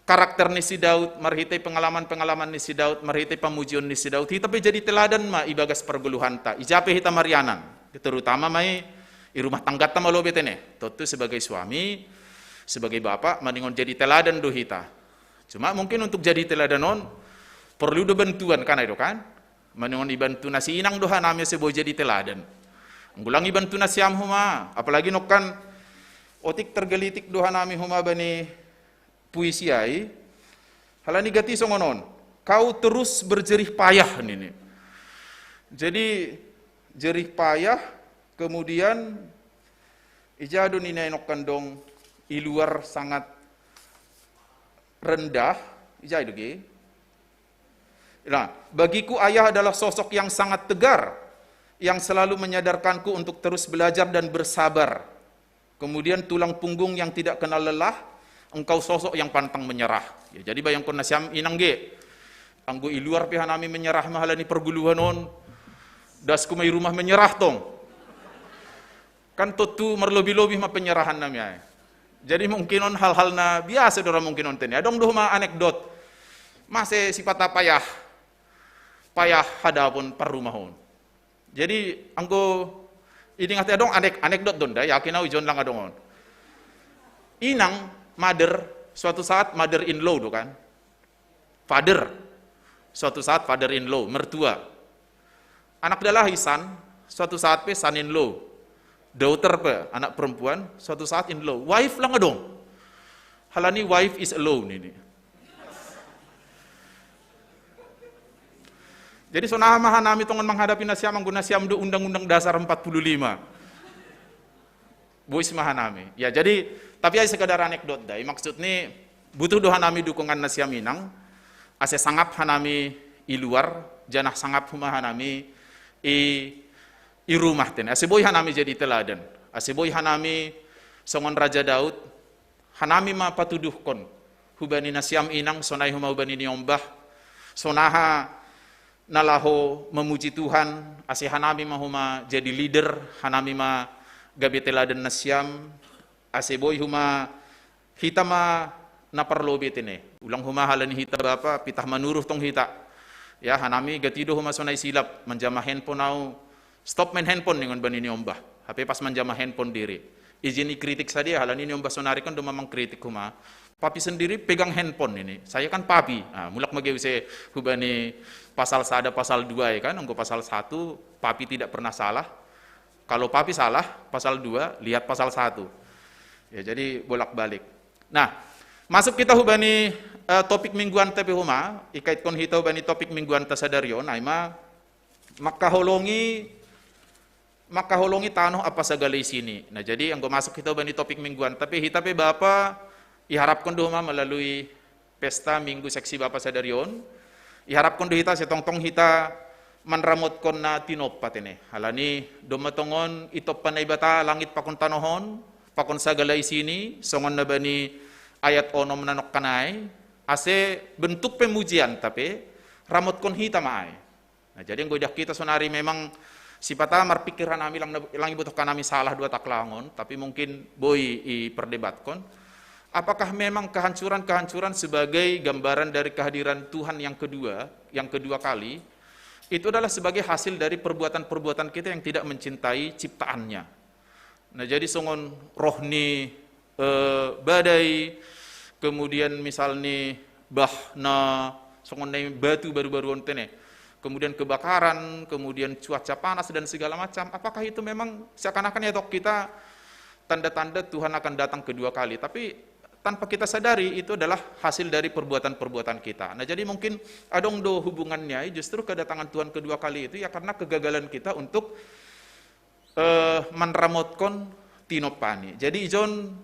karakter ni si Daud, marhitei pengalaman-pengalaman ni si Daud, marhitei pamujion ni si Daud, hita pe jadi teladan ma ibagas perguluhanta. Ijape hita marianan, terutama mai i rumah tanggatta malo betene. Tontu sebagai suami, sebagai bapak, maningon jadi teladan do hita. Cuma mungkin untuk jadi teladan on perlu do bantuan kan, do kan? Maningon ibantu na si inang do hanami seboi jadi teladan. Anggulang ibantu na siam homa, apalagi nokkan otik tergelitik do hanami homa bani puisi ai. Halani gati songonon, kau terus berjerih payah nini. Jadi jerih payah, kemudian ijado nini ai nokkan dong i luar sangat rendah, ijai doge. Nah, bagiku ayah adalah sosok yang sangat tegar, yang selalu menyadarkanku untuk terus belajar dan bersabar. Kemudian tulang punggung yang tidak kenal lelah, engkau sosok yang pantang menyerah. Ya, jadi bayangkon na siam inang ge. Anggo i luar pe hanami menyerah mahalani perguluhan on. Das kuma i rumah menyerah tong. Kan tontu marlobi-lobi ma penyerahan nami ai. Jadi mungkin on hal-hal na biasa dora mungkin on tene. Adong do ma anekdot. Mase sipata payah payah hadapon parrumahon. Jadi anggo idingat adong anek anekdot donda, yakin au ijon lang adong on. Inang Mother, suatu saat mother in law do kan. Father, suatu saat father in law, mertua. Anak da lahi son, suatu saat pe son in law. Daughter pe, anak perempuan, suatu saat in law. Wife lang adong. Halani wife is alone ini. Jadi sonaha ma hanami tongon manghadapi na siam anggo na siam do Undang-Undang Dasar empat puluh lima. Bois ma hanami. Ya, jadi, tapi ai sekadar anekdot da i, maksud ni butuh do hanami dukungan na siam inang, ase sangap hanami i luar, janah sangap homa hanami i, i rumah tene. Ase boi hanami jadi teladan. Ase boi hanami songon Raja Daud, hanami ma patuduhkon hubani na siam inang, sonai homa hubani ni ombah, sonaha na laho mamuji Tuhan, ase hanami ma homa jadi leader, hanami ma gabe teladan na siam, ase boi homa hita ma na parlobei tene. Ulang homa halani hita bapa, pitah manuruh tong hita. Ya, hanami gati do homa sonai silap, manjama handphone au, stop main handphone ningon bani ni ombah. Hape pas manjama handphone diri. Ijin i kritik sadia, halani ni ombah sonari kan do mamang kritik homa. Papi sendiri pegang handphone ini. Saya kan papi. Nah, mulak ma ge use hubani pasal sada, pasal dua ya kan. Anggo pasal satu, papi tidak pernah salah. Kalau papi salah, pasal dua, lihat pasal satu. Ya, jadi bolak-balik. Nah, masuk hita hubani eh, topik mingguanta pe homa, ikaitkon hita hubani topik mingguanta sadari on, ai ma mangkaholongi, mangkaholongi tanoh ampa sagala isini. Nah, jadi anggo masuk hita hubani topik mingguanta pe, hita pe bapa, iharapkon do homa melalui pesta Minggu Seksi Bapa sadari on, iharapkon do hita ase tongtong hita manramotkon na tinompa tene. Halani domma tongon itompa Naibata langit pakon tanoh on, pakon sagala isini, songon na bani ayat onom na nongkan ai, ase bentuk pemujianta pe, ramotkon hita ma ai. Nah, jadi anggo idah hita sonari memang sipata marpikir hanami lang, lang ibotoh hanami salah do atak laho on, tapi mungkin boi iperdebatkon. Apakah memang kehancuran-kehancuran sebagai gambaran dari kehadiran Tuhan yang kedua, yang kedua kali, itu adalah sebagai hasil dari perbuatan-perbuatan kita yang tidak mencintai ciptaannya. Nah, jadi songon roh ni eh, badai, kemudian misalni bah na songon na i batu baru-baru on tene, kemudian kebakaran, kemudian cuaca panas dan segala macam, apakah itu memang seakan-akan ya toh kita tanda-tanda Tuhan akan datang kedua kali? Tapi tanpa kita sadari itu adalah hasil dari perbuatan-perbuatan kita. Nah, jadi mungkin adong do hubungannya justru kedatangan Tuhan kedua kali itu ya karena kegagalan kita untuk eh, manramotkon tinompa ni. Jadi ijon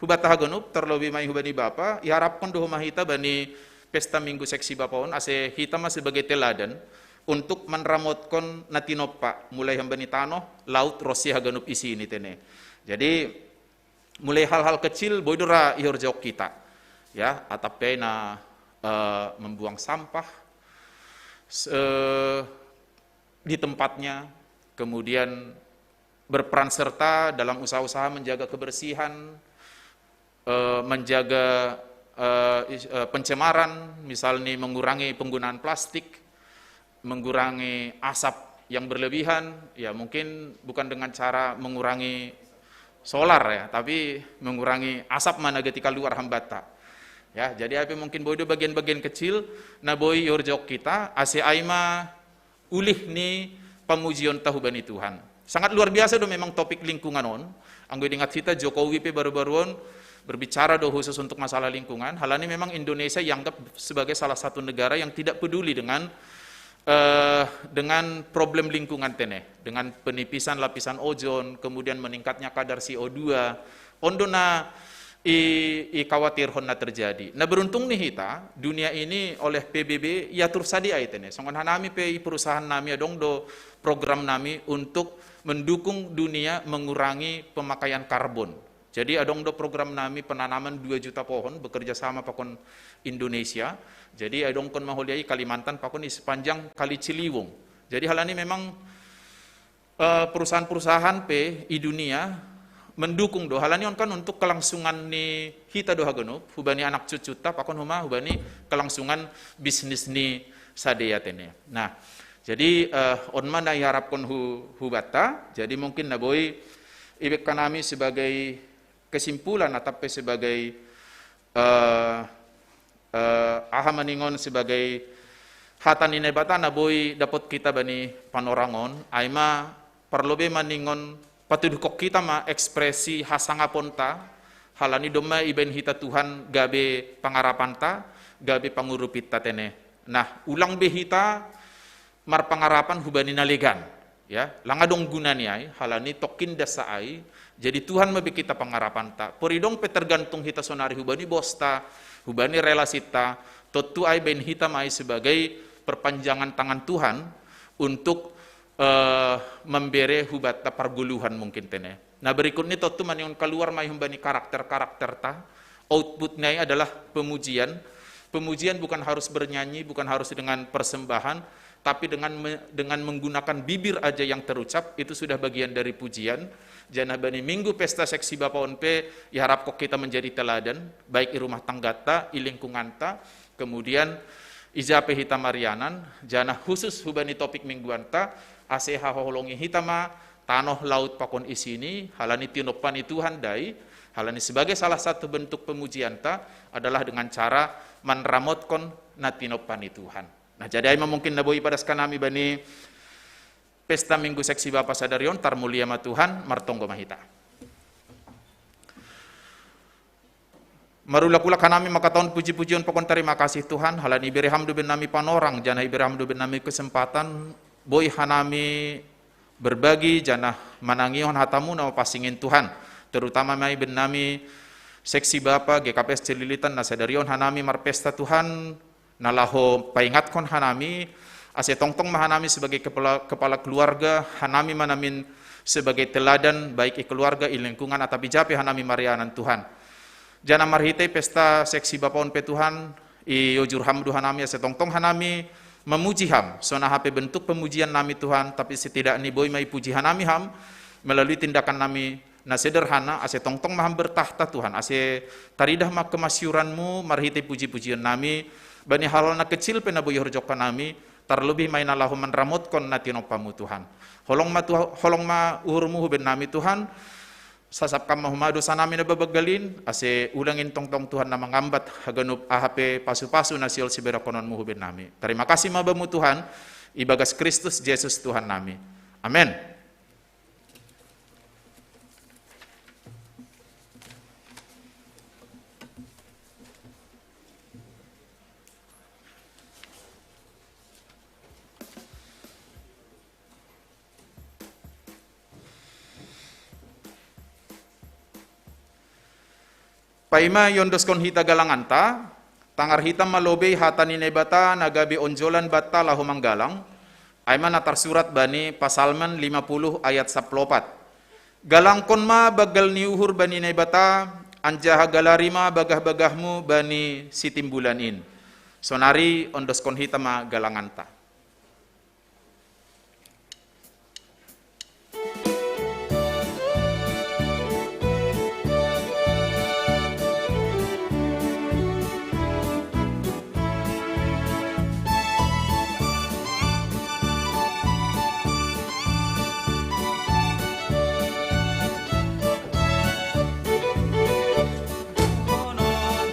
hubanta haganup, terlebih ma i hubani bapa, iharapkon do homa hita bani pesta Minggu Seksi Bapa on, ase hita ma sebagai teladan untuk manramotkon na tinompa, mulai hambani tanoh, laut, ronsi haganup isi ni tene. Jadi mulai hal-hal kecil boi do ra ihorjahon hita. Ya, atap pe na eh, membuang sampah, eh, di tempatnya, kemudian berperan serta dalam usaha-usaha menjaga kebersihan, eh, menjaga eh, is- eh, pencemaran, misalnya mengurangi penggunaan plastik, mengurangi asap yang berlebihan, ya mungkin bukan dengan cara mengurangi solar ya, tapi mengurangi asap ma na gabe keluar hambanta. Ya, jadi ai pe mungkin boi do bagian-bagian kecil na boi ihorjahon hita, ase ai ma ulih ni pamujionta hubani Tuhan. Sangat luar biasa do memang topik lingkungan on. Anggo idingat hita Jokowi pe baru-baru on berbicara do khusus untuk masalah lingkungan. Halani memang Indonesia ianggap sebagai salah satu negara yang tidak peduli dengan eh, dengan problem lingkungan tene, dengan penipisan lapisan ozon, kemudian meningkatnya kadar C O dua. On do na i, i khawatirhon na terjadi. Nah, beruntung ni hita, dunia ini oleh P B B iatur sadia i tene. Songon hanami pe i perusahaan nami adong do program nami untuk mendukung dunia mengurangi pemakaian karbon. Jadi adong do program nami penanaman dua juta pohon bekerja sama pakon Indonesia. Jadi adong kon maholia i Kalimantan pakon i sepanjang Kali Ciliwung. Jadi halani memang eh, perusahaan-perusahaan pe i dunia mendukung do halani on kan untuk kelangsungan ni hita do haganup, hubani anak cucuta pakon homa hubani kelangsungan bisnis ni sadia tene. Nah, jadi eh, on ma na iharapkon hu, hubanta, jadi mungkin na boi ibek hanami sebagai kesimpulan atap pe sebagai eh, eh, aha maningon sebagai hata ni Naibata na boi dapot hita bani panorangon, ai ma parlobei maningon patuduhkon hita ma ekspresi hasangaponta, halani domma ibaen hita Tuhan gabe pangarapanta, gabe pangurupinta tene. Nah, ulang be hita marpangarapan hubani na legan. Ya, lang adong gunani ai, halani tongkin dasa ai, jadi Tuhan ma be hita pangarapanta. Pori dong pe tergantung hita sonari hubani bosta, hubani relasinta, tontu ai baen hita ma ai sebagai perpanjangan tangan Tuhan untuk, eh, membere hubatta pargoluhan mungkin tene. Nah, berikut ni tontu maningon kaluar ma ai humbani karakter-karakterta. Outputnya adalah pemujian. Pemujian bukan harus bernyanyi, bukan harus dengan persembahan, tapi dengan me-, dengan menggunakan bibir aja yang terucap, itu sudah bagian dari pujian. Janah bani minggu pesta seksi bapa on pe, iharapkon hita menjadi teladan, baik i rumah tanggata, i lingkunganta, kemudian ija pe hita marianan, janah husus hubani topik mingguanta, ase haholongi hita ma, tanoh, laut pakon isini, halani tinompa ni Tuhan dai, halani sebagai salah satu bentuk pemujianta adalah dengan cara manramotkon na tinompa ni Tuhan. Nah, jadi ai ma mungkin na boi padaskan nami bani pesta minggu seksi bapa sadari on, tarmulia ma Tuhan, martonggo ma hita. Marulak-ulak hanami mangkatahon puji-pujion pakon tarima kasih Tuhan, halani ibere Ham do baen nami panorang, janah ibere Ham do baen nami kesempatan, boi hanami berbagi, janah manangihon hata-Mu na mapansing in Tuhan, terutama ma i baen nami seksi bapa G K P S Cililitan na sadari on hanami marpesta Tuhan, na laho paingatkon hanami, ase tongtong ma hanami sebagai kepala, kepala keluarga, hanami ma namin sebagai teladan, baik i keluarga, i lingkungan, atap ija pe hanami marianan Tuhan. Janah marhitei pesta seksi bapa on pe Tuhan, iojur Ham do hanami ase tongtong hanami mamuji Ham, songon aha pe bentuk pemujian nami Tuhan, tapi setidakni boi ma ipuji hanami Ham, melalui tindakan nami na sederhana, ase tongtong ma Ham bertahta Tuhan, ase taridah ma kemasyuran-Mu marhitei puji-pujion nami, bani hal-hal na kecil pe na boi ihorjongkon nami, tarlobih ma i na laho manramotkon na tinompa-Mu Tuhan. Holong ma Tuh-, holong ma uhur-Mu hubaen nami Tuhan, sasapkon ma homa dosa nami na babanggal in, ase ulang in tongtong Tuhan na mangambat haganup aha pe pasu-pasu na sihol siberengkonon-Mu hubaen nami. Tarima kasih ma Bamu Tuhan, ibagas Kristus Jesus Tuhan nami. Amen. Paima iondoskon hita galanganta, tangar hita ma lobei hata ni Naibata na gabe onjolan banta laho manggalang, ai ma na tarsurat bani Pasalmen lima puluh ayat sampulu opat. Galangkon ma banggal ni uhur bani Naibata, anjaha galari ma bagah-bagahmu bani Sitimbulan in. Sonari ondoskon hita ma galanganta.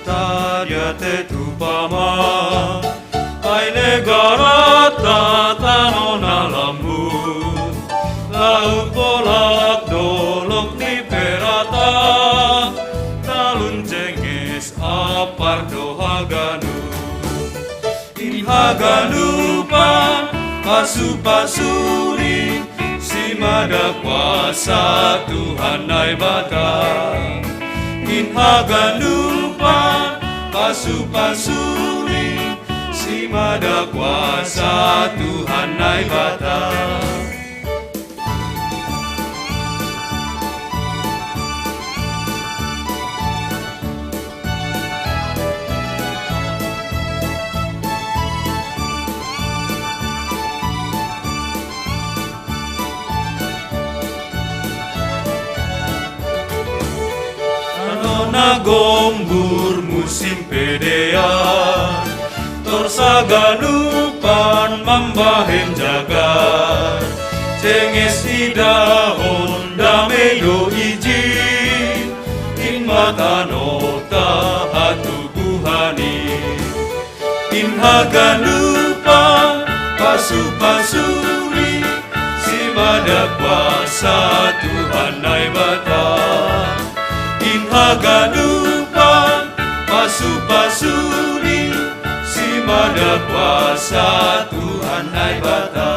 Tariate tupama, ai negarata tano na lambut, laut bolak dolok ni perata, talun jenges apar do haganup. In haganupan pasu-pasuni, simada kuasa Tuhan Naibata. In haganupan pasu-pasuni, simada kuasa Tuhan Naibata. Ano na gombur musim pedean, torus haganupan mambahen jagar, jenges idahon dame do ijin, in ma tano tahatu Haganupan pasu-pasuni, simada kuasa Tuhan Naibata. In haganupan pasu-pasuni, simada kuasa Tuhan Naibata.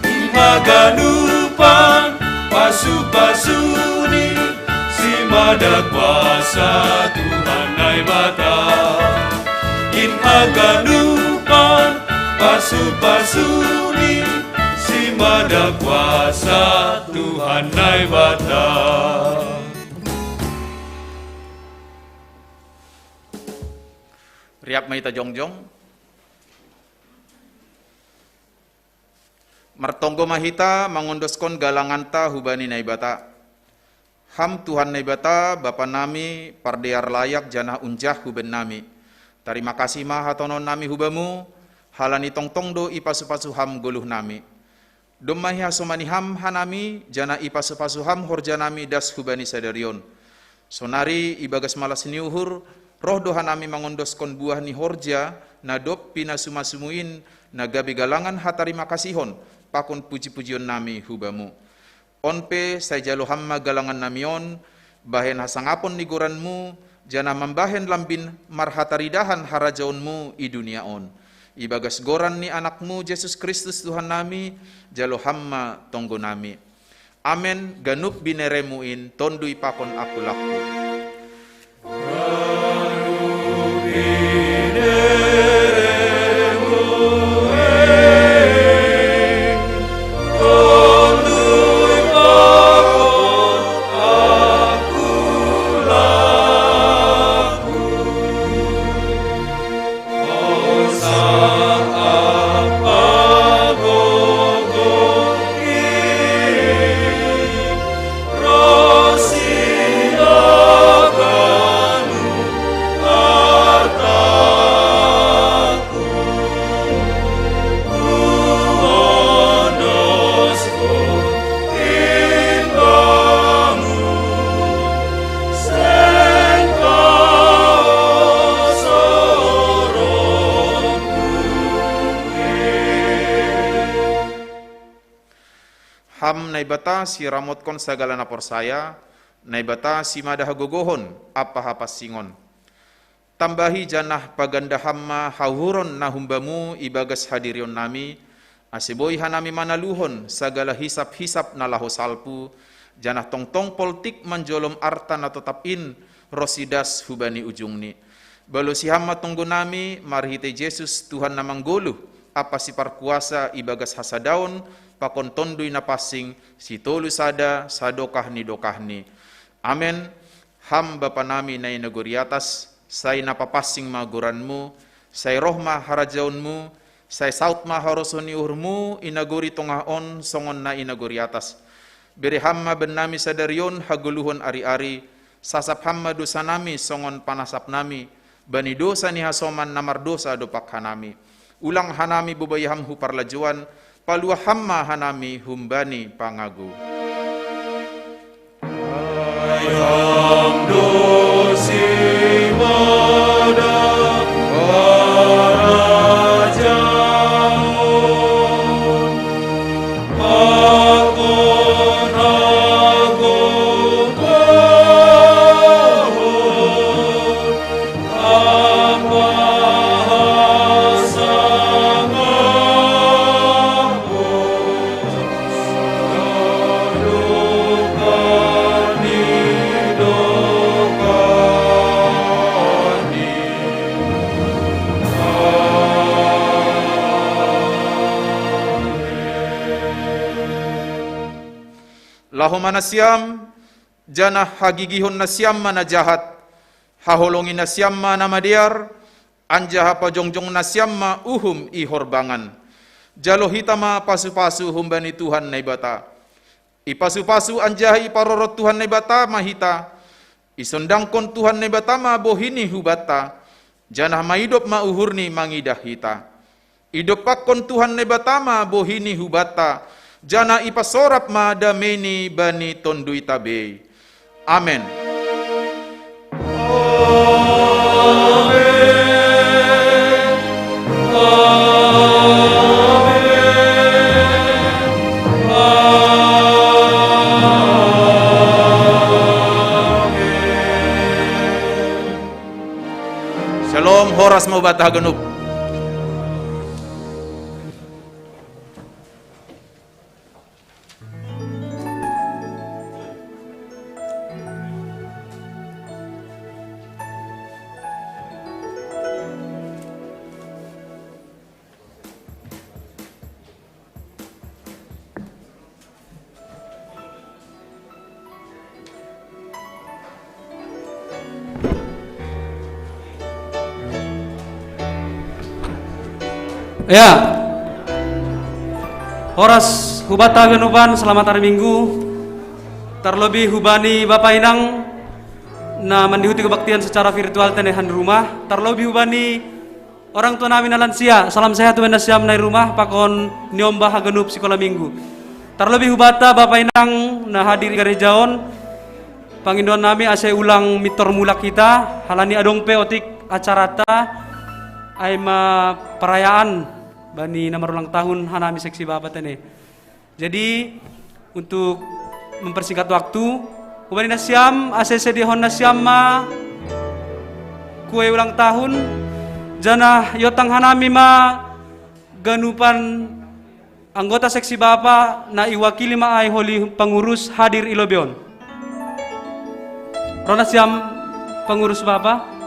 In haganupan pasu-pasuni, simada kuasa Tuhan Naibata. In haganupan pasu-pasuni, simada kuasa Tuhan Naibata. Riap ma hita jongjong. Martonggo ma hita mangondoskon galanganta hubani Naibata. Ham Tuhan Naibata, Bapa nami, pardear layak janah unjah huben nami. Tarima kasih ma hatonon nami hubamu, halani tongtong do ipasu-pasu Ham goluh nami. Domma ihasomani Ham hanami, janah ipasu-pasu Ham horja nami das hubani sadari on. Sonari ibagas malas ni uhur, roh do hanami mangondoskon buah ni horja, na dob pinasumasumi in, na gabe galangan hatarima kasihon, pakon puji-pujion nami hubamu. On pe sai jalo Ham ma galangan nami on, bahen hasangapon ni goranmu, janah mambahen lambin marhataridahan harajaonmu i dunia on. Ibagas goran ni Anakmu Jesus Kristus Tuhan nami, jalo Ham ma tonggo nami. Amen, ganup bineremu in tondui pakon aku laku. Ham Naibata siramotkon sagala na porsaya, Naibata simada hagogohon ampa hapansingon. Tambahi janah paganda Ham ma hauhuron na humbamu ibagas hadirion nami, ase boi hanami manaluhon sagala hisap-hisap na laho salpu, janah tongtong poltik manjolom arta na totap in ronsi das hubani ujungni. Balosi Ham ma tonggo nami marhitei Jesus Tuhan na manggoluh ampa siparkuasa ibagas hasadaon pakon Tonduy Napansing, sitolu sada sadokah ni dokahni. Amen. Ham Bapa nami na i nagori atas, sai na papansing ma goranmu, sai roh ma harajaonmu, sai saut ma harosuh ni uhurmu i nagori tongah on songon na i nagori atas. Bere Ham ma bannami sadari on hagoluhon ari-ari, sasap Ham ma dousa nami songon panasap nami bani dousa ni hasoman na mardousa dompak hanami. Ulang hanami bobai Ham hu parlajouan, paluah Ham ma hanami humbani pangago. Laho ma nasiam, janah hagigihon nasiam ma na jahat, haholongi nasiam ma na madear, anjaha pajongjong nasiam ma uhum i horbangan. Jalo hita ma pasu-pasu humbani Tuhan Naibata. Ipasu-pasu anjaha iparorot Tuhan Naibata ma hita, isondangkon Tuhan Naibata ma bohini hubanta, janah maidop ma uhurni mangidah hita. Idompakkon Tuhan Naibata ma bohini hubanta, janah ipasorap ma dameini bani tonduyta bei. Amen. Amen. Horas ma hubata haganup. Ya. Horas hubata haganupan, selamat hari Minggu. Tarlobi hubani bapa inang na mandihuti kebaktian secara virtual tene han rumah. Tarlobi hubani orang tua nami na lansia, salam sehat hubani nasiam na i rumah, pakon niomba haganup sikola minggu. Tarlobi hubata bapa inang na hadir i gareja on, pangidoan nami ase ulang mintor mulak hita, halani adong pe otik acarata, ai ma perayaan bani na marulang tahun hanami seksi bapa tene. Jadi, untuk mempersingkat waktu, hubani nasiam, ase sediahon nasiam ma kue ulang tahun, janah iotang hanami ma ganupan anggota seksi bapa na iwakili ma ai holi pengurus hadir i lobei on. Ro nasiam pengurus bapa.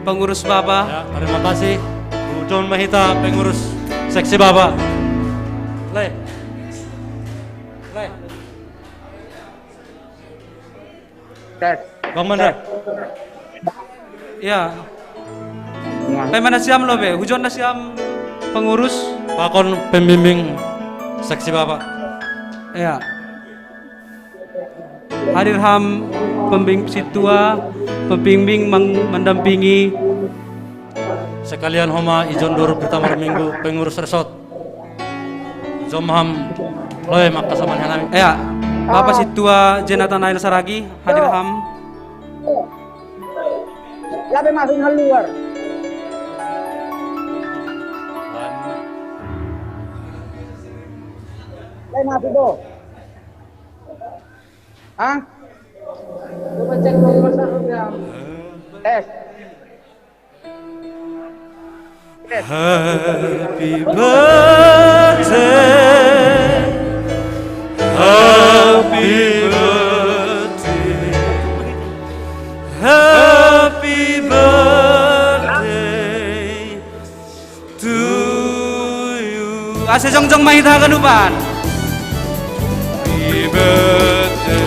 Pengurus bapa. Ya, terima kasih. Ucapon ma hita pengurus seksi bapa. Le. Le. Tes. Bang Mandra. Ya. Paima nasiam lobei, hujon nasiam pengurus. Pakon pembimbing seksi bapa. Ya. Hadir ham pembimbing sintua, pembimbing mang-, mendampingi. Sekalian homa ijon dorup hita marminggu pengurus resort. Jom ham, lobei mangkasambahen hanami. Ya, Bapa sintua J. Nathanael Saragih, hadir ham. Lobei masuk keluar. Lobei masuk tuh. Hah? Coba cek dulu, Mas, ya. Tes. Happy birthday, happy birthday, happy birthday to you. Ase jongjong ma hita haganupan. Happy birthday.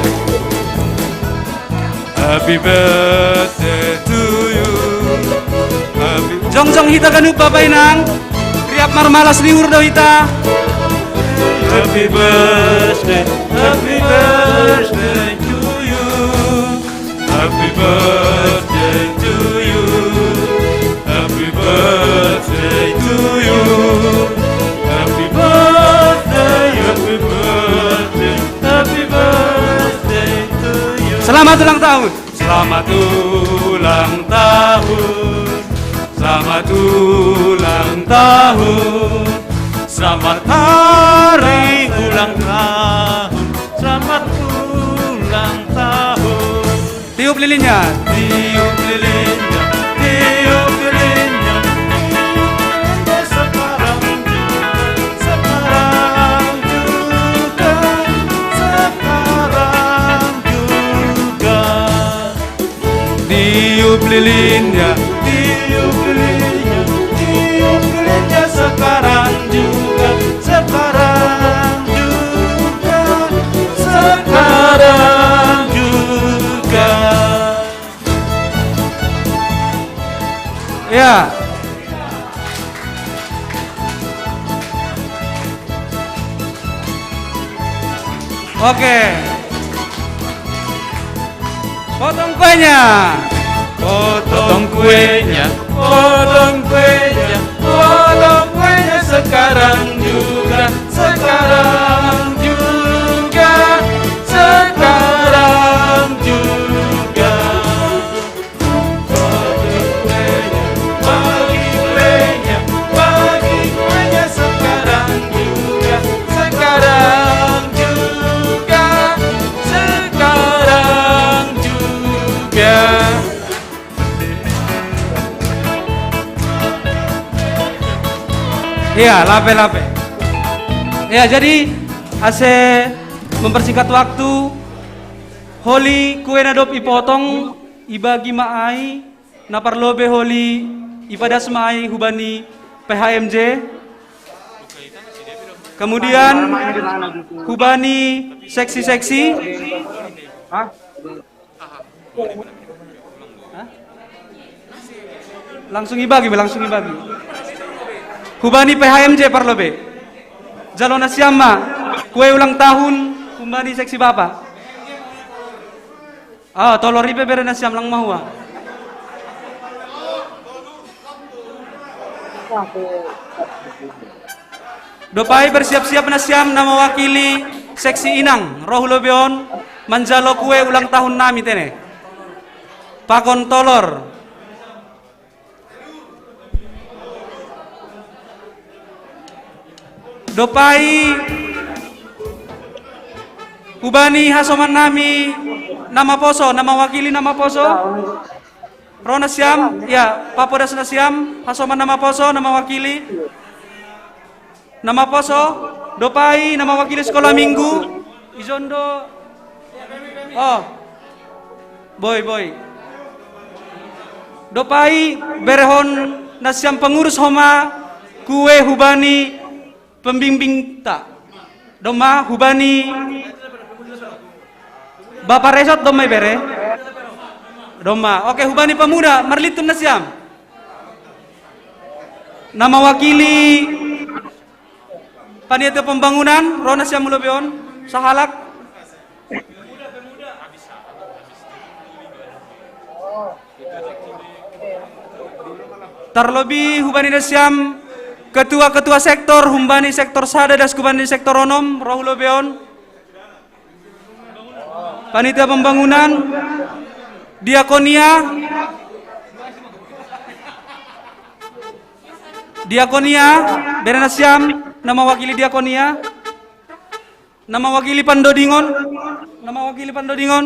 Happy birthday to you. Happy... Jongjong hita ganup, Bapa Inang. Riap marmalas ni uhur do hita. Happy birthday, happy birthday to you. Happy birthday to you. Happy birthday to you. Happy birthday, happy birthday, happy birthday to you. Selamat ulang tahun. Selamat ulang tahun. Selamat ulang tahun. Selamat hari ulang tahun. Selamat ulang tahun. Tiup lilinnya. Tiup lilinnya, tiup lilinnya. Sekarang juga, sekarang juga, sekarang juga. Tiup lilinnya, tiup lilinnya, tiup lilinnya sekarang juga, sekarang juga, sekarang juga. Ya. Oke. Potong kuenya. Potong kuenya, potong kuenya, potong kuenya sekarang juga, sekarang juga, sekarang juga. Bagi kuenya, bagi kuenya sekarang juga, sekarang juga, Iya, lape-lape. Iya, jadi ase mempersingkat waktu, holi kue na dob ipotong, ibagi ma ai, na parlobe holi ipadas ma ai hubani P H M J. Kemudian hubani seksi-seksi. Hah? Langsung ibagi, langsung ibagi. Hubani P H M J parlobe. Jalo nasiam ma kue ulang tahun hubani seksi bapa. Ah, tolor ipe bere nasiam lang mahua. Dopai bersiap-siap nasiam na mewakili seksi inang, ro hu lobe on manjalo kue ulang tahun nami tene. Pakon tolor. Dopai hubani hasoman nami na maposo, na mewakili na maposo. Ro nasiam, ya, papodas nasiam, hasoman na maposo, na mewakili. Na maposo, dopai, na mewakili sekolah minggu, ijon do. Oh. Boi, boi. Dopai, berehon nasiam pengurus homa, kue hubani pembimbingta. Domma hubani Bapak Resot domma ibere. Domma. Oke, hubani pemuda, marlintun nasiam. Na mewakili panitia pembangunan, ro nasiam hu lobe on, sahalak. Tarlobi hubani nasiam ketua-ketua sektor, hubani sektor sada das hubani sektor onom, ro hu lobe on. Panitia pembangunan, diakonia, diakonia, bere nasiam, na mewakili diakonia, na mewakili pandodingon, na mewakili pandodingon.